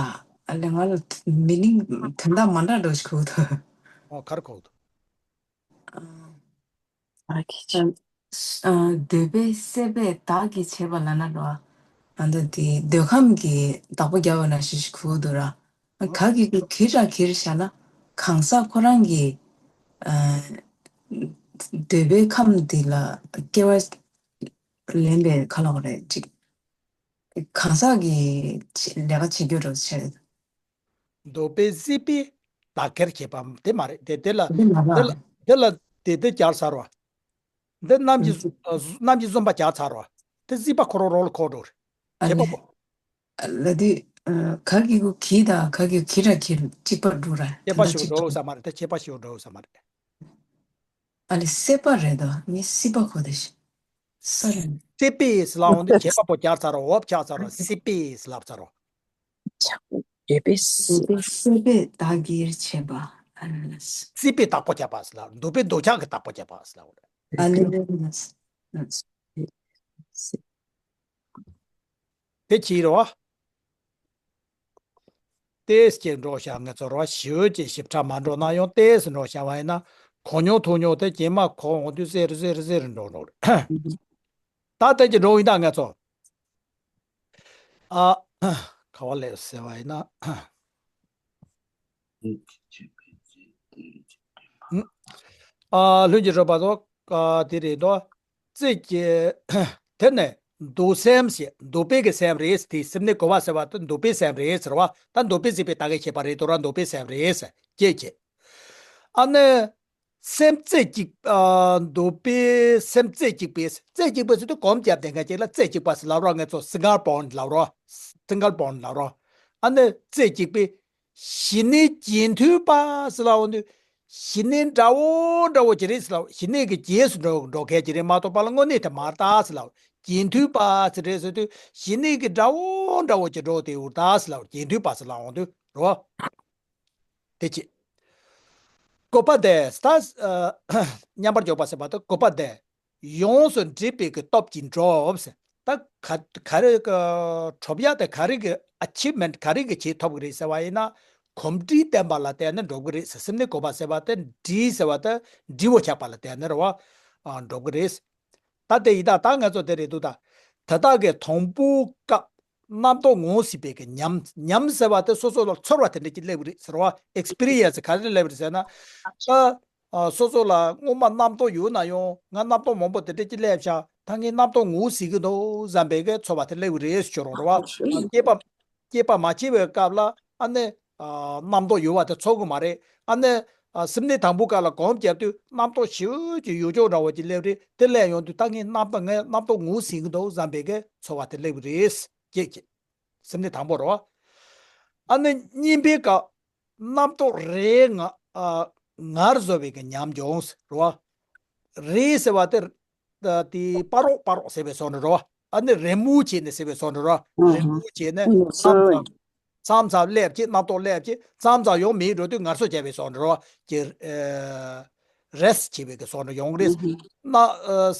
ཨ་ལས་ང་ལ་མི་ནིང་དོན་དག་མ་འདྲ་འགྲོ་ཞིག་གོ་ཐུབ། ཨོ་ག་རེ་གོ་ཐུབ། ཨ་ཁྱི་ཁྱི། ཨ། འདོད་པའི་སྲེད་པས་བདག་གིར་བྱེད་པ་ལབ་ན་རོ། ཨ་ད་དེ་འདོད་ཁམས་ཀྱི་བདག་པོ་རྒྱག་པ་ནང་བཞིན་ཞིག་གོ་འདུག་ར། ག་གི་གུ་གི་ར་གིར་བཞག་ན། གང་ཟག་ཁོ་རང་གི་ཨ། འདོད་པའི་ཁམས་འདི་ལ་སྐྱེ་བ་ལེན་པའི་ཁ་ལོག་རེད་ཅིག་གང་ཟག་གི་ལས་ཀ་བྱེད་རྒྱུ་རེད་བྱས། འདོད་པས་གཟིགས་པས་བདག་གིར་བྱེད་པ་དེ་མ་རེད་དེ། དེ་ལ་དེ་མ་དེ་ལ་རེད། དེ་ལ་དེ་དེ་བརྒྱབ་ཚར་བ། འདི་རྣམ་བཞི་ཨ། རྣམ་བཞི་བཟུང་བ་བརྒྱབ་ཚར་བ། དེ་གཟིགས་པ་ཁོ་རང་རང་ལ་འཁོར་འགྲོ་རེད། ཨ་བྱེད་པ་ལེ། པོ། ལ་དུས་ཨ། ག་གི་གུ་གི་དང་ག་གི་གུ་གི་ར་གིར་གཅིག་པར་འགྲོ་ར། ཁྱད་པར་ཞིག་འགྲོ་ས་མ་རེད་དེ། ཁྱད་པར་ཞིག་འགྲོ་ས་མ་རེད། ཨ་ལེ་སྲེད་པ་རེད་དོ། ངས་སྲིད་པ་གོ་དེ་ཤི། ས་རེད། སྲེད་པས་ལབ་འོང་དུས་བྱེད་པ་པོ་བརྒྱབ་ཚར་རོ། འོབ་ཆགས་ཚར་རོ། སྲེད་པས་ལབ་ཚར་རོ། འདོད་པས་སྲེད་པས་བདག་གིར་བྱེད་པ། ཨ་ལེ། སྲེད་པས་བདག་པོ་བྱས་པ་ལ་འདོད་པས་འདོད་ཆགས་ཀྱི་བདག་པོ་བྱས་པ་ལ། ཨ་ལེ། དེ་ཅི་རེད་བ། ཏོག་ཙམ་འགྲོ་བཞག་ང་ཚོ་རོ། ཞེ་པོ་ཅིག་ཞིབ་ཕྲ་མ་འགྲོ་ན་ཡང་ཏོག་ཙམ་འགྲོ་བཞག་པ་ཡིན་ན། གོ་མྱོང་ཐོས་མྱོང་དེ་རྗེས་མ་གོ་འོང་དུས་གསལ་རུ་གསལ་རུ་གསལ་རུ་འགྲོ་འགྲོ་རེད། ད་ལྟ་གི་འགྲོ་ཡིན་ད་ང་ཚོ། ཨ། ག་བ་ལས་ཟེར་བ་ཡིན་ན། ཨ། ལྷུན་གྱིས་གྲུབ་པ་དོ། ཨ། དེ་རེད་དོ། རྩེ་གཅིག་དེ་ནི་འདོད་སེམས་ཞེས་འདོད་པའི་གི་སེམས་རེད། དེ་སེམས་ནི་གོ་བ་ཟེར་བ་དེ་འདོད་པའི་སེམས་རེད་ཟེར་བ། ད་འདོད་པས་གཟིགས་པས་བདག་གིར་བྱེད་པ་རེད་དོ་ར། འདོད་པའི་སེམས་རེད་ཟེར་སྐྱེད་བྱེད། ཨ་ནི། སེམས་རྩེ་གཅིག་ཨ། འདོད་པའི་སེམས་རྩེ་གཅིག་པས། རྩེ་གཅིག་པས་ཟེར་དུས་གོམ་བརྒྱབ་དེ་འགའ་ཅིག་ལ་རྩེ་གཅིག་པ་ཟེར་ལབ་རོགས། ང་ཚོ་སིང་གལ་པོན་ལབ་རོགས། སིང་གལ་པོན་ལབ་རོགས། ཨ་ནི་རྩེ་གཅིག་པས། ཞི་གནས་རྗེས་མཐུན་པ་ཟེར་ལབ་འོང་དུས། ཞི་གནས་འདྲ་བོ་འདྲ་བོ་ཅིག་རེད་ཟེར་ལབ། ཞི་གནས་ཀྱི་རྗེས་སུ་འགྲོ་འགྲོ་མཁན་ཅིག་རེད་མ་གཏོགས་པ་ལ་དངོས་གནས་དེ་མ་རེད་ད་ཟེར་ལབ། རྗེས་མཐུན་པ་ཟེར་རེད་ཟེར་དུས་ཞི་གནས་ཀྱི་འདྲ་བོ་འདྲ་བོ་ཅིག་འགྲོ་དེ་འུར་ད་ཟེར་ལབ། རྗེས་མཐུན་པ་ཟེར་ལབ་འོང་དུས་རོ། དེ་གཅིག་བཀོད་པ་དེ་ད་ཨ། མཉམ་པར་འཇོག་པ་ཟེར་བ་དེ་བཀོད་པ་དེ་ཡོངས་སུ་འདྲེས་པའི་གི་སྟོབས་ཀྱིས་འགྲོབ་ཟེར། ད་ག་ག་རེ་གི་གྲུབ་ཡག་དེ་ག་རེ་གི་ཨ་ཆིབ་མེན་ག་རེ་གི་བྱེད་ཐུབ་གི་རེད་ཟེར་བ་ཡིན་ན། གོམས་འདྲིས་བསྟེན་པ་ལ་བརྟེན་ནས་འགྲུབ་ཀྱི་རེད་ཟེར། སེམས་ནི་གོམས་པ་ཟེར་བ་དེ་འདྲིས་ཟེར་བ་དེ་འདྲིས་པོ་ཆགས་པ་ལ་བརྟེན་ནས་རེད་བ། ཨ་འགྲུབ་ཀྱི་རེད། ད་དེ་ཡི་དྭགས་ད་ང་ཚོ་དེ་རེད་འདུག་ད། དེ་དག་གི་དང་པོའི་སྐབས་རྣམ་རྟོག་ངོ་ཟིན་པའི་གི་ཉམས། ཉམས་ཟེར་བ་དེ་སོ་སོ་ལ་ཚོར་བ་དེ་འདྲ་ཅིག་སླེབས་ཀྱི་རེད་ཟེར་བ། ཨེགས་པི་རི་ཡན་སི་ག་རེ་སླེབས་རེད་ཟེར་ན། ཨ་ཨ་སོ་སོ་ལ་སྔོན་མ་རྣམ་རྟོག་ཡོད་ན་ཡང་ང་རྣམ་རྟོག་མང་པོ་དེ་འདྲ་ཅིག་སླེབས་ཤག་ད་ངས་རྣམ་རྟོག་ངོ་ཟིན་གྱི་འདུག་བསམ་པའི་གི་ཚོར་བ་དེ་སླེབས་ཀྱི་རེད་ཟེར་རོགས་རེད་བ། སྐྱེས་པ་སྐྱེས་པ་མ་སྐྱེས་པའི་སྐབས་ལ་ཨ་ནི་ཨ་རྣམ་རྟོག་ཡོད་པ་དེ་ཚོར་གི་མ་རེད། ཨ་ནི་ཨ་སེམས་གནས་དང་པོའི་སྐབས་ལ་གོམས་བརྒྱབ་དུས་རྣམ་རྟོག་ཞེ་པོ་ཅིག་ཡོད་ཅོག་འདྲ་བོ་ཅིག་སླེབས་རེད། དེ་སླེབས་ཡོང་དུས་ད་ངས་རྣམ་རྟོག་ངས་རྣམ་རྟོག་ངོ་ཟིན་གྱི་འདུག་བསམ་པའི་གི་ཚོར་བ་དེ་སླེབས་ཀྱི་རེད། ཅེས་ཀྱི། སེམས་གནས་དང་པོ་རེད་བ། ཨ་ནི་གཉིས་པའི་སྐབས་རྣམ་རྟོག་རེ་ང་ཨ་ངར་བཟོ་བའི་གི་ཉམས་འབྱུང་རེད་བ། རེ་ཟེར་བ་དེ་ད་དེ་སྤ་རོ་སྤ་རོ་ཟེར་བའི་བཟོ་འདྲ་རེད་བ། ཨ་ནི་རེ་མོ་བྱས་ནས་ཟེར་བའི་བཟོ་འདྲ་རེད་བ། རེ་མོ་བྱས་ནས་མཚམས་མཚམས་མཚམས་མཚམས་སླེབས་ཀྱི་རྣམ་རྟོག་སླེབས་ཀྱི་མཚམས་མཚམས་ཡོང་མེད་འགྲོ་དུས་ངར་གསོ་བྱས་པའི་བཟོ་འདྲ་རེད་བ། ཀྱི་ཨ་རེས་བྱས་པའི་གི་བཟོ་འདྲ་ཡོང་གི་རེད། ན་ཨ་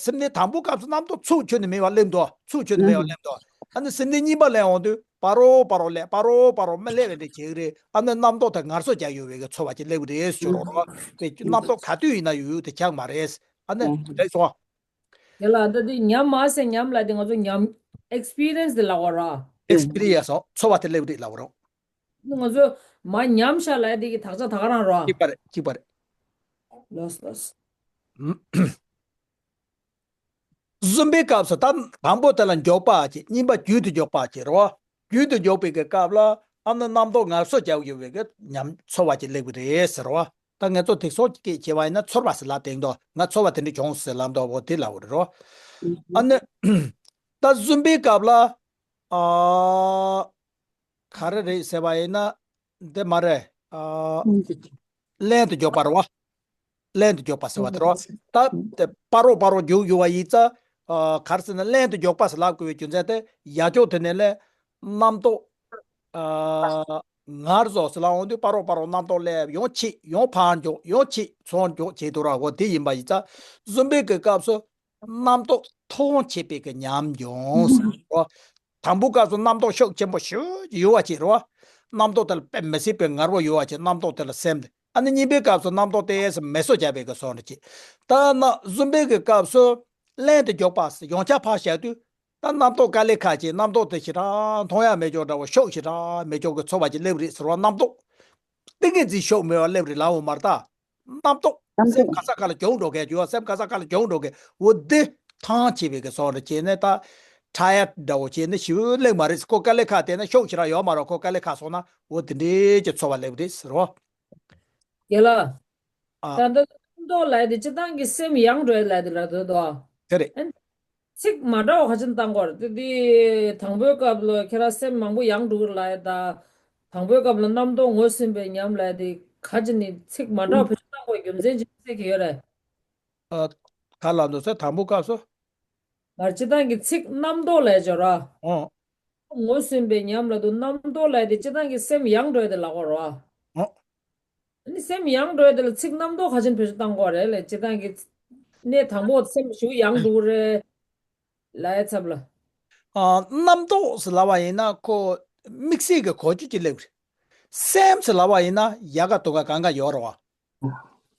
སེམས་གནས་དང་པོའི་སྐབས་སུ་རྣམ་རྟོག་ཚུགས་ཁྱོན་ནས་མེད་པ་སླེབས་འདུག་ཚུགས་ཁྱོན་ནས་མེད་པ་སླེབས་འདུག་ཨ་ནི་སེམས་གནས་གཉིས་པ་སླེབས་འོང་དུས་སྤ་རོ་སྤ་རོ་སླེབས། སྤ་རོ་སྤ་རོ་མི་སླེབས་པ་འདྲ་བྱེད་ཀྱི་རེད། ཨ་ནི་རྣམ་རྟོག་དེ་ངར་གསོ་རྒྱག་ཡོད་པའི་གི་ཚོར་བ་ཅིག་སླེབས་ཀྱི་རེད་ཟེར་རོགས་རོགས། དེ་རྣམ་རྟོག་ག་དུས་ཡིན་ན་ཡོད་ཡོད་དེ་ཆགས་མ་རེད། ཨ་ནི་རེད་སོང་། དེ་ལ་ད་དེ་ཉམས་མ་ཟེར་ཉམས་ལ་དེ་ང་ཚོ་ཉམས་ཨེགས་པི་རི་ཡན་སི་དེ་ལབ་པ་ར། ཨེགས་པི་རི་ཡན་སི་ཚོར་བ་དེ་སླེབས་རེད་ལབ་པ་རོགས། ང་ཚོ་མ་ཉམས་ཤག་ལབ་དེ་གི་དག་ཆ་ད་ག་རང་ར། གཅིག་པ་རེད། གཅིག་པ་རེད། ལོས་ལོས། གསུམ་པའི་སྐབས་སུ་ད་དང་པོ་དེ་ལ་མགྱོགས་པ་ཅིག་གཉིས་པ་རྒྱུན་དུ་མགྱོགས་པ་ཅིག་རེད་བ། རྒྱུན་དུ་མགྱོགས་པའི་གི་སྐབས་ལ་ཨ་ནི་རྣམ་རྟོག་ངར་གསོ་རྒྱག་ཡོད་པའི་གི་ཉམས་ཚོར་བ་ཅིག་སླེབས་ཀྱི་རེད་ཟེར་བ། ད་ང་ཚོ་དེ་སོགས་ཀྱི་སྐད་བྱས་པ་ཡིན་ན་ཚོར་བ་ཟེར་ལབ་དེ་འདུག་ང་ཚོར་བ་དེ་འདྲ་བྱུང་ཟེར་ལབ་འདུག་འོ་དེ་ལབ་པ་རེད་རོ། ཨ་ནི་ད་གསུམ་པའི་སྐབས་ལ་ཨ་ག་རེ་རེད་ཟེར་བ་ཡིན་ན་འདི་མ་རེད། ཨ་ལན་དུ་འཇོག་པ་རེད་བ། ལན་དུ་འཇོག་པ་ཟེར་བ་དེ་རེད་བ། ད་དེ་སྤ་རོ་སྤ་རོ་རྒྱུག་ཡོད་པ་ཡིན་ཙང་ཨ་ག་རེ་ཟེར་ན་ལན་དུ་འཇོག་པ་ཟེར་ལབ་དགོས་པའི་རྒྱུ་མཚན་དེ་ཡ་ཅོག་དེ་ནས་ལན་རྣམ་རྟོག་ཨ་ངར་བཟོ་ཟེར་ལབ་འོང་དུས་སྤ་རོ་སྤ་རོ་རྣམ་རྟོག་སླེབས། ཡང་ཕྱིས་ཡང་ཕར་འཇོག་ཡང་ཕྱིས་ཚུར་འཇོག་བྱེད་དུ་ར་འོ་དེ་ཡིན་པ་ཡིན་ཙང་གསུམ་པའི་གི་སྐབས་སུ་རྣམ་རྟོག་མཐོང་བྱེད་པའི་གི་ཉམས་འབྱུང་ཟེར་རོ། དང་པོའི་སྐབས་སུ་རྣམ་རྟོག་ཤུགས་ཆེན་པོ་ཞེ་པོ་ཅིག་ཡོད་པ་ཅིག་རེད་བ། རྣམ་རྟོག་དེ་ལ་དཔེ་མི་སྲིད་པའི་ངར་པོ་ཡོད་པ་ཅིག་རྣམ་རྟོག་དེ་ལ་སེམས་ཏེ། ཨ་ནི་གཉིས་པའི་སྐབས་སུ་རྣམ་རྟོག་དེ་ཡས་སུ་མེ་སོ་བྱ་བའི་གི་སོང་རེ་ཅིག་ད་ན་གསུམ་པའི་གི་སྐབས་སུ་ལན་དུ་འཇོག་པ་ཡང་བསྐྱར་ཕར་བཞག་དུས། ད་རྣམ་རྟོག་དཀའ་ལས་ཁག་ཅིག་རྣམ་རྟོག་དེ་ཞེ་དྲག་མཐོང་ཡག་མེད་ཅོག་འདྲ་བོ་ཤུགས་ཞེ་དྲག་མེད་ཅོག་གི་ཚོར་བ་ཅིག་སླེབས་རེད་ཟེར་བ་རྣམ་རྟོག་ཏིང་ངེ་འཛིན་ཤུགས་མེད་པ་སླེབས་རེད་ལབ་འོང་མ་རེད་ད། རྣམ་རྟོག་རྣམ་སེམས་ག་ས་ག་ལ་གྱོང་འགྲོ་མཁན་ཅོ་སེམས་ག་ས་ག་ལ་གྱོང་འགྲོ་མཁན་འོ་དེ་ཐང་ཆད་པའི་གི་སོང་རེ་བྱས་ནས་ད་ཁྲ་ཡ་འདྲ་བོ་བྱས་ནས་ཞེ་པོ་སླེབས་མ་རེད། ཁོ་དཀའ་ལས་ཁག་དེ་ན་ཤུགས་ཞེ་དྲག་ཡོད་མ་རེད། ཁོ་དཀའ་ལས་ཁག་སོང་ན་འོ་དེ་འདྲའི་ཅིག་ཚོར་བ་སླེབས་རེད་ཟེར་རོ། རྒན་ལགས། ཨ། ད་ལྟ་རྣམ་རྟོག་ལབ་དེ་སྤྱིར་བཏང་གི་སེམས་ཡེངས་འགྲོ་ཡ་ལབ་དེ་ལ་འདོད་དོ། དེ་རེད། ཨན། ཚིག་མ་འདྲ་བ་ཁ་ཅིག་བཏང་གོ་རེད་དེ་དེ་དང་པོའི་སྐབས་ལ་ཁྱེད་རང་སེམས་མང་པོ་ཡེངས་འགྲོ་གི་ལབ་ཡ་ད། དང་པོའི་སྐབས་ལ་རྣམ་རྟོག་ངོས་ཟིན་པའི་ཉམས་ལབ་དེ་ཁ་ཅིག་ནི་ཚིག་མ་འདྲ་བ་ཕལ་ཆེར་བཏང་གོ་རྒྱུ་མཚན་ཅིག་གསལ་གི་ཡོད་རེད། ཨ། ག་ལ་འདུག་ཟེར་དང་པོ་སྐབས་སུ། མར་སྤྱིར་བཏང་གི་ཚིག་རྣམ་རྟོག་ལབ་ཅོ་ར། ཨོ། ངོས་ཟིན་པའི་ཉམས་ལ་དུ་རྣམ་རྟོག་ལབ་དེ་སྤྱིར་བཏང་གི་སེམས་ཡེངས་འགྲོ་ཡ་དེ་ལབ་གོ་ར། ཨོ། ཨ་ནི་སེམས་ཡེངས་འགྲོ་ཡ་དེ་ལ་ཚིག་རྣམ་རྟོག་ཁ་ཅིག་ཕལ་ཆེར་བཏང་གོ་རེད་ལས་སྤྱིར་བཏང་གི་གནས་དང་པོ་སེམས་ཞུ་ཡེངས་འགྲོ་གི་རེད་ལབ་ཡ་ཚབ་ལ། ཨ། རྣམ་རྟོག་ཟེར་ལབ་པ་ཡིན་ན་ཁོ་དམིགས་བསལ་གྱི་གོ་རྒྱུ་ཅིག་སླེབས་རེད། སེམས་ཟེར་ལབ་པ་ཡིན་ན་ཡལ་ག་དུང་ག་གང་ག་ཡོད་རེད་བ།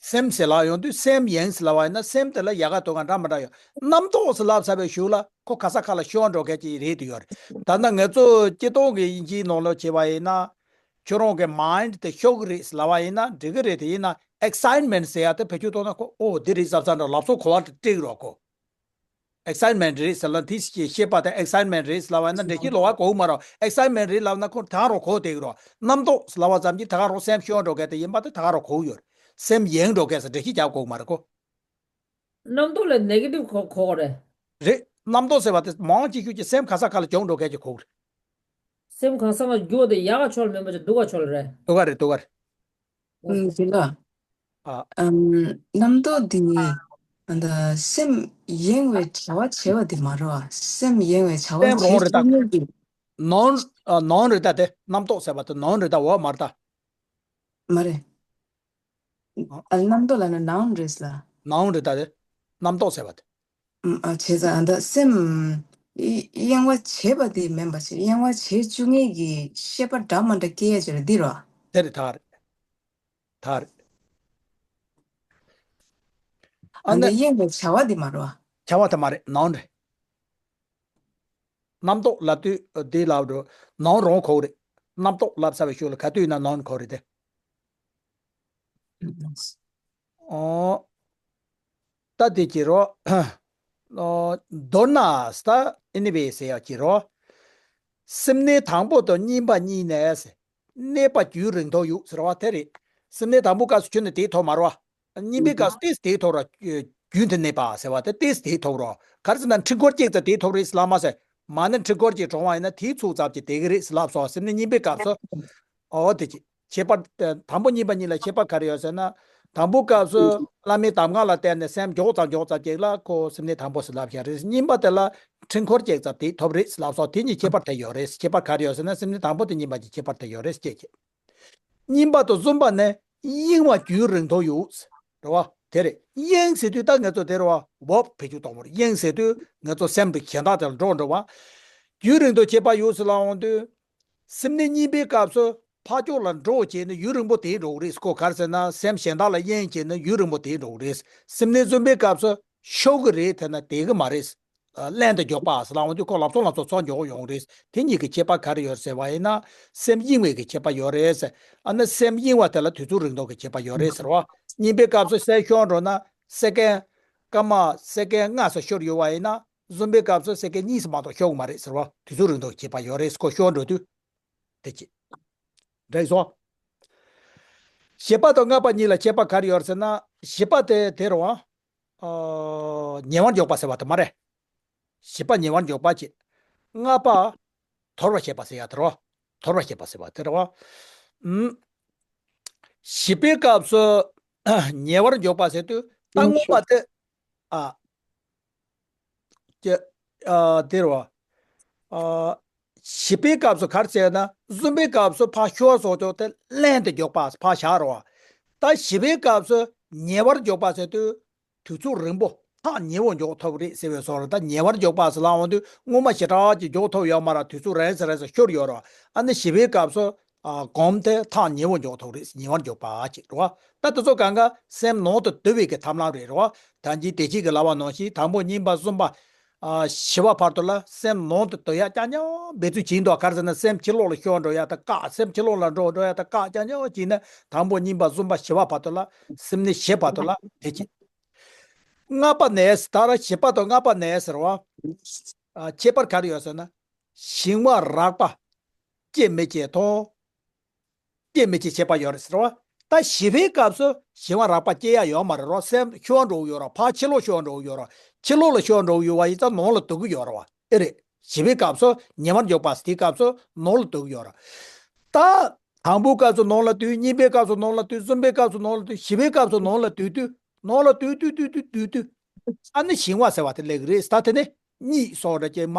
སེམས་ཟེར་ལབ་ཡོང་དུས་སེམས་ཡེངས་ཟེར་ལབ་པ་ཡིན་ན་སེམས་དེ་ལ་ཡལ་ག་དུང་ག་འདྲ་མི་འདྲ་ཡོད། རྣམ་རྟོག་ཟེར་ལབ་ཚར་བའི་གཞུག་ལ་ཁོ་ག་ས་ག་ལ་ཤོར་འགྲོ་མཁན་ཅིག་རེད་དུ་ཡོད་རེད། ད་ལྟ་ང་ཚོ་སྤྱིར་བཏང་གི་དབྱིན་ཇིའི་ནང་ལོགས་བྱས་པ་ཡིན་ན། ཁྱོད་རང་གི་མའིན་ཌི་དེ་ཤོར་གི་རེད་ཟེར་ལབ་པ་ཡིན་ན་འགྲིག་གི་རེད། དེ་ཡིན་ན་ཨེག་སའིཊ་མེན་ཊི་ཟེར་ཡ་དེ་བེད་སྤྱོད་གཏོང་ན་ཁོ་ཨོ་འདི་རེད་བསམ་བསམ་འདྲ་ལབ་སོ་གོ་བ་དེ་སྤྲད་ཀྱི་རོགས་ཁོ། ཨེག་སའིཊ་མེན་ཊི་རེད་ཟེར་ལ་དེ་ཞེས་བཤད་པ་དེ་ཨེག་སའིཊ་མེན་ཊི་རེད་ཟེར་ལབ་པ་ཡིན་ན་འགྲེལ་བཤད་ལོག་པ་གོ་གི་མ་རེད། ཨེག་སའིཊ་མེན་ཊི་རེད་ལབ་ན་ཁོ་ད་རུང་གོ་བསྡད་ཀྱི་རེད། རྣམ་རྟོག་ཟེར་ལབ་པ་ཙམ་གྱིས་ད་རུང་སེམས་ཤོར་འགྲོ་མཁན་དེ་ཡིན་པ་དེ་ད་རུང་གོ་གི་ཡོད་རེད། སེམས་ཡེངས་འགྲོ་མཁན་ཟེར་འགྲེལ་བཤད་རྒྱག་དགོས་ཀྱི་མ་རེད་ཁོ། རྣམ་རྟོག་ལ་ནེ་གེ་ཊིབ་གོ་གོ་རེད། རེད། རྣམ་རྟོག་ཟེར་བ་དེ་མང་ཆེ་ཤོས་ཀྱི་སེམས་ག་ས་ག་ལ་གྱོང་འགྲོ་མཁན་གྱི་གོ་གི་རེད། སེམས་གང་ས་ང་རྒྱུ་བ་དེ་ཡག་ག་ཕྱོགས་ལ་མིན་པ་ཅིག་སྡུག་ག་ཕྱོགས་ལ་རེད། སྡུག་ག་རེད་སྡུག་ག་རེད། ཨུམ། དེ་ལ། ཨ། ཨམ། རྣམ་རྟོག་འདི་ནི། ཨ་ད་སེམས་ཡེངས་པའི་བྱ་བ་བྱེད་པ་འདི་མ་རེད་བ། སེམས་ཡེངས་པའི་བྱ་བ་སེམས་རང་བྱེད་རེད་ད། ཚུལ་ཉིད་ཀྱི། ནའུན། ཨ། ནའུན་རེད་ད་དེ། རྣམ་རྟོག་ཟེར་བ་དེ་ནའུན་རེད་ད་འོ་མ་རེད་ད། མ་རེད། ཨ། ཨ་རྣམ་རྟོག་ལབ་ན་ནའུན་རེད་ལ། ནའུན་རེད་ད་དེ། རྣམ་རྟོག་ཟེར་བ་དེ། ཨ། བྱས་ཙང་ཨ་ད་སེམས་ཡེངས་པ་བྱེད་པ་དེ་མིན་པ་ཞིག་ཡེངས་པ་བྱེད་བཅུག་མཁན་གྱི་ཤེས་པ་འདྲ་མ་འདྲ་སྐྱེ་ཡ་ཅིག་རེད་འདི་རོ། དེ་རེད། ཐག་རེད། ཐག་རེད། ཨ་ཨ་ནི་ནི་གཡེང་བའི་བྱ་བ་འདི་མ་རེད་བ། བྱ་བ་དེ་མ་རེད། ནའོན་རེད། རྣམ་རྟོག་ལབ་དུས་འདི་ལབ་འགྲོ། ནའོན་རང་གོ་རེད། རྣམ་རྟོག་ལབ་ཚར་བའི་ཤུལ་ལ་ག་དུས་ཡིན་ན་ནའོན་གོ་རེད་དེ། ཨོ། ད་དེ་ཀྱི་རོ། ཨོ། མདོར་ན་ད་ཨེ་ནི་ཝེ་ཟེར་ཡག་ཀྱི་རོ། སེམས་གནས་དང་པོ་དང་གཉིས་པ་གཉིས་ནས་གནས་པ་རྒྱུན་རིང་ཐོག་ཡོད་ཟེར་བ་དེ་རེད། སེམས་གནས་དང་པོ་སྐབས་སུ་ཁྱོན་ནས་དེའི་ཐོག་མ་རེད་བ། གཉིས་པའི་སྐབས་སུ་ཏོག་ཙམ་དེའི་ཐོག་ར། རྒྱུན་དུ་གནས་པ་ཟེར་བ་དེ་ཏོག་ཙམ་དེའི་ཐོག་རོ། ག་རེ་ཟེར་ན་འཕྲུལ་འཁོར་གཅིག་ཙམ་དེའི་ཐོག་རེད་ཟེར་ལབ་མ་ཟེར། མ་ཎི་འཕྲུལ་འཁོར་གཅིག་གྲོངས་པ་ཡིན་ན་དེའི་ཚུགས་ཙམ་གྱིས་བསྡད་ཀྱི་རེད་ཟེར་ལབ་སོང་། སེམས་གནས་གཉིས་པའི་སྐབས་སུ། ཨོ་དེ་ཅི། ཁྱད་པར། དང་པོ་གཉིས་པ་གཉིས་ལ་ཁྱད་པར་ག་རེ་ཡོད་ཟེར་ན། དང་པོ་སྐབས་སུ་བླ་མའི་གདམས་ངག་ལ་བརྟེན་ནས་སེམས་མགྱོགས་ཙམ་མགྱོགས་ཙམ་ཅིག་ལ་ཁོ་སེམས་གནས་དང་པོ་ཟེར་ལབ་བཞག་རེད། གཉིས་པ་དེ་ལ་འཕྲུལ་འཁོར་ཅིག་ཙམ་དེ་ཐོབ་རེད་ཟེར་ལབ་སོང་། དེ་གཉིས་ཁྱད་པར་དེ་ཡོད་རེད། ཁྱད་པར་ག་རེ་ཡོད་ཟེར་ན་སེམས་གནས་དང་པོ་དེ་གཉིས་པ་གཉིས་ཁྱད་པར་དེ་ཡོད་རེད་ཅེས་བྱས། གཉིས་པ་དང་གསུམ་པ་ནི་གཡེང་བ་རྒྱུན་རིང་ཐོག་ཡོད། རེད་བ། དེ་རེད། གཡེང་ཟེར་དུས་ད་ང་ཚོ་དེ་རེད་བ། བོབ་བེད་སྤྱོད་གཏོང་བ་རེད། གཡེང་ཟེར་དུས་ང་ཚོ་སེམས་དེ་གཞན་དག་དེ་ལ་འགྲོ་འགྲོ་བ། རྒྱུན་རིང་ཐོག་ཁྱད་པར་ཡོད་ཟེར་ལབ་འོང་དུས། སེམས་གནས་གཉིས་པའི་སྐབས་སུ་ཕར་ཕྱོགས་ལ་འགྲོ་བྱས་ན་ཡུན་རིང་པོ་དེ་འགྲོ་གི་རེད། ཁོ་ག་རེ་ཟེར་ན་སེམས་གཞན་དག་ལ་གཡེང་བྱས་ན་ཡུན་རིང་པོ་དེ་འགྲོ་གི་རེད། སེམས་གནས་གསུམ་པའི་སྐབས་སུ་ཤོར་གི་རེད་དེ་ན་བསྡད་གི་མ་རེད། ཨ། ལྷན་དུ་འཇོག་པ་ཟེར་ལབ་འོང་དུས་ཁོ་ལམ་སང་ལམ་སང་ཚུར་འཇོག་ཡོང་གི་རེད། དེ་གཉིས་ཀྱི་ཁྱད་པར་ག་རེ་ཡོད་ཟེར་བ་ཡིན་ན། སེམས་གཡེང་བའི་གི་ཁྱད་པར་ཡོད་རེད། ཨ་ནི་སེམས་གཡེང་བ་དེ་ལ་དུས་ཚོད་རིང་ཐོག་གི་ཁྱད་པར་ཡོད་རེད་ཟེར་བ། གཉིས་པའི་སྐབས་སུ་སེམས་ཤོར་འགྲོ་ན་སེ་ཀན་སྐར་མ་སེ་ཀན་ལྔ་ཙམ་ཤོར་ཡོད་པ་ཡིན་ན། གསུམ་པའི་སྐབས་སུ་སེ་ཀན་གཉིས་ཙམ་མ་གཏོགས་ཤོར་གི་མ་རེད་ཟེར་བ། དུས་ཚོད་རིང་ཐོག་ཁྱད་པར་ཡོད་རེད། ཁོ་ཤོར་འགྲོ་དུས། དེ་ཅི། འགྲིག་སོང་། བཞི་པ་དང་ལྔ་པ་གཉིས་ལ་ཁྱད་པར་ག་རེ་ཡོད་ཟེར་ན། བཞི་པ་དེ་དེ་རེད་བ། ཨ། ཉེ་བར་འཇོག་པ་ཟེར་བ་དེ་མ་རེད། བཞི་པ་ཉེ་བར་འཇོག་པ་ཅི། ལྔ་པ་དོར་བར་བྱེད་པ་ཟེར་ཡ་དེ་རེད་བ། དོར་བར་བྱེད་པ་ཟེར་བ་དེ་རེད་བ། ཨུམ། བཞི་པའི་སྐབས་སུ་ཉེ་བར་འཇོག་པ་ཟེར་དུས་ད་སྔོན་མ་དེ། ཨ། ཀྱེ། ཨ། དེ་རེད་བ། ཨ། བཞི་པའི་སྐབས་སུ་ག་རེ་ཟེར་ན་གསུམ་པའི་སྐབས་སུ་ཕར་ཤོར་སོང་ཙང་དེ་ལྷན་དུ་འཇོག་པ་ཕར་བཞག་རེད་བ། ད་བཞི་པའི་སྐབས་སུ་ཉེ་བར་འཇོག་པ་ཟེར་དུས་དུས་ཚོད་རིང་པོ་ཐག་ཉེ་བོ་འཇོག་ཐུབ་རེད་ཟེར་བའི་བཟོ་འདྲ། ད་ཉེ་བར་འཇོག་པ་ཟེར་ལབ་འོང་དུས་སྔོན་མ་ཞེ་དྲག་ཅིག་འཇོག་ཐུབ་ཡོད་མ་རེད། དུས་ཚོད་རིང་ཙམ་རིང་ཙམ་ཤོར་ཡོད་རེད་བ། ཨ་ནི་བཞི་པའི་སྐབས་སུ། ཨ། གོམས་དེ་ཐག་ཉེ་བོ་འཇོག་ཐུབ་རེད། ཉེ་བར་འཇོག་པ་ཅིག་རེད་བ། ད་དེ་ཚོ་གང་ག་སེམས་ནང་དུ་བསྡུ་བའི་གི་ཐབས་ལམ་རེད། རེད་བ། ད་ཅི་བདེ་སྐྱིད་ཀྱི་བསླབ་པ་ནང་བཞིན་དང་པོ་གཉིས་པ་གསུམ་པ། ཨ། བཞི་པ་བར་དུ་ལ་སེམས་ནང་དུ་བསྡུ་ཡ་རྐྱང་རྐྱང་འབད་བརྩོན་བྱེད་འདུག་ག་རེ་ཟེར་ན་སེམས་ཕྱི་ལོགས་ལ་ཤོར་འགྲོ་ཡ་ད་བཀག་སེམས་ཕྱི་ལོགས་ལ་འགྲོ་འགྲོ་ཡ་ད་བཀག་རྐྱང་རྐྱང་བྱས་ན་དང་པོ་གཉིས་པ་གསུམ་པ་བཞི་པ་བར་དུ་ལ་སེམས་གནས་བཞི་བར་དུ་ལ་དེ་ཅི། ལྔ་པ་ནས་ད་ར་བཞི་པ་དང་ལྔ་པ་ནས་ཟེར་བ། ཨ། ཁྱད་པར་ག་རེ་ཡོད་ཟེར་ན། ཞི་བ་རགས་པ་སྐྱེ་མི་སྐྱེ་དང་། སྐྱེ་མི་སྐྱེ་ཁྱད་པར་ཡོད་རེད་ཟེར་བ། ད་བཞི་པའི་སྐབས་སུ་ཞི་བ་རགས་པ་སྐྱེ་ཡ་ཡོད་མ་རེད་རོ། སེམས་ཤོར་འགྲོ་གི་ཡོད་རོ། ཕར་ཕྱི་ལོགས་ཤོར་འགྲོ་གི་ཡོད་རོ། ཕྱི་ལོགས་ལ་ཤོར་འགྲོ་གི་ཡོད་པ་ཡིན་ཙང་ནང་ལ་སྡུག་གི་ཡོད་རོ། ཨེ་རེད། བཞི་པའི་སྐབས་སུ་ཉེ་བར་འཇོག་པ་དེའི་སྐབས་སུ་ནང་ལ་སྡུག་གི་ཡོད་རོ། ད་དང་པོའི་སྐབས་སུ་ནང་ལ་སྡུག་གཉིས་པའི་སྐབས་སུ་ནང་ལ་སྡུག་གསུམ་པའི་སྐབས་སུ་ནང་ལ་སྡུག་བཞི་པའི་སྐབས་སུ་ནང་ལ་སྡུག་དུས། ནང་ལ་སྡུག་སྡུག་སྡུག་སྡུག་སྡུག་སྡུག་ཨ་ནི་ཞི་བ་ཟེར་བ་དེ་སླེབས་ཀྱི་རེད། ད་དེ་ནི་གཉིད་སོགས་རེ་ཀྱི་མ།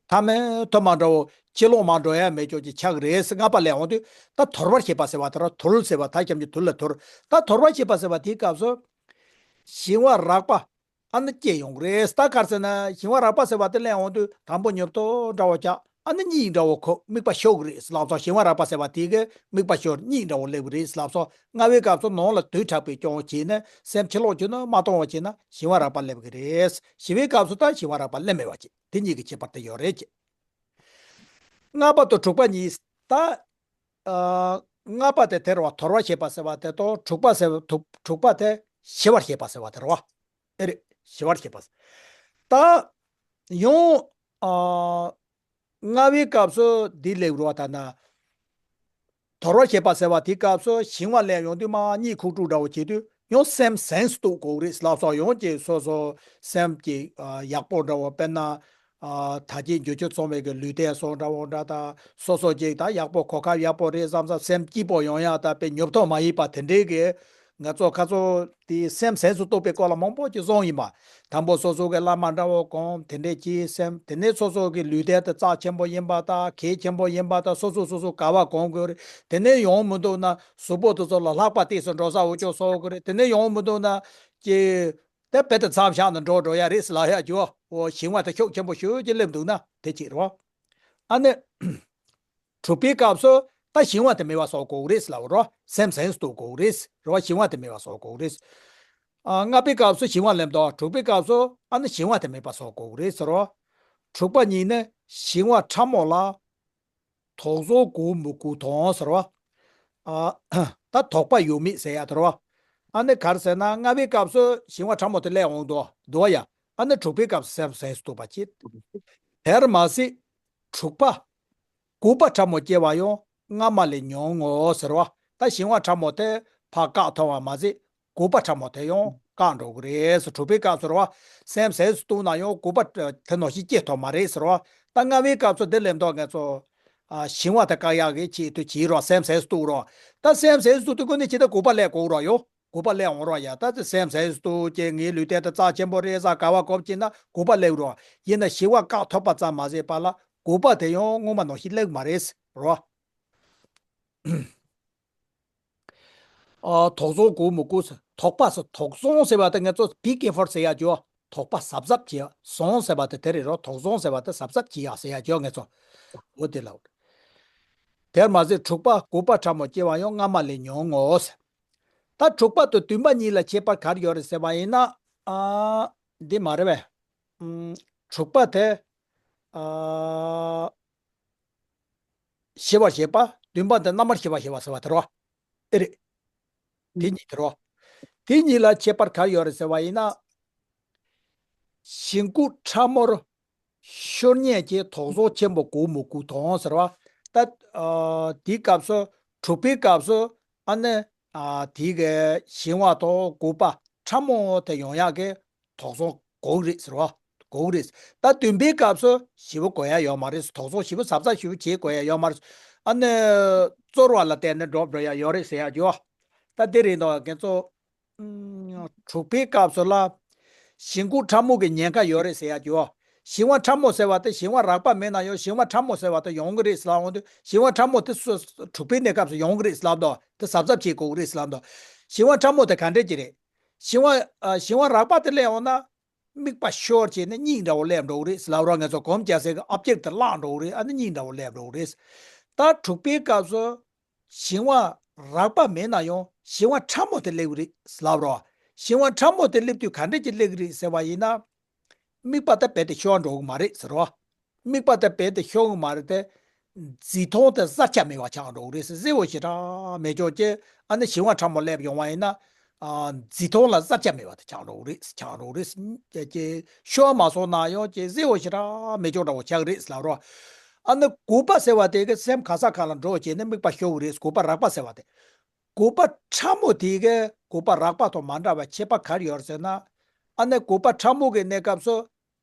ཐ་མལ་དུ་མ་འདྲ་བོ་ཕྱི་ལོགས་མ་འགྲོ་ཡ་མེད་ཅོག་ཅིག་ཆགས་ཀྱི་རེད་ཟེར་ལྔ་པ་སླེབས་འོང་དུས་ད་དོར་བར་བྱེད་པ་ཟེར་བ་དེ་ར་དུར་ཟེར་བ་ད་ཁྱམས་ཀྱི་དུར་ལ་དུར། ད་དོར་བར་བྱེད་པ་ཟེར་བ་དེའི་སྐབས་སུ། ཞི་བ་རགས་པ། ཨ་ནི་སྐྱེ་ཡོང་གི་རེད། ད་ག་རེ་ཟེར་ན་ཞི་བ་རགས་པ་ཟེར་བ་དེ་སླེབས་འོང་དུས་དང་པོ་ཉོབ་ཏོ་འདྲ་བོ་ཆགས། ཨ་ནི་གཉིད་འདྲ་བོ་ཁུག་དམིགས་པ་ཤོར་གི་རེད་ལབ་སོང་། ཞི་བ་རགས་པ་ཟེར་བ་དེ་གི་དམིགས་པ་ཤོར་གཉིད་འདྲ་བོ་སླེབས་གི་རེད་ལབ་སོང་། ལྔ་པའི་སྐབས་སུ་ནང་ལ་དུག་དྲག་པོས་སྐྱོང་བྱས་ནས་སེམས་ཕྱི་ལོགས་བྱུང་ན་མ་གཏོང་བ་བྱས་ན་ཞི་བ་རགས་པ་སླེབས་གི་རེད། ཞི་བའི་སྐབས་སུ་ད་ཞི་བ་རགས་པ་སླེབས་མེད་པ་བྱས། དེ་གཉིས་ཀྱི་ཁྱད་པར་དེ་ཡོད་རེད་ཅེས། ལྔ་པ་དང་དྲུག་པ་གཉིས་ད། ཨ། ལྔ་པ་དེ་དེ་རེད་བ། དོར་བར་བྱེད་པ་ཟེར་བ་དེ་དང་དྲུག་པ་ཟེར་བ་དྲུག་དྲུག་པ་དེ་ཞི་བར་བྱེད་པ་ཟེར་བ་དེ་རེད་བ། ཨེ་རེད། ཞི་བར་བྱེད་པ་ཟེར། ད་ཡང་། ཨ། ལྔ་པའི་སྐབས་སུ་འདི་སླེབས་རེད་བ། ད་ན། དོར་བར་བྱེད་པ་ཟེར་བ་དེའི་སྐབས་སུ་ཞི་བ་སླེབས་ཡོང་དུས་མར་གཉིད་ཁུག་དཀྲུག་འདྲ་བོ་བྱེད་དུས་ཡང་སེམས་གཟེངས་སུ་གཏོང་དགོས་རེད་ལབ་སོང་། ཡང་ཅིག་སོ་སོ་སེམས་ཀྱི་ཨ་ཡག་པོ་འདྲ་བོ། དཔེར་ན་ཨ་ད་ཅིག་འགྱུར་བཅོས་སོང་བའི་གི་ལུས་རྟེན་སོགས་འདྲ་བོ་འདྲ་དང་སོ་སོ་ཅིག་ད་ཡག་པོ་གོ་སྐབས་ཡག་པོ་རེད་བསམ་བསམ་སེམས་སྐྱིད་པོ་ཡོང་ཡག་ད་དཔེ་ཉོབ་ཐོ་མ་ཡིན་པ་དེ་འདྲའི་གི། ང་ཚོ་ཁ་ཚོ་དེ་སེམས་གཟེངས་སུ་གཏོང་བའི་སྐོར་ལ་མང་པོ་ཅིག་གསུངས་ཡིན་པ། དང་པོ་སོ་སོ་གི་བླ་མ་འདྲ་བོ་གོམས་དེ་འདྲས་ཀྱིས་སེམས། དེ་ནས་སོ་སོ་གི་ལུས་རྟེན་དེ་རྩ་ཆེན་པོ་ཡིན་པ་དང་གལ་ཆེན་པོ་ཡིན་པ་དང་སོ་སོ་སོ་སོ་ག་བ་གོམས་དགོས་རེད། དེ་ནས་ཡོང་མི་འདུག་ན་གཟུགས་པོ་དེ་ཚོ་ལ་ལྷག་པ་ཏོག་ཙམ་འགྲོ་ས་འུ་ཅོག་གསོག་དགོས་རེད། དེ་ནས་ཡོང་མི་འདུག་ན་ཀྱི་དེ་བེད་དེ་མཚམས་བཞག་ནས་འགྲོ་འགྲོ་ཡ་རེད་ཟེར་ལབ་ཡ་རྒྱུ་བ། འོ་ཞིང་བ་དེ་ཤུགས་ཆེན་པོ་ཞུ་གི་སླེབས་འདུག་ན་དེ་གཅིག་རེད་བ། ཨ་ནི་དྲུག་པའི་སྐབས་སུ། ད་ཞི་བ་དེ་མེད་པ་བཟོ་དགོས་རེད་ལབ་རོ། སེམས་ཟེར་སྟོན་དགོས་རེད་རོ། ཞི་བ་དེ་མེད་པ་བཟོ་དགོས་རེད། ཨ། ལྔ་པའི་སྐབས་སུ་ཞི་བ་ལེན་དོ། དྲུག་པའི་སྐབས་སུ་ཨ་ནི་ཞི་བ་དེ་མེད་པ་བཟོ་དགོས་རེད་ཟེར་རོ། དྲུག་པ་གཉིས་ནི་ཞི་བ་ཕྲ་མོ་ལ་དོགས་ཟོན་དགོས་མི་དགོས་དང་ཟེར་བ། ཨ། ད་དོགས་པ་ཡོད་མེད་ཟེར་ཡ་དེ་རེད་བ། ཨ་ནི་ག་རེ་ཟེར་ན་ལྔ་པའི་སྐབས་སུ་ཞི་བ་ཕྲ་མོ་དེ་སླེབས་འོང་དོ་འདུག་བ་ཡ། ཨ་ནི་དྲུག་པའི་སྐབས་སུ་སེམས་ཟེར་སྟོན་པ་བྱེད། དེར་མ་ཟད་དྲུག་པ། དགོས་པ་ཕྲ་མོ་སྐྱེ་བ་ཡང་སྔ་མ་ལས་ཉུང་ངོ་ཟེར་བ། ད་ཞི་བ་ཕྲ་མོ་དེ་ཕར་བཀག་ཐུབ་པ་མ་ཟད། དགོས་པ་ཕྲ་མོ་དེ་ཡང་བཀག་འགྲོ་གི་རེད། དྲུག་པའི་སྐབས་སུ་རེད་བ། སེམས་ཟེར་སྟོན་ན་ཡང་དགོས་པ་དེ་ནང་བཞིན་སྐྱེ་ཐུབ་མ་རེད་ཟེར་བ། ད་ལྔ་པའི་སྐབས་སུ་དེ་ལེན་དོ་ངས་ཚོ། ཨ། ཞི་བ་དེ་བཀག་ཡག་གི་ཆེད་དུ་བྱེད་རོགས། སེམས་ཟེར་སྟོན་རོགས། ད་སེམས་ཟེར་སྟོན་དུས་ཀུན་ནས་ཇི་ལྟར་དགོས་པ་སླེབས་དགོས་རོགས་ཡོད། དགོས་པ་སླེབས་འོང་རོགས་ཡ། ད་དེ་སེམས་ཟེར་སྟོན་གྱི་ངའི་ལུས་རྟེན་དེ་རྩ་ཆེན་པོ་རེད་ཟེར་ག་བ་གོ་བ་བྱས་ན་དགོས་པ་སླེབས་རོགས། ཡིན་ན་ཞི་བ་བཀག་ཐུབ་པ་ཙམ་མ་ཟད་པ་ལ་དགོས་པ་དེ་ཡང་སྔོན་མ་ནང་བཞིན་སླེབས་མ་རེད་རོགས། ཨ། དོགས་ཟོན་དགོས་མི་དགོས་ཟེར། དོགས་པ་ཟེར། དོགས་ཟོན་ཟེར་བ་དེ་ངས་ཚོ་བི་ཀེར་ཕུལ་ཟེར་ཡ་ཅོ། དོགས་པ་གཟབ་གཟབ་བྱེད། ཟོན་ཟེར་བ་དེ་དེ་རེད་རོ། དོགས་ཟོན་ཟེར་བ་དེ་གཟབ་གཟབ་བྱེད་ཡ་ཟེར་ཡ་ཅོ་ངས་ཚོ། འོ་དེ་ལ། དེར་མ་ཟད་དྲུག་པ། དགོས་པ་ཕྲ་མོ་སྐྱེ་བ་ཡང་སྔ་མ་ལས་ཉུང་ངོ་ཟེར། ད་དྲུག་པ་དང་བདུན་པ་གཉིས་ལ་ཁྱད་པར་ག་རེ་ཡོད་རེད་ཟེར་བ་ཡིན་ན། ཨ། འདི་མ་རེད་པས། ཨུམ། དྲུག་པ་དེ། ཨ། ཞི་བར་བྱེད་པ། བདུན་པ་དེ་རྣམ་པར་ཤེས་པར་བྱེད་པ་ཟེར་བ་དེ་རེད་བ། ཨེ་རེད། དེ་གཉིས་དེ་རེད་བ། དེ་གཉིས་ལ་ཁྱད་པར་ག་རེ་ཡོད་རེད་ཟེར་བ་ཡིན་ན། ཞི་འགོག་ཕྲ་མོར་ཤོར་ཉེན་གྱི་དོགས་ཟོན་ཆེན་པོ་དགོས་མི་དགོས་དང་ཟེར་བ། ད། ཨ། དེའི་སྐབས་སུ། དྲུག་པའི་སྐབས་སུ། ཨ་ནི། ཨ། དེའི་གི་ཞི་བ་དང་དགོས་པ་ཕྲ་མོ་དེ་ཡོང་ཡག་གི་དོགས་ཟོན་དགོས་རེད་ཟེར་བ། དགོས་རེད། ད་བདུན་པའི་སྐབས་སུ་ཞི་བ་དགོས་ཡ་ཡོད་མ་རེད། དོགས་ཟོན་ཞི་བ་གཟབ་གཟབ་ཞི་བ་བྱེད་དགོས་ཡ་ཡོད་མ་རེད། ཨ་ནི། རྩོལ་བ་ལ་བརྟེན་ནས་འགྲོ་འགྲོ་ཡ་ཡོད་རེད་ཟེར་ཡ་ཅོ། ད་དེ་རེད་འདུག་ངས་ཚོ། ཨུམ། དྲུག་པའི་སྐབས་སུ་ལ། ཞི་འགོག་ཕྲ་མོ་གི་ཉེན་ཁ་ཡོད་རེད་ཟེར་ཡ་ཅོ། ཞི་བ་ཕྲ་མོ་ཟེར་བ་དེ་ཞི་བ་རགས་པ་མེད་ན་ཡང་ཞི་བ་ཕྲ་མོ་ཟེར་བ་དེ་ཡོང་གི་རེད་ཟེར་ལབ་འོང་དུས། ཞི་བ་ཕྲ་མོ་དེ་སུ། དྲུག་པའི་གནས་སྐབས་སུ་ཡོང་གི་རེད་ཟེར་ལབ་འདུག་དེ་གཟབ་གཟབ་བྱེད་དགོས་ཀྱི་རེད་ཟེར་ལབ་འདུག་ཞི་བ་ཕྲ་མོ་དེ་ག་འདྲས་ཀྱི་རེད། ཞི་བ། ཨ། ཞི་བ་རགས་པ་དེ་སླེབས་འོང་ན། དམིགས་པ་ཤོར་བྱས་ནས་གཉིད་འདྲ་བོ་སླེབས་འགྲོ་གི་རེད་ཟེར་ལབ་རོགས། ངས་ཚོ་གོམས་རྒྱག་སའི་གི་ཨོབ་ཇེག་དེ་བརླག་འགྲོ་གི་རེད། ཨ་ནི་གཉིད་འདྲ་བོ་སླེབས་འགྲོ་གི་རེད། ད་དྲུག་པའི་སྐབས་སུ། ཞི་བ་རགས་པ་མེད་ན་ཡང་ཞི་བ་ཕྲ་མོ་དེ་སླེབས་ཀྱི་རེད་ཟེར་ལབ་རོགས། ཞི་བ་ཕྲ་མོ་དེ་སླེབས་དུས་ག་འདྲས་ཀྱི་སླེབས་ཀྱི་རེད་ཟེར་བ་ཡིན་ན། དམིགས་པ་ད་རྦད་དེ་ཤོར་འགྲོ་གི་མ་རེད་ཟེར་རོ། དམིགས་པ་ད་རྦད་དེ་ཤོར་གི་མ་རེད་དེ། འཛིན་སྟངས་དེ་བཟའ་བཅའ་མེད་པ་ཆགས་འགྲོ་གི་རེད་ཟེར། གཟི་འོད་ཞེ་དྲག་མེད་ཅོག་ཅེ། ཨ་ནི་ཞི་བ་ཕྲ་མོ་སླེབས་ཡོང་བ་ཡིན་ན། ཨ། འཛིན་སྟངས་ལ་བཟའ་བཅའ་མེད་པ་དེ་ཆགས་འགྲོ་གི་རེད། ཆགས་འགྲོ་གི་རེད། ཅེ་ཅེ། ཤོར་མ་སོང་ན་ཡང་ཅེ་གཟི་འོད་ཞེ་དྲག་མེད་ཅོག་འདྲ་བོ་ཆགས་ཀྱི་རེད་ཟེར་ལབ་རོ། ཨ་ནི་དགོས་པ་ཟེར་བ་དེ་གི་སེམས་ག་ས་ག་ལ་འགྲོ་བྱས་ནས་དམིགས་པ་ཤོར་གི་རེད། དགོས་པ་རགས་པ་ཟེར་བ་དེ། དགོས་པ་ཕྲ་མོ་དེ་གི་དགོས་པ་རགས་པ་དང་མ་འདྲ་བ་ཁྱད་པར་ག་རེ་ཡོད་ཟེར་ན། ཨ་ནི་དགོས་པ་ཕྲ་མོ་གི་གནས་སྐབས་སུ།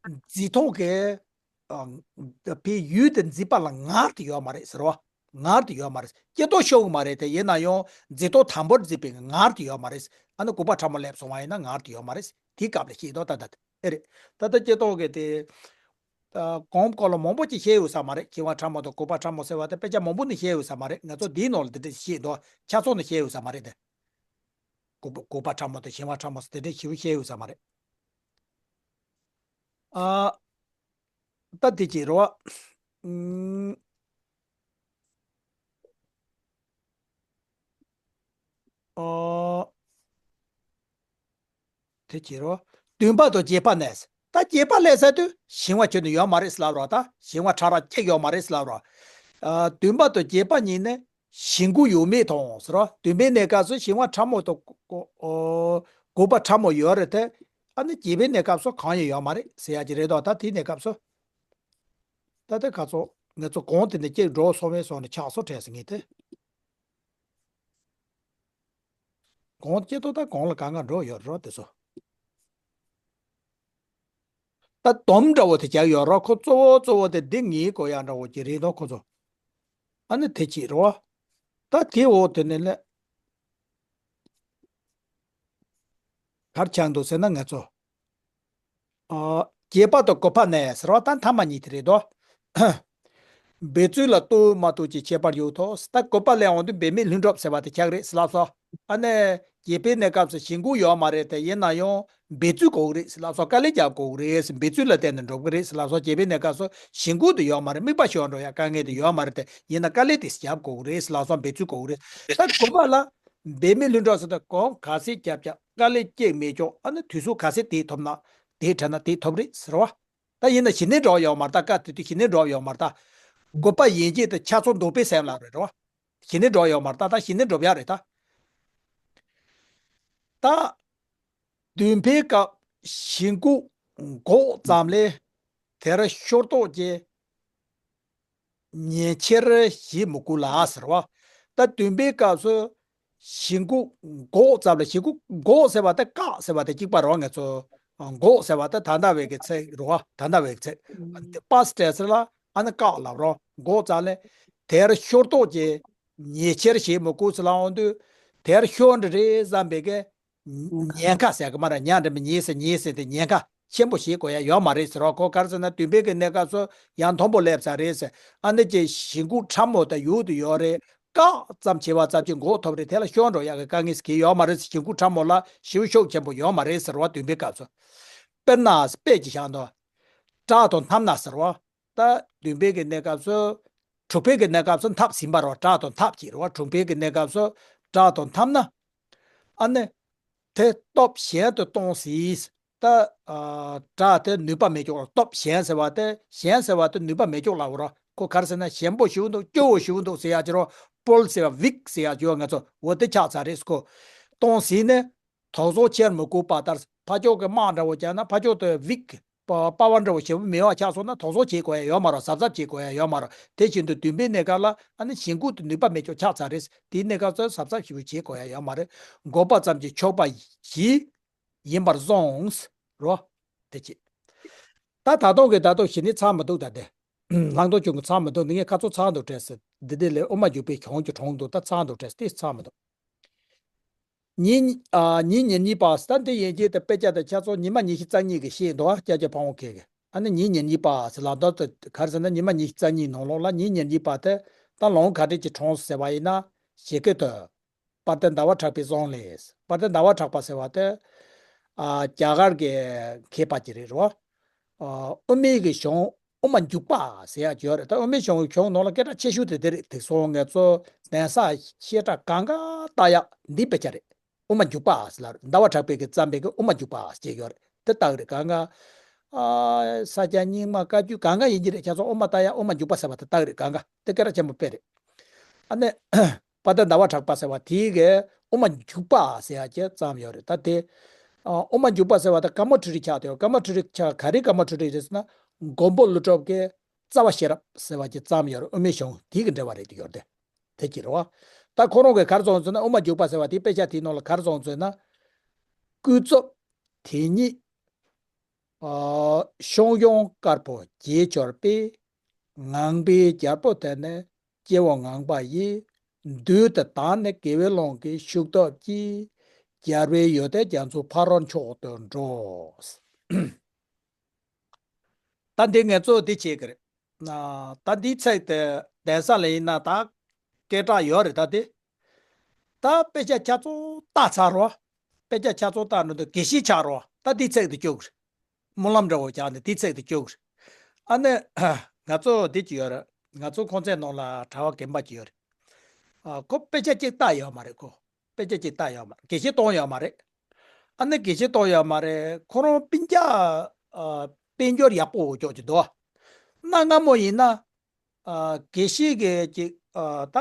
འཛིན་སྟངས་ཀྱི། ཨ། དཔེ་ཡུལ་དེ་འཛིན་པ་ལ་ངར་དེ་ཡོད་མ་རེད་ཟེར་བ། ངར་དེ་ཡོད་མ་རེད། སྐྱེ་སྟོབས་ཤོར་གི་མ་རེད་དེ། ཡིན་ན་ཡང་འཛིན་སྟངས་དམ་པོར་འཛིན་པའི་ངར་དེ་ཡོད་མ་རེད། ཨ་ནི་དགོས་པ་ཕྲ་མོ་སླེབས་སོང་བ་ཡིན་ན་ངར་དེ་ཡོད་མ་རེད། དེའི་སྐབས་ལ་ཤེས་དོ། ད་ད་ཨེ་རེད། ད་ལྟ་སྐྱེ་སྟོབས་ཀྱི་དེ། ཨ། གོང་སྐོར་ལ་མང་པོ་ཅིག་བཤད་ཡོད་ས་མ་རེད། ཞི་བ་ཕྲ་མོ་དང་དགོས་པ་ཕྲ་མོ་ཟེར་བ་དེ་དཔེ་ཆ་མང་པོ་ནས་བཤད་ཡོད་ས་མ་རེད། ང་ཚོ་འདིའི་ནང་ལ་དེ་འདྲ་བཤད་འདུག་ཆ་ཚང་ནས་བཤད་ཡོད་ས་མ་རེད་དེ། དགོས་པ་དགོས་པ་ཕྲ་མོ་དང་ཞི་བ་ཕྲ་མོ་ཟེར་དེ་འདྲའི་ཞིབ་བཤད་ཡོད་ས་མ་རེད། ཨ། ད་དེ་ཅི་རེད་བ། ཨུམ། ཨ། དེ་ཅི་རེད་བ། བདུན་པ་དང་བརྒྱད་པ་ནས། ད་བརྒྱད་པ་སླེབས་ཚར་དུས་ཞི་བ་ཁྱོན་ནས་ཡོད་མ་རེད་ཟེར་ལབ་རོགས། ད་ཞི་བ་ཕྲ་རགས་གཅིག་ཡོད་མ་རེད་ཟེར་ལབ་རོགས། ཨ། བདུན་པ་དང་བརྒྱད་པ་གཉིས་ནི་ཞི་འགོག་ཡོད་མེད་དང་ཟེར་རོ། བདུན་པའི་གནས་སྐབས་སུ་ཞི་བ་ཕྲ་མོ་དང་། ཨོ། དགོས་པ་ཕྲ་མོ་ཡོད་རེད་དེ། ཨ་ནི་བརྒྱད་པའི་གནས་སྐབས་སུ་གང་ཡང་ཡོད་མ་རེད་ཟེར་ཡ་ཅིག་རེད་དོ། ད་དེའི་གནས་སྐབས་སུ། ད་ལྟ་ཁ་ཚོ་ངེད་ཚོ་གོང་དེ་ནས་གཅིག་འགྲོ་སོང་བས་སོང་ནས་ཆགས་སོ་དྲན་སོང་ངས་དེ། གོང་སྐྱེ་ཏོ་ད་གོང་ལ་གང་ག་འགྲོ་ཡོད་རོ་དེ་ཚོ། ད་སྡོམ་འདྲ་བོ་དེ་རྒྱག་ཡོད་རོ། ཁོ་གཙོ་བོ་གཙོ་བོ་དེ་འདི་ངའི་གོ་ཡ་འདྲ་བོ་ཅིག་རེད་དོ་ཁོ་ཚོ། ཨ་ནི་དེ་ཅིག་རོ། ད་དེ་འོག་དེ་ནས་ལས། གར་ཆགས་འདུག་ཟེར་ན་ང་ཚོ། ཨ། བརྒྱད་པ་དང་དགུ་པ་ནས་ཟེར་བ་ད་མཐའ་མ་གཉིས་དེ་རེད་དོ། འབད་ཚུལ་ལ་ལྟོས་མ་ལྟོས་ཀྱི་ཁྱད་པར་ཡོད་དོ། ད་དགུ་པ་ལས་འོང་དུས་འབད་མེད་ལྷུན་གྲུབ་ཟེར་བ་དེ་ཆགས་རེད་ཟེར་ལབ་སོ། ཨ་ནི་བརྒྱད་པའི་གནས་སྐབས་སུ་ཞི་འགོག་ཡོད་མ་རེད་དེ། ཡིན་ན་ཡང་ འབད་རྩོལ་དགོས་ཀྱི་རེད་ཟེར་ལབ་སོང་། དཀའ་ལས་རྒྱག་དགོས་ཀྱི་རེད་ཟེར། འབད་རྩོལ་ལ་བརྟེན་ནས་འགྲོ་གི་རེད་ཟེར་ལབ་སོང་། བྱས་པའི་གནས་སྐབས་སུ་གཞེན་སྐུལ་དུ་ཡོད་མ་རེད། དམིགས་པ་ཤོར་འགྲོ་ཡ་དཀའ་ངལ་དེ་ཡོད་མ་རེད་དེ། ཡིན་ན་དཀའ་ལས་དེ་རྒྱབ་དགོས་ཀྱི་རེད་ཟེར་ལབ་སོང་། འབད་རྩོལ་དགོས་ཀྱི་རེད། ད་དགོས་པ་ལ་འབད་མེད་ལྷུན་གྲུབ་ཟེར། ད་གོང་ག་ཚད་རྒྱབ་ཀྱང་དཀའ་ལས་སྐྱེ་མི་ཆོག་ཨ་ནི་དུས་ཚོད་ག་ཚད་དེ་ཐོབ་ན་དེ་དྲན་ན་དེ་ཐོབ་རེད་ཟེར་བ། ད་ཡིན་ན་གཞི་ནས་འགྲོ་ཡོད་མ་རེད། ད་སྐབས་དེ་དུས་གཞི་ནས་འགྲོ་ཡོད་མ་རེད། ད་དགོས་པ་ཡན་ཆད་དེ་ཆ་ཚང་འདོད་པའི་སེམས་ལ་རེད་རོ། གཞི་ནས་འགྲོ་ཡོད་མ་རེད། ད་ད་གཞི་ནས་འགྲོ་ཡ་རེད་ད། ད་འདུན་པའི་སྐབས་གཞེན་སྐུལ་འགོག་ཙམ་ལས་དེར་ཤོར་དོགས་ཀྱི་ཉེ་ཆར་བྱེད་མི་དགོས་ལ་ཟེར་བ། ད་འདུན་པའི་སྐབས་སུ་གཞེན་སྐུལ་འགོག་ཙམ་ལ། གཞེན་སྐུལ་འགོག་ཟེར་བ་ད་བཀག་ཟེར་བ་ད་གཅིག་པ་རོ། ང་ཚོ་འགོག་ཟེར་བ་ད་ད་ལྟ་བའི་གི་ཚིག་རོ། ད་ལྟ་བའི་གི་ཚིག་པ་སི་ཊེན་སི་ལ་ཨ་ནི་བཀག་ལབ་རོ། འགོག་ཙམ་ལས་དེར་ཤོར་དོགས་ཀྱི་ཉེ་ཆར་བྱེད་མི་དགོས་ཟེར་ལབ་འོང་དུས། དེར་ཤོར་འདི་རེད་བསམ་པའི་གི་ཉེན་ཁ་ཟེར་གི་མ་རེད། ཉ་འདྲ་མི་ཉེ་ཟེར་ཉེ་ཟེར་དེ་ཉེན་ཁ་ཆེན་པོ་བྱེད་དགོས་ཡ་ཡོད་མ་རེད་ཟེར་བ། ཁོ་ག་རེ་ཟེར་ན་འདུན་པའི་གི་གནས་སྐབས་སུ་ཡང་མཐོན་པོ་སླེབས་ཚར་རེད་ཟེར། ཨ་ནི་ཀྱི་གཞེན་སྐུལ་ཕྲ་མོ་ད་ཡོད་དུ་ཡོད་རེད། བཀག་ཙམ་བྱས་པ་ཙམ་གྱིས་འགོག་ཐུབ་རེད། དེ་ལ་ཤོར་འགྲོ་ཡ་གི་དཀའ་ངལ་ཟེར་གི་ཡོད་མ་རེད་ཟེར། གཞེན་སྐུལ་ཕྲ་མོ་ལ་ཞེ་པོ་ཤུགས་ཆེན་པོ་ཡོད་མ་རེད་ཟེར་བ། འདུན་པའི་སྐབས་སུ། དཔེར་ན་དཔེ་ཅིག་བཞག་འདུག་བཀྲག་དང་མཐམ་ན་ཟེར་བ། ད་འདུན་པའི་གི་གནས་སྐབས་སུ། འཁྲུག་པའི་གི་གནས་སྐབས་སུ་འཐབ་ཟིན་པ་རོ། བཀྲག་དང་འཐབ་ཀྱི་རོ། འཁྲུག་པའི་གི་གནས་སྐབས་སུ་བཀྲག་དང་འཐམ་ན། ཨ་ནི་དེ་སྟོབས་ཞན་དུ་གཏོང་སྲིད། ད་ཨ་བཀྲག་དེ་ནུས་པ་མེད་ཀྱོག་ལ། སྟོབས་ཞན་ཟེར་བ་དེ། ཞན་ཟེར་བ་དེ་ནུས་པ་མེད་ཀྱོག་ལ་འོ་རོ། ཁོ་ག་རེ་ཟེར་ན་ཞན་པོ་ཞེ་པོ་འདུག་སྐྱོ་བོ་ཞེ་པོ་འདུག་ཟེར་ཡ་ཅི་རོ། པོལ་ཟེར་བ་ཝིག་ཟེར་ཡ་ཅི་རོ། ང་ཚོ་འོ་དེ་ཆགས་ཚར་རེད་ཁོ། གཏོང་ཟིན་ནས། དོགས་ཟོན་བྱེད་མི་དགོས་པ་ལྟར། ཕར་ཕྱོགས་ཀྱི་དམག་འདྲ་བོ་བརྒྱབ་ན་ཕར་ཕྱོགས་དེ་ཝིག་པ་པ་ཝར་འདྲ་བོ་ཞེ་པོ་མེད་པ་ཆགས་སོང་ན་དོགས་ཟོན་བྱེད་དགོས་ཡ་ཡོད་མ་རེད། གཟབ་གཟབ་བྱེད་དགོས་ཡ་ཡོད་མ་རེད། དེ་བཞིན་དུ་འདུན་པའི་གནས་སྐབས་ལ་ཨ་ནི་གཞེན་སྐུལ་དེ་ནུས་པ་མེད་ཀྱོག་ཆགས་ཚར་རེད། དེའི་གནས་སྐབས་སུ་གཟབ་གཟབ་ཞེ་པོ་བྱེད་དགོས་ཡ་ཡོད་མ་རེད། འགོག་པ་ཙམ་གྱིས་ཆོག་པ་ཞིག་ཡིན་པར་བཟུང་རོ། དེ་བྱེད། ད་ད་དུང་གི་ད་དུང་གཞི་ནས་ཚར་མི་འདུག་ད་དེ། ལྷག་མཐོང་ཆུང་གི་ཚར་མི་འདུག་འདི་ངས་ཁ་ཚོ་ཚར་འདུག་བྲེས་སི། འདི་འདི་ལས་དབུ་མ་འཇུག་པའི་གཞུང་གི་གྲོང་དུ་ད་ཚར་འདུག་བྲེས་སི། དེ་ཚར་མི་འདུག་ཉིན་ཨ་ཉིན་ཉེར་གཉིས་པ་ཟེར། ད་འདི་ཡན་ཆད་དུ་དཔེ་ཆ་དང་ཆ་ཚང་ཉི་མ་ཉི་ཤུ་རྩ་གཉིས་ཀྱི་ཤེས་འདུག་ཨ་སྐྱ་སྐྱ་ཕང་བོ་ཁེ་གི། ཨ་ནི་ཉིན་ཉེར་གཉིས་པ་ཟེར་ལ་ད་དུ་ག་རེ་ཟེར་ན་ཉི་མ་ཉི་ཤུ་རྩ་གཉིས་ནང་ལོགས་ལ་ཉིན་ཉེར་གཉིས་པ་དེ་ད་ལུང་ག་འདྲ་ཅིག་གྲོངས་ཟེར་བ་ཡིན་ན་ཞེ་གི་དུ། དཔལ་ལྡན་ཟླ་བ་གྲགས་པའི་གསུང་ལས། དཔལ་ལྡན་ཟླ་བ་གྲགས་པ་ཟེར་བ་དེ། ཨ་རྒྱ་གར་གྱི་མཁས་པ་ཅིག་རེད་རོ། ཨ་དབུ་མའི་གི་གཞུང་དབུ་མ་འཇུག་པ་ཟེར་ཡག་ཅིག་ཡོད་རེད། ད་དབུ་མའི་གཞུང་གི་གཞུང་ནང་ལ་སྐད་གྲགས་ཆེ་ཤོས་དེ་དེ་རེད། དེང་སང་ང་ཚོ་གདན་ས་བཤད་གྲྭ་གང་ག་ལྟ་ཡག་འདི་དཔེ་ཆ་རེད། དབུ་མ་འཇུག་པ་ཟེར་ལ་ཟླ་བ་གྲགས་པའི་གི་བརྩམས་པའི་གི་དབུ་མ་འཇུག་པ་ཟེར་ཡོད་རེད། དེ་ལྟ་གི་རེད། གང་ག་ཨ་ས་སྐྱ་རྙིང་མ་བཀའ་བརྒྱུད་གང་ག་ཡིན་གྱི་རེད། ཁྱེད་ཚོ་དབུ་མ་ལྟ་ཡག་དབུ་མ་འཇུག་པ་ཟེར་བ་དེ་ལྟ་གི་རེད། གང་ག་དེ་སྐད་གྲགས་ཆེན་པོ་དཔེ་རེད། ཨ་ནི། དཔལ་ལྡན་ཟླ་བ་གྲགས་པ་ཟེར་བ་དེའི་གི་དབུ་མ་འཇུག་པ་ཟེར་ཡག་ཅིག་བརྩམས་ཡོད་རེད། ད་དེ་ཨ་དབུ་མ་འཇུག་པ་ཟེར་བ་ད་ཀ་མ་ཊ་ལི་ཆགས་དེ། ཀ་མ་ཊ་ལི་ཆགས་ག་རེ་ཀ་མ་ཊ་ལི་རེད་ཟེར་ན། མགོན་པོ་ཀླུ་སྒྲུབ་ཀྱི་རྩ་བ་ཤེས་རབ་ཟེར་བ་ཅིག་བརྩམས་ཡོད་རེད། དབུ་མའི་གཞུང་དེའི་གི་འགྲེལ་བ་རེད། དེ་ཡོད་རེད། དེ་ཅི་རེད་བ། ད་ཁོ་རང་གིས་ག་རེ་གསུངས་ཟེར་ན། དབུ་མ་འཇུག་པ་ཟེར་བ་དེའི་དཔེ་ཆ་དེའི་ནང་ལ་ག་རེ་གསུངས་ཟེར་ན། ཀུན་རྫོབ་དེ་ཉིད་ཨ་ཤོང་ཡོང་དཀར་པོ་བརྗེད་གྱུར་པས། ངང་པའི་རྒྱལ་པོ་དེ་ནི་སྐྱེ་བོ་ངང་པ་ཡི། བདུད་དེ་དག་ནི་དགེ་བའི་ལུང་གི་ཤུགས་སྟོབས་ཀྱིས། རྒྱལ་བའི་ཡོན་ཏན་རྒྱ་མཚོ་ཕ་རོལ་མཆོག་ཏུ་འགྲོ། ད་འདི་ངས་གཙོ་བོ་འདི་བྱེད་ཀྱི་རེད། ད་འདིའི་ཚིག་དེ་གདན་ས་ལ་ཡིན་ན་ད་སྐད་གྲགས་ཡོད་རེད། ད་དེ། ད་དཔེ་ཆ་ཆ་ཚང་ལྟ་ཚར་རོ། དཔེ་ཆ་ཆ་ཚང་ལྟ་འགྲོ་དུས་དགེ་བཤེས་ཆགས་རོ། ད་འདིའི་ཚིག་དེ་སྐྱོ་གི་རེད། སྨོན་ལམ་འདྲ་བོ་བྱས་ནས་དེའི་ཚིག་དེ་སྐྱོ་གི་རེད། ཨ་ནི། ང་ཚོ་འདི་ཅི་ཡོད་རེད། ང་ཚོ་ཁོང་ཚོའི་ནང་ལ་གྲྭ་པ་རྒན་པ་ཅིག་ཡོད་རེད། ཨ་ཁོ་དཔེ་ཆ་གཅིག་ལྟ་ཡོད་མ་རེད་ཁོ། དཔེ་ཆ་གཅིག་ལྟ་ཡོད་མ་རེད། དགེ་བཤེས་གཏོང་ཡོད་མ་རེད། ཨ་ནི་དགེ་བཤེས་གཏོང་ཡོད་མ་རེད། ཁོ་རང་སྤུན་ཀྱག་ཨ་དཔལ་འབྱོར་ཡག་པོ་འོ་ཅོག་ཅིག་འདུག་གནའ་སྔ་མོ་ཡིན་ན། ཨ་དགེ་བཤེས་ཀྱི་ཅིག་ཨ་ད་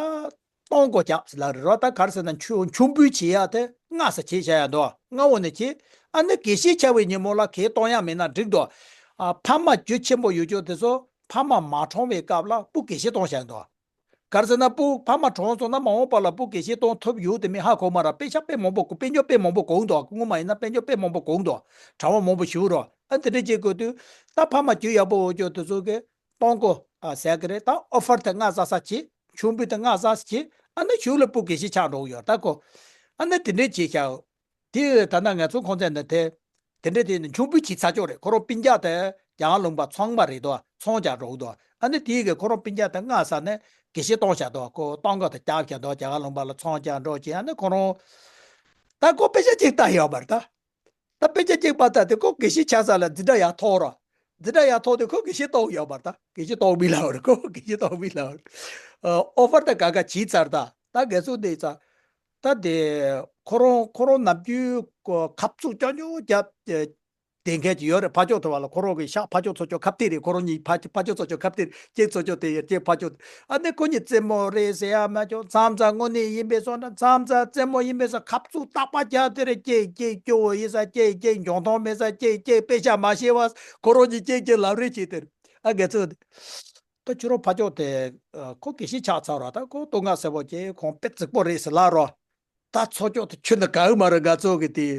གཏོང་སྒོ་རྒྱབ་ཟེར་ལབ་རེད་རོ། ད་ག་རེ་ཟེར་ན་མཆོད་མཆོད་འབུལ་བྱེད་ཡ་དེ་སྔ་ས་བྱེད་བྱ་ཡ་འདུག་སྔ་བོ་ནས་བྱེད། ཨ་ནི་དགེ་བཤེས་ཆགས་པའི་ཉིན་མོ་ལ་གས་གཏོང་ཡ་མེད་ན་འགྲིག་འདུག་ཨ་ཕ་མ་རྒྱུ་ཆེན་པོ་ཡོད་ཅོག་དེ་ཚོ་ཕ་མ་མ་གྲོངས་པའི་སྐབས་ལ་སྤུ་དགེ་བཤེས་གཏོང་བྱ་ཡ་འདུག་ག་རེ་ཟེར་ན་སྤུ་ཕ་མ་གྲོངས་སོང་ན་མ་འོངས་པ་ལ་སྤུ་དགེ་བཤེས་གཏོང་ཐུབ་ཡོད་དེ་མིན་ཧ་གོ་མ་ར། དཔེ་ཆ་དཔེ་མང་པོ་གོ། དཔལ་འབྱོར་དཔེ་མང་པོ་གོ་འདུག་སྔོན་མ་ཡིན་ན་དཔལ་འབྱོར་དཔེ་མང་པོ་གོ་འདུག་གྲྭ་པ་མང་པོ་ཞུ་རོགས། ཨ་དེ་འདྲ་བྱེད་དགོས་དུས་ད་ཕ་མ་རྒྱུ་ཡག་པོ་འོ་ཅོག་དེ་ཚོ་གི་གཏོང་སྒོ་ཨ་ཟེར་གི་རེད། ད་ཨོ་ཕར་དེ་སྔ་ས་ས་བྱེད། མཆོད་འབུལ་དེ་སྔ་ས་ས་བྱེད། ཨ་ནི་གཞུག་ལ་སྤུ་དགེ་བཤེས་ཆགས་འགྲོ་གི་ཡོད་ད་ཁོ། ཨ་ནི་དེ་འདྲ་བྱེད་ཤག་དེ་ད་ལྟ་ང་ཚོ་ཁོང་ཚོ་ནི་དེ། དེ་འདྲ་དེ་ནི་མཆོད་འབུལ་བྱེད་ཚར་ཅོག་རེད། ཁོ་རང་སྤུན་ཀྱག་དེ་རྒྱ་གར་ལུང་པ་ཚོང་པ་རེད་དོ། ཚོང་རྒྱག་འགྲོ་གི་འདུག་ཨ་ནི་དེའི་གི་ཁོ་རང་སྤུན་ཀྱག་དེ་སྔ་ས་ནས་དགེ་བཤེས་གཏོང་བྱ་དོ། ཁོ་གཏོང་ག་དེ་རྒྱག་བྱ་དོ། རྒྱ་གར་ལུང་པ་ལ་ཚོང་རྒྱག་འགྲོ་བྱེད། ཨ་ནི་ཁོ་རང་ད་ཁོ་དཔེ་ཆ་གཅིག་ལྟ་ཡོད་པ་རེད་ད། ད་དཔེ་ཆ་གཅིག་པ་ད་དེ་ཁོ་དགེ་བཤེས་ཆགས་ས་ལ་འཛིན་གྲྭ་ཡར་ཐོག་རོ། འཛིན་གྲྭ་ཡར་ཐོག་དེ་ཁོ་དགེ་བཤེས་གཏོགས་ཡོད་པར་ད་དགེ་བཤེས་གཏོགས་མི་ལ་བར་ཁོ་དགེ་བཤེས་གཏོགས་མི་ལ་བར། ཨོ་ཕར་ད་ག་ག་བྱིས་ཚར་ད་ད་དགེ་ཚུལ་དེ་ཚ། ད་དེ་ཁོ་རང་ཁོ་རང་ནམ་རྒྱུན་ཁ་བཙུགས་ཀྱང་ཀྱང་རྒྱབ། དེ་མཁན་ཅིག་ཡོད་རེད། ཕ་ཕྱོགས་ཐུ་བ་ལ་ཁོ་རང་གི་ཤག་ཕ་ཕྱོགས་ཚོ་ཅོག་ཁ་གཏད་རེད། ཁོ་རང་གཉིས་ཕ་ཕ་ཕྱོགས་ཚོ་ཅོག་ཁ་གཏད་རེད། གཅིག་ཚོ་ཅོག་དེ་ཡོད་གཅིག་ཕ་ཕྱོགས། ཨ་ནི་ཁོ་གཉིས་རྩེད་མོ་རེད་ཟེར་ཡ་མ་བྱུང་མཚམས་མཚམས་དངོས་གནས་ཡིན་པའི་སོང་ན་མཚམས་མཚམས་རྩེད་མོ་ཡིན་པའི་སོང་ཁ་བཙུགས་རྟག་པ་རྒྱག་དེ་རེད། གཅིག་གཅིག་སྐྱོ་བོ་ཡིན་ས་གཅིག་གཅིག་འཇོན་ཐང་མེད་ས་གཅིག་གཅིག་དཔེ་ཆ་མ་ཤེས་པ་ཁོ་རང་གཉིས་གཅིག་གཅིག་ལབ་རེས་བྱེད་དེ་རེད། ཨ་དགེ་ཚུལ་ད་ཁྱོད་རང་ཕ་ཕྱོགས་དེ་ཁོ་དགེ་བཤེས་ཆགས་ཚར་བ་ད་ཁོ་སྟོད་ང་ཟེར་བོ་གཅིག་ཁོང་དཔེ་རྩིག་པོ་རེད་ཟེར་ལབ་རོགས། ད་ཚོ་ཅོག་ཏུ་ཁྱོད་ནི་ག་ཡོད་མ་རེད། ང་ཚོ་གི་དེ་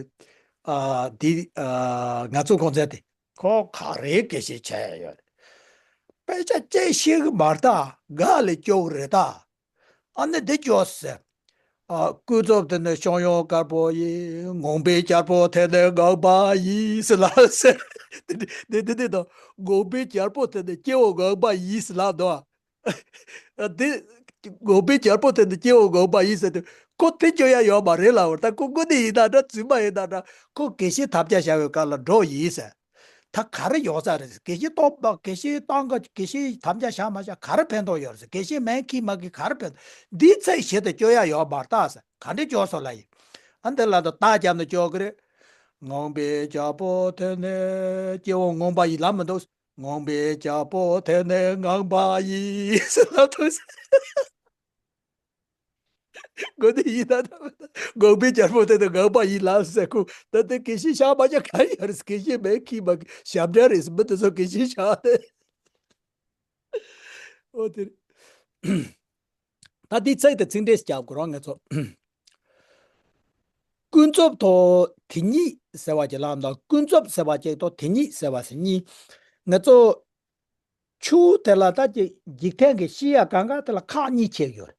ཨ་དེ་ཨ་ང་ཚོ་གོང་ཚད་དེ་ཁོ་ག་རེ་སྐད་ཆ་བྱས་ཡོད་རེད། དཔེ་ཆ་ཅེས་ཤེས་གི་མ་རེད་ད་ག་ལས་སྐྱོ་གི་རེད་ད། ཨ་ནི་འདི་སྐྱོ་ཟེར། ཨ་ཀུན་རྫོབ་དེ་ནི་ཤོང་ཡོང་དཀར་པོ་ཡིན། ངང་པའི་རྒྱལ་པོ་དེ་ནི་ངང་པ་ཡིན་ཟེར་ལབ་ཟེར། དེ་དེ་དེ་དང་ངང་པའི་རྒྱལ་པོ་དེ་ནི་སྐྱེ་བོ་ངང་པ་ཡིན་ཟེར་ལབ་འདུག་ཨ། དེ། ངང་པའི་རྒྱལ་པོ་དེ་ནི་སྐྱེ་བོ་ངང་པ་ཡིན་ཟེར་དུས་ཁོ་དེ་སྐྱོ་ཡ་ཡོད་མ་རེད་ལབ་པར་ད་ཁོ་དངོས་གནས་ཡིན་ན་འདྲ་རྫུན་མ་ཡིན་ན་འདྲ་ཁོ་དགེ་བཤེས་དམ་བཅའ་བཞག་པའི་སྐབས་ལ་འགྲོ་ཡིན་ཟེར། ད་ག་རེ་ཡོང་ས་རེད། དགེ་བཤེས་སྟོན་པ་དགེ་བཤེས་སྟོན་ག་དགེ་བཤེས་དམ་བཅའ་བཞག་མ་བཞག་ག་རེ་ཕན་ཐོགས་ཡོད་རེད་ཟེར། དགེ་བཤེས་མིང་འཁྱེར་མ་འཁྱེར་ག་རེ་ཕན་ཐོགས། འདིའི་ཚེ་ཞེ་དྲག་སྐྱོ་ཡ་ཡོད་མ་རེད་ད་ཟེར། ག་འདྲས་སྐྱོ་སོང་ལབ་ཡིན། ཨ་འདི་ལ་ད་རྟགས་རྒྱབ་ནས་སྐྱོ་གི་རེད། ངང་པའི་རྒྱལ་པོ་དེ་ནི་སྐྱེ་བོ་ངང་པ་ཡིན་ལབ་མི་འདུག་ངང་པའི་རྒྱལ་པོ་དེ་ནི་ངང་པ་ཡིན་ཟེར་ལབ་ཐུབ་ཟེར། དགོས་དེ་ཡིན་ན་ད་ངང་པའི་རྒྱལ་པོ་དེ་ནི་ངང་པ་ཡིན་ལབ་ཟེར་ཁུ་ད་ལྟ་དགེ་བཤེས་ཤག་མ་ཅག་ག་ཡོད་རེད། དགེ་བཤེས་མིང་འཁྱེར་མ་ཞབས་འདྲེན་རེད་ཟེར་མི་དེ་ཚོ་དགེ་བཤེས་ཤག་དེ། ཨོ་དེ་རེད། ད་འདི་ཚིག་དེ་ཚིག་འགྲེལ་རྒྱབ་དགོས་རོགས་ང་ཚོ། ཀུན་རྫོབ་ཐོག་དེ་ཉིད་ཟེར་བ་ཅིག་ལ་ད་ཀུན་རྫོབ་ཟེར་བ་ཅིག་དང་དེ་ཉིད་ཟེར་བ་ཟེར་གཉིས། ང་ཚོ་ཆུ་དེ་ལ་ད་ཅིག་འཇིག་རྟེན་གྱི་ཤེས་ཡ་གང་ག་དེ་ལ་ཁག་གཉིས་ཕྱེ་ཡོད་རེད།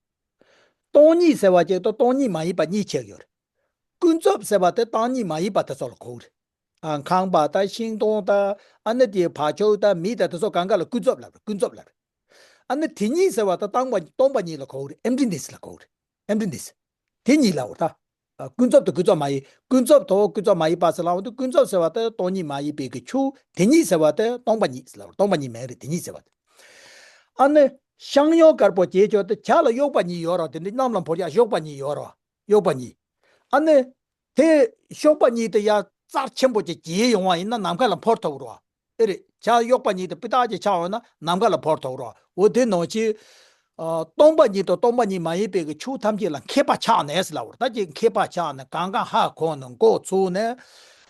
སྟོང་ཉིད་ཟེར་བ་ཅིག་དང་སྟོང་ཉིད་མ་ཡིན་པ་གཉིས་ཕྱེ་ཡོད་རེད། ཀུན་རྫོབ་ཟེར་བ་དེ་སྟོང་ཉིད་མ་ཡིན་པ་དེ་ཚོ་ལ་གོ་གི་རེད། ཨ་ཁང་པ་དང་ཤིང་སྡོང་དང་ཨ་ནི་དེའི་བ་ཕྱུགས་དང་མི་དང་དེ་ཚོ་གང་ག་ལ་ཀུན་རྫོབ་ལབ་རེད། ཀུན་རྫོབ་ལབ་རེད། ཨ་ནི་དེ་ཉིད་ཟེར་བ་དང་སྟོང་པ་སྟོང་པ་ཉིད་ལ་གོ་གི་རེད། ཨེམ་ཊི་ནེ་སི་ལ་གོ་གི་རེད། ཨེམ་ཊི་ནེ་སི། དེ་ཉིད་ལ་འོ་ད། ཨ་ཀུན་རྫོབ་དང་ཀུན་རྫོབ་མ་ཡིན། ཀུན་རྫོབ་དང་ཀུན་རྫོབ་མ་ཡིན་པ་ཟེར་ལབ་འོང་དུས་ཀུན་རྫོབ་ཟེར་བ་དེ་སྟོང་ཉིད་མ་ཡིན་པའི་གི་ཆུ། དེ་ཉིད་ཟེར་བ་དེ་སྟོང་པ་ཉིད་ཟེར་ལབ་སྟོང་པ་ཉིད་མེད་རེད། དེ་ཉིད་ཟེར་བ་དེ། ཨ་ནི་ཤང་ཡོང་དཀར་པོ་བྱས་ཆོག་དེ་བྱ་ལ་གཡོགས་པ་ཉིད་ཡོད་ར། དེ་འདྲའི་གནམ་ལ་འཕུར་ཡ་གཡོགས་པ་ཉིད་ཡོད་ར། གཡོགས་པ་ཉིད། ཨ་ནི། དེ་གཡོགས་པ་ཉིད་དེ་ཡ་རྩ་ཆེན་པོ་ཅིག་བྱས་ཡོང་བ་ཡིན་ན་ནམ་མཁའ་ལ་འཕུར་ཐུབ་རོ། ཨེ་རེད། བྱ་གཡོགས་པ་ཉིད་དེ་སྤུས་དག་ཅིག་ཆགས་ཡོང་ན་ནམ་མཁའ་ལ་འཕུར་ཐུབ་རོ། འོ་དེ་ནང་བཞིན། ཨ་སྟོང་པ་ཉིད་དང་སྟོང་པ་ཉིད་མ་ཡིན་པའི་གི་ཆོས་ཐམས་ཅད་ལ་མཁས་པ་ཆགས་ནས་ཟེར་ལབ་རོ། ད་ཅིག་མཁས་པ་ཆགས་ནས་གང་གང་ཧ་གོ་ནས་མགོ་ཚོས་ནས།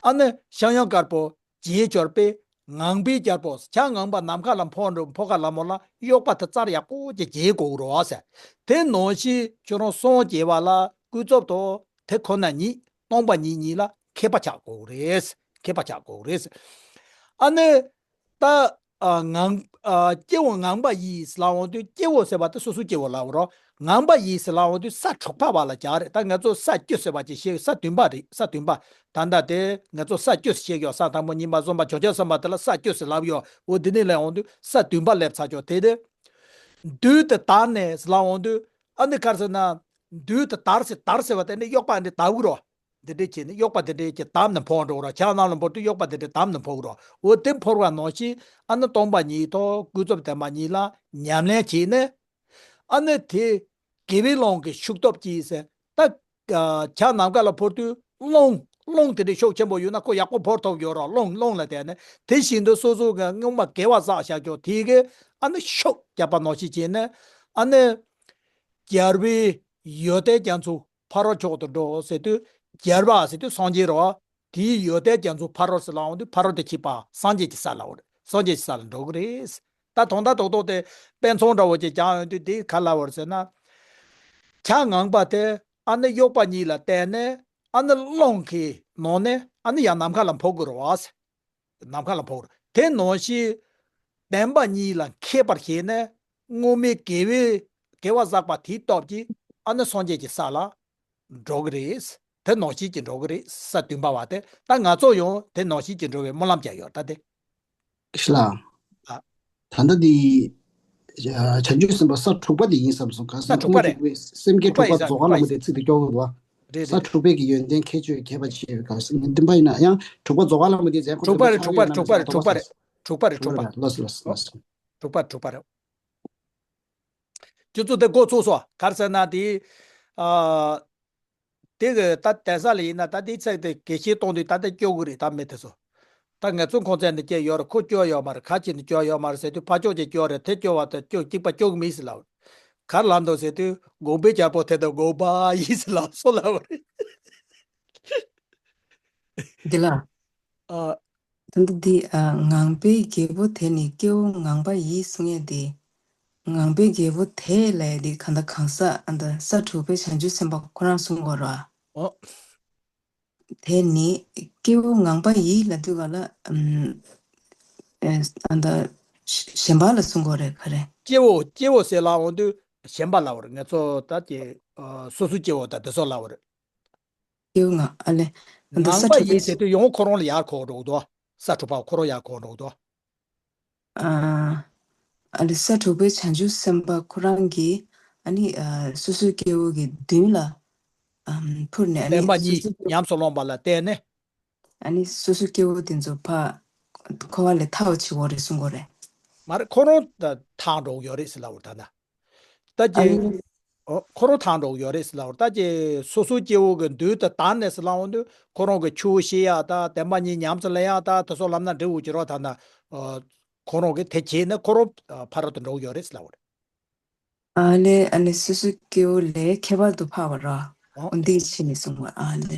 ཨ་ནི་ཤང་ཡང་དཀར་པོ། བྱས་འབྱོར་པས། ངང་པའི་རྒྱལ་པོ། བྱ་ངང་པ་ནམ་མཁའ་ལ་འཕུར་འགྲོ་འཕུར་ག་ལ་མོ་ལ་གཡོགས་པ་དེ་རྩར་ཡག་པོ་ཅིག་བྱེད་དགོས་རོ་ཟེར། དེ་ནང་བཞིན་ཁྱོད་རང་སངས་རྒྱས་པ་ལ་ཀུན་རྫོབ་ཏུ་དེ་ཁོ་ན་ཉིད་སྟོང་པ་ཉིད་ཉིད་ལ་མཁས་པ་ཆགས་དགོས་རེད། མཁས་པ་ཆགས་དགོས་རེད། ཨ་ནི། ད། ཨ་ངང་། ཨ་སྐྱེ་བོ་ངང་པ་ཡིས་ལབ་འོང་དུས་སྐྱེ་བོ་ཟེར་བ་དེ་སོ་སོའི་སྐྱེ་བོ་ལབ་རོ། ངང་པ་ཡིས་ལབ་འོང་དུས་ས་དྲུག་པ་བ་ལ་སྦྱར་རེད། ད་ང་ཚོ་ས་བཅུ་ཟེར་བ་ཅིག་བཤད། ས་བདུན་པ་རེད། ས་བདུན་པ། ད་ལྟ་དེ་ང་ཚོ་ས་བཅུ་ཟེར་བཤད་ཡོད། ས་དང་པོ་གཉིས་པ་གསུམ་པ་བྱང་ཆུབ་སེམས་དཔའ་དེ་ལ་ས་བཅུ་ཟེར་ལབ་ཡོད། འོ་དེ་ནས་ལབ་འོང་དུས་ས་བདུན་པ་སླེབས་ཚར་ཆོག་དེ་དེ། བདུད་དེ་དར་ནས་ལབ་འོང་དུས་ཨ་ནི་ག་རེ་ཟེར་ན། བདུད་དེ་དར་ཟེར་དར་ཟེར་བ་དེ་ནི་གཡོགས་པ་འདི་དར་བུ་རོ། འདི་འདྲས་བྱས་ནས་གཡོགས་པ་འདི་འདྲས་ཀྱི་དམ་ནས་འཕོ་འགྲོ་རོ། བྱ་ནང་ལ་འཕོ་དུས་གཡོགས་པ་འདི་འདྲས་དམ་ནས་འཕོ་རོ། འོ་དེ་འཕོ་བ་ནང་བཞིན་ཨ་ནི་སྟོང་པ་ཉིད་དོ་ཀུན་རྫོབ་བདེན་པ་གཉིས་ལ་ཉམས་ལེན་བྱས་ནས། ཨ་ནི་དེ་དགེ་བའི་རླུང་གི་ཤུགས་སྟོབས་ཀྱིས་ཟེར། ད་བྱ་ནམ་མཁའ་ལ་འཕུར་དུས་རླུང་རླུང་དེ་འདྲའི་ཤུགས་ཆེན་པོ་ཡོད་ན་ཁོ་ཡག་པོ་འཕུར་ཐུབ་ཡོད་རོ། རླུང་རླུང་ལ་བརྟེན་ནས། དེ་བཞིན་དུ་སོ་སོ་གི་སྔོན་མ་དགེ་བ་བསགས་བཞག་ཆོག་དེ་གི་ཨ་ནི་ཤུགས་རྒྱབ་པ་ནང་བཞིན་བྱས་ནས་ཨ་ནི། རྒྱལ་བའི་ཡོན་ཏན་རྒྱ་མཚོ་ཕ་རོལ་མཆོག་ཏུ་འགྲོ་ཟེར་དུས་རྒྱལ་བ་ཟེར་དུས་སངས་རྒྱས་རོ། དེའི་ཡོན་ཏན་རྒྱ་མཚོ་ཕ་རོལ་ཟེར་ལབ་འོང་དུས་ཕ་རོལ་ཏུ་ཕྱིན་པ་སངས་རྒྱས་ཀྱི་ས་ལ་འོ་རེད། སངས་རྒྱས་ཀྱི་ས་ལ་འགྲོ་གི་རེད། ད་དོན་དག་རྡོག་རྡོག་དེ་དཔེ་མཚོན་འདྲ་བོ་ཅིག་བརྒྱབ་ཡོང་དུས་དེ་ག་ལ་བར་ཟེར་ན། བྱ་ངང་པ་དེ་ཨ་ནི་གཡོགས་པ་གཉིས་ལ་བརྟེན་ནས་ཨ་ནི་རླུང་གི་ནང་ནས་ཨ་ནི་ཡང་ནམ་མཁའ་ལ་འཕུར་དགོས་རེད་བ། ནམ་མཁའ་ལ་འཕུར། དེ་ནང་བཞིན་བདེན་པ་གཉིས་ལ་མཁས་པར་བྱས་ནས་སྔོན་མའི་དགེ་བའི་དགེ་བ་བསགས་པ་དེའི་སྟོབས་ཀྱིས་ཨ་ནི་སངས་རྒྱས་ཀྱི་ས་ལ་འགྲོ་གི་རེད། དེ་ནང་བཞིན་གྱིས་འགྲོ་གི་རེད། ས་བདུན་པ་བ་དེ་ད་ང་ཚོ་ཡང་དེ་ནང་བཞིན་གྱིས་འགྲོ་བའི་སྨོན་ལམ་རྒྱག་ཡོད་ད་དེ། ཤི་ལ། ཨ། ད་ལྟ་འདི། བྱང་ཆུབ་སེམས་དཔའ་ས་དྲུག་པ་དེ་ཡིན་བསམ་སོང་། གང་ས་ཟེར་ན་དྲུག་པ་རེད། ཐུན་མོང་ཐུག་པའི་སེམས་བསྐྱེད་དྲུག་པ་ཡིན་ས་རྫོགས་པ་ལ་མོ་དེ་ཚིག་དེ་སྐྱོར་དགོས་འདུག་བ། རེད། ས་རེད། དྲུག་པའི་གི་ཡོན་ཏན་ཁྱད་ཆོས་ཁྱད་པར་ཕྱེ་བའི་སྐབས་སུ་འདི་འདྲ་ཡིན་ན་ཡང་དྲུག་པ་རྫོགས་པ་ལ་མི་དེ་མཛད་ཁོ་དྲུག་པ་རེད། དྲུག་པ་རེད། དྲུག་པ་རེད། དྲུག་པ་རེད། དྲུག་པ་རེད། དྲུག་པ་རེད། ལགས་སོ། ལགས་སོ། ལགས་སོ། དྲུག་པ་རེད། དྲུག་པ་རེད། ཁྱོད་ཚོ་དེ་འགོ་ཚུགས་སོང་ག་རེ་ཟེར་ན་དེ། ཨ། དེ་གི་ད་དེང་སང་ལ་ཡིན་ན་ད་དེའི་ཚིག་དེ་དགེ་བཤེས་གཏོང་དུས་ད་ལྟ་སྐྱོ་གི་རེད། ད་མི་དེ་ཚོ། ད་ང་ཚོ་ཁོང་ཚན་ནས་སྐྱེས་ཡོད་རེད། ཁོ་སྐྱོ་ཡོད་མ་རེད། ག་ཅི་ནས་སྐྱོ་ཡོད་མ་རེད་ཟེར་དུས་ཕར་ཕྱོགས་ཀྱིས་སྐྱོ་རེད། དེ་སྐྱོ་བ་དང་སྐྱོ་གཅིག་པ་སྐྱོ་གི་མིན་ཟེར་ལབ། ག་རེ་ལབ་འདུག་ཟེར་དུས་དགོངས་པའི་རྒྱལ་པོ་དེ་དང་དགོངས་པ་ཡིན་ཟེར་ལབ་སོང་ལབ་རེད། འདི་ལ། ཨ། ད་ལྟ་འདི་ཨ། ངང་པའི་རྒྱལ་པོ་དེ་ནི་སྐྱེ་བོ་ངང་པ་ཡིན་གསུང་ཡས་དེ། ངང་པའི་རྒྱལ་པོ་དེ་ལས་དེ་གང་ལྟར་གང་ཟག་ཨ། ད་ས་དྲུག་པའི་བྱང་ཆུབ་སེམས་དཔའ་ཁོ་རང་གསུང་གོ་ར། ཨོ། དེ་ནི་སྐྱེ་བོ་ངང་པ་ཡིན་ལབ་དུས་ག་ལ། ཨམ། ཨ། ད་གཞན་པ་ལ་གསུང་གོ་རེད་ག་རེ། སྐྱེ་བོ་སྐྱེ་བོ་ཟེར་ལབ་འོང་དུས་གཞན་པ་ལབ་པ་རེད། ང་ཚོ་ད་ཀྱི་ཨ། སོ་སོའི་སྐྱེ་བོ་དང་དེ་ཚོ་ལབ་པ་རེད། སྐྱེ་བོ་ངང་ཨ་ལེ། ཨ། ད་ངང་ས་པ་དྲུག་པའི་ཡིན་ཟེར་དུས་ཡང་ཁོ་རང་ལ་ཡར་གོ་འགྲོ་གི་འདུག་ས་དྲུག་པ་ཁོ་རང་ཡར་གོ་འགྲོ་གི་འདུག་ཨ། ཨ་ལེ། ས་དྲུག་པའི་བྱང་ཆུབ་སེམས་དཔའ་ཁོ་རང་གིས་ཨ་ནི་ཨ། སོ་སོའི་སྐྱེ་བོ་གི་མདུན་ལ་ཨམ། འཕུར་ནས་ཨ་ནི་བདེན་པ་གཉིས་སོ་སོའི་ཉམས་སུ་བླངས་པ་ལ་བརྟེན་ནས། ཨ་ནི་སོ་སོའི་སྐྱེ་བོ་དེ་ཚོ་ཕ་འཁོར་བ་ལས་ཐར་བ་བྱེད་འོ་རེད་གསུང་གོ་རེད། མ་རེད། ཁོ་རང་ད་ཐར་འགྲོ་གི་ཡོད་རེད་ཟེར་ལབ་པ་རེད་ད་ན། ད་ཨ་ཀྱེ། ནི། ཨོ། ཁོ་རང་ཐར་འགྲོ་གི་ཡོད་རེད་ཟེར་ལབ་པ་རེད། ད་ཀྱེ་སོ་སོའི་སྐྱེ་བོ་གི་མདུན་དུ་བདར་ནས་ཟེར་ལབ་འོང་དུས་ཁོ་རང་གི་ཆུ་བོ་ཤེས་ཡག་ད་བདེན་པ་གཉིས་ཉམས་སུ་ལེན་ཡག་ད་དེ་ཚོ་ལབ་ན་འགྲིག་འོ་ཀྱི་རོ། ད་ན། ཨོ། ཁོ་རང་གིས་དེ་བྱས་ནས་ཁོ་རང་ཕ་རོལ་ཏུ་འགྲོ་གི་ཡོད་རེད་ཟེར་ལབ་པ་རེད། ཨ་ལེ། ཨ་ལེ། སོ་སོའི་སྐྱེ་བོ་ལས་ཁྱད་པར་དུ་འཕགས་པ་ར། ཨོ། འོ་འདི་ཕྱིན་ནས་གསུངས་པ། ཨ་ལེ།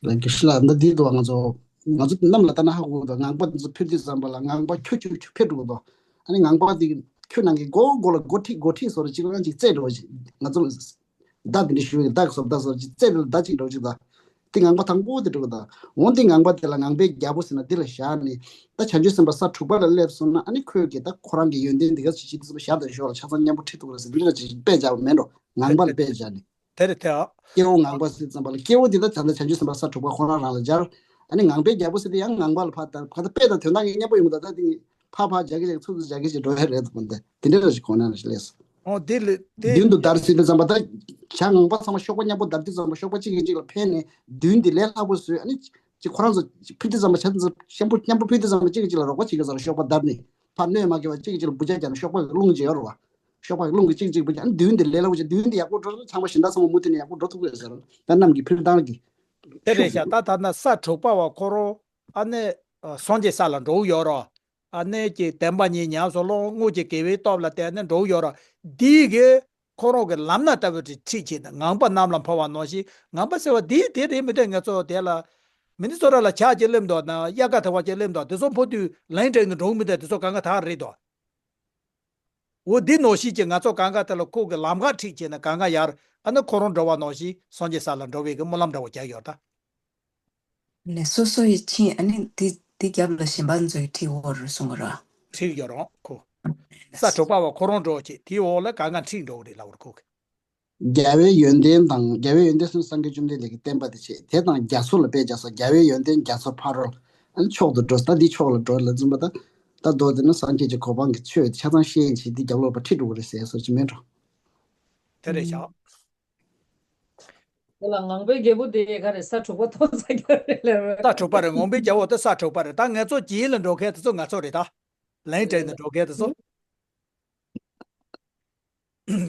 ལགས་ཀྱི་ཤི་ལ་འདི་འདི་འདུག་ང་ཚོ་ང་ཚོ་གནམ་ལ་ལྟ་ན་ཧ་གོ་འདུག་ངང་པ་འདི་ཚོ་འཕུར་དུས་ཙམ་པ་ལ་ངང་པ་ཁྱུ་ཁྱུ་ཁྱུ་འཕུར་འགྲོ་གི་འདུག་ཨ་ནི་ངང་པ་འདི་ཁྱུ་ནང་གི་སྒོ་སྒོ་ལ་སྒོ་ཁྲིད་སྒོ་ཁྲིད་བཟོ་ར་གཅིག་རང་གཅིག་རྩེད་འགྲོ་གི། ང་ཚོ་མདའ་འདི་འདྲ་ཞུ་བའི་མདའ་གི་བཟོ་ལྟ་བཟོ་གཅིག་རྩེད་འགྲོ་མདའ་གཅིག་འགྲོ་གཅིག་ད། དེ་ངང་པ་དང་པོ་དེ་འགྲོ་གི་ད། འོ་འདི་ངང་པ་དེ་ལ་ངང་པའི་རྒྱལ་པོ་ཟེར་ན་འདི་ལ་བཞག་ནས་ད་བྱང་ཆུབ་སེམས་དཔའ་ས་དྲུག་པ་ལ་སླེབས་སོང་ན་ཨ་ནི་ཁོས་ཀྱི་ད་ཁོ་རང་གི་ཡོན་ཏན་འདི་ག་ཅིག་ཅིག་འདི་ཚོ་ཞར་དང་ཞོར་ལ་ཆ་ཚང་མཉམ་པོ་ཁྲིད་ཐུབ་རེད་ཟེར་འདི་ལ་ཅིག་དཔེ་བྱ་བ་མེད་འགྲོ། ངང་པ་ལ་དཔེ་བྱས་ནས། དེ་རེད་དེ་ཨ། སྐྱེ་བོ་ངང་པ་ཟེར་ཙམ་པ་ལ་སྐྱེ་བོ་འདི་ད་ད་ལྟ་བྱང་ཆུབ་སེམས་དཔའ་ས་དྲུག་པ་ཁོ་རང་རང་ལ་སྦྱར། ཨ་ནི་ངང་པའི་རྒྱལ་པོ་ཟེར་དེ་ཡང་ངང་པ་ལ་ཕ་ད་ཕ་ད་དཔེ་དང་དོན་དག་གི་མཉམ་པོ་ཡོང་གི་ད་ད་དེ་ཕ་ཕ་རྒྱ་གི་ཅིག་ཚུགས་ཚུགས་རྒྱ་གི་ཅིག་འགྲོ་ཡ་རེད་དུ་འདི་དེ་འདྲ་ར་ཞིག་གོ་ན་ར་ཞིག་ལས་སོ། ཨོ་དེ་ལས་དེ། མདུན་དུ་བདར་ཟེར་དུས་ཙམ་པ་ད་བྱ་ངང་པ་ཚང་མ་གཤོག་པ་མཉམ་པོ་བདར་དུས་ཙམ་པ་གཤོག་པ་གཅིག་གིས་གཅིག་ལ་ཕན་ནས་མདུན་དེ་ལས་སླ་པོ་བཟོས། ཨ་ནི་ཅིག་ཁོ་རང་ཚོ་ཕུད་དུས་ཙམ་པ་བྱ་དེ་ཚོ་ཤམ་བུ་མཉམ་པོ་ཕུད་དུས་ཙམ་པ་གཅིག་གིས་གཅིག་ལ་རོགས་པ་བྱེད་ཀྱི་ཟེར་གཤོག་པ་བདར་ནས་ཕར་གནོད་མ་སྐྱེལ་བ་གཅིག་གིས་གཅིག་ལ་འབུ་ཅག་རྒྱག་ནས་གཤོག་པ་རླུང་ཅིག་ཡོད་རེད་བ། གཤོག་པ་རླུང་གིས་གཅིག་གཅིག་འབུ་ཅག་ཨ་ནི་མདུན་དེ་ལས་སླ་པོ་བྱས་མདུན་དེ་ཡག་པོ་འགྲོ་ཚང་མ་གཞན་དག་ཚང་མ་མུ་མཐུད་ནས་ཡག་པོ་འགྲོ་ཐུབ་ཀྱི་ཡོད་ཟེར། ད་གནམ་གྱི་འཕུར་སྟངས་ཀྱི། དེ་རེད་ཤག་ད་ད་ན་ས་དྲུག་པ་བ་ཁོ་རང་ཨ་ནི་སངས་རྒྱས་ས་ལ་འགྲོ་གི་ཡོད་རོ། ཨ་ནི་ཀྱི་བདེན་པ་གཉིས་ཉམས་སུ་བླངས་དངོས་ཀྱི་དགེ་བའི་སྟོབས་ལ་བརྟེན་ནས་འགྲོ་གི་ཡོད་རོ། འདི་གི་ཁོ་རང་གི་ལམ་སྣ་ལྟ་བུ་དེ་ཁྲིད་བྱས་ནས་ངང་པ་གནམ་ལ་འཕུར་བ་ནང་བཞིན་ངང་པ་ཟེར་བ་འདི་དེ་རེད་མི་འདུག་ང་ཚོ་དེ་ལ་མི་ནི་ཚོ་ར་ལ་ཆགས་ཀྱི་སླེབས་འདུག་ན་དབྱར་ཁ་ཐལ་བ་ཅིག་སླེབས་འདུག་དེ་ཚོ་འཕུར་དུས་ལན་སྤྲད་ནས་འགྲོ་གི་མི་འདུག་དེ་ཚོ་གང་ག་ད་རེད་དོ། འོ་འདི་ནང་བཞིན་གྱི་ང་ཚོ་གང་ག་དེ་ལ་ཁོ་གི་ལམ་ཁ་ཁྲིད་བྱས་ནས་གང་ག་ཡར་ཨ་ནི་ཁོ་རང་འགྲོ་བ་ནང་བཞིན་སངས་རྒྱས་ས་ལ་འགྲོ་བའི་གི་སྨོན་ལམ་འདྲ་བོ་རྒྱག་ཡོད་ད། ནས་སོ་སོ་ཡི་ཕྱིན་ཨ་ནི་འདི་འདི་རྒྱབ་ལ་གཞན་པ་ཚོས་ཁྲིད་འོར་གསུང་གི་ར། ཁྲིད་ཡོད་རང་ཁོ། ས་དྲུག་པ་བ་ཁོ་རང་འགྲོ་བྱས་དེའི་འོག་ལ་གང་ག་ཁྲིད་འགྲོ་གི་རེད་ལབ་པར་ཁོ་གི། རྒྱལ་བའི་ཡོན་ཏན་དང་རྒྱལ་བའི་ཡོན་ཏན་སོགས་སངས་རྒྱས་བཅོམ་ལྡན་འདས་ཀྱི་བསྟན་པ་དེ་བྱས་དེ་དང་རྒྱ་མཚོ་ལ་དཔེ་བྱས་སོ། རྒྱལ་བའི་ཡོན་ཏན་རྒྱ་མཚོ་ཕ་རོལ་ཨ་ནི་མཆོག་ཏུ་འགྲོ། ད་འདི་མཆོག་ལ་འགྲོ་ལ་འཛིན་པ་ད་ད་མདོ་དེ་ནི་སངས་རྒྱས་ཀྱི་གོ་འཕང་གི་ཆོས་ཆ་ཚང་ཤེས་ཡིན་ཕྱིར་འདི་རྒྱབ་ལོགས་པ་ཁྲིད་འགྲོ་གི་རེད་ཟེར་སོ་ཅི་མེད་འགྲོ། དེ་རེད་ཤག་དེ་ལ་ངང་པའི་རྒྱལ་པོ་དེ་ག་རེ་ས་དྲུག་པ་ཐོབ་ཚར་གྱི་རེད་ལབ་རེད། ས་དྲུག་པ་རེད། ངང་པའི་རྒྱལ་པོ་དེ་ས་དྲུག་པ་རེད། ད་ང་ཚོ་རྗེས་ལ་འགྲོ་མཁན་དེ་ཚོ་ང་ཚོ་རེད་ད། ལན་སྤྲད་ནས་འགྲོ་མཁན་དེ་ཚོ།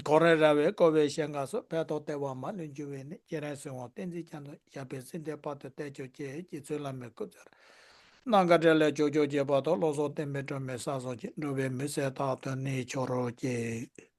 ཁོང་རང་ར་བས་བསྐོར་བའི་ཞིང་ཁམས་སུ། ཕན་འདོགས་དལ་བ་མ་ལུས་འབྱུང་བའི་གནས། སྤྱན་རས་གཟིགས་དབང་བསྟན་འཛིན་རྒྱ་མཚོ། ཞབས་པད་སྲིད་མཐའི་བར་དུ་བརྟན་གྱུར་ཅིག་རྗེ་བཙུན་བླ་མའི་སྐུ་ཚེ་རིང་། ནམ་མཁའ་འགྲོ་ལ་ཕྱོགས་བཅུར་ཁྱབ་པ་དང་། བློ་བཟང་བསྟན་པའི་སྒྲོན་མེ་ས་གསུམ་གྱི། འགྲོ་བའི་མུན་སེལ་རྟག་ཏུ་གནས་གྱུར་ཅིག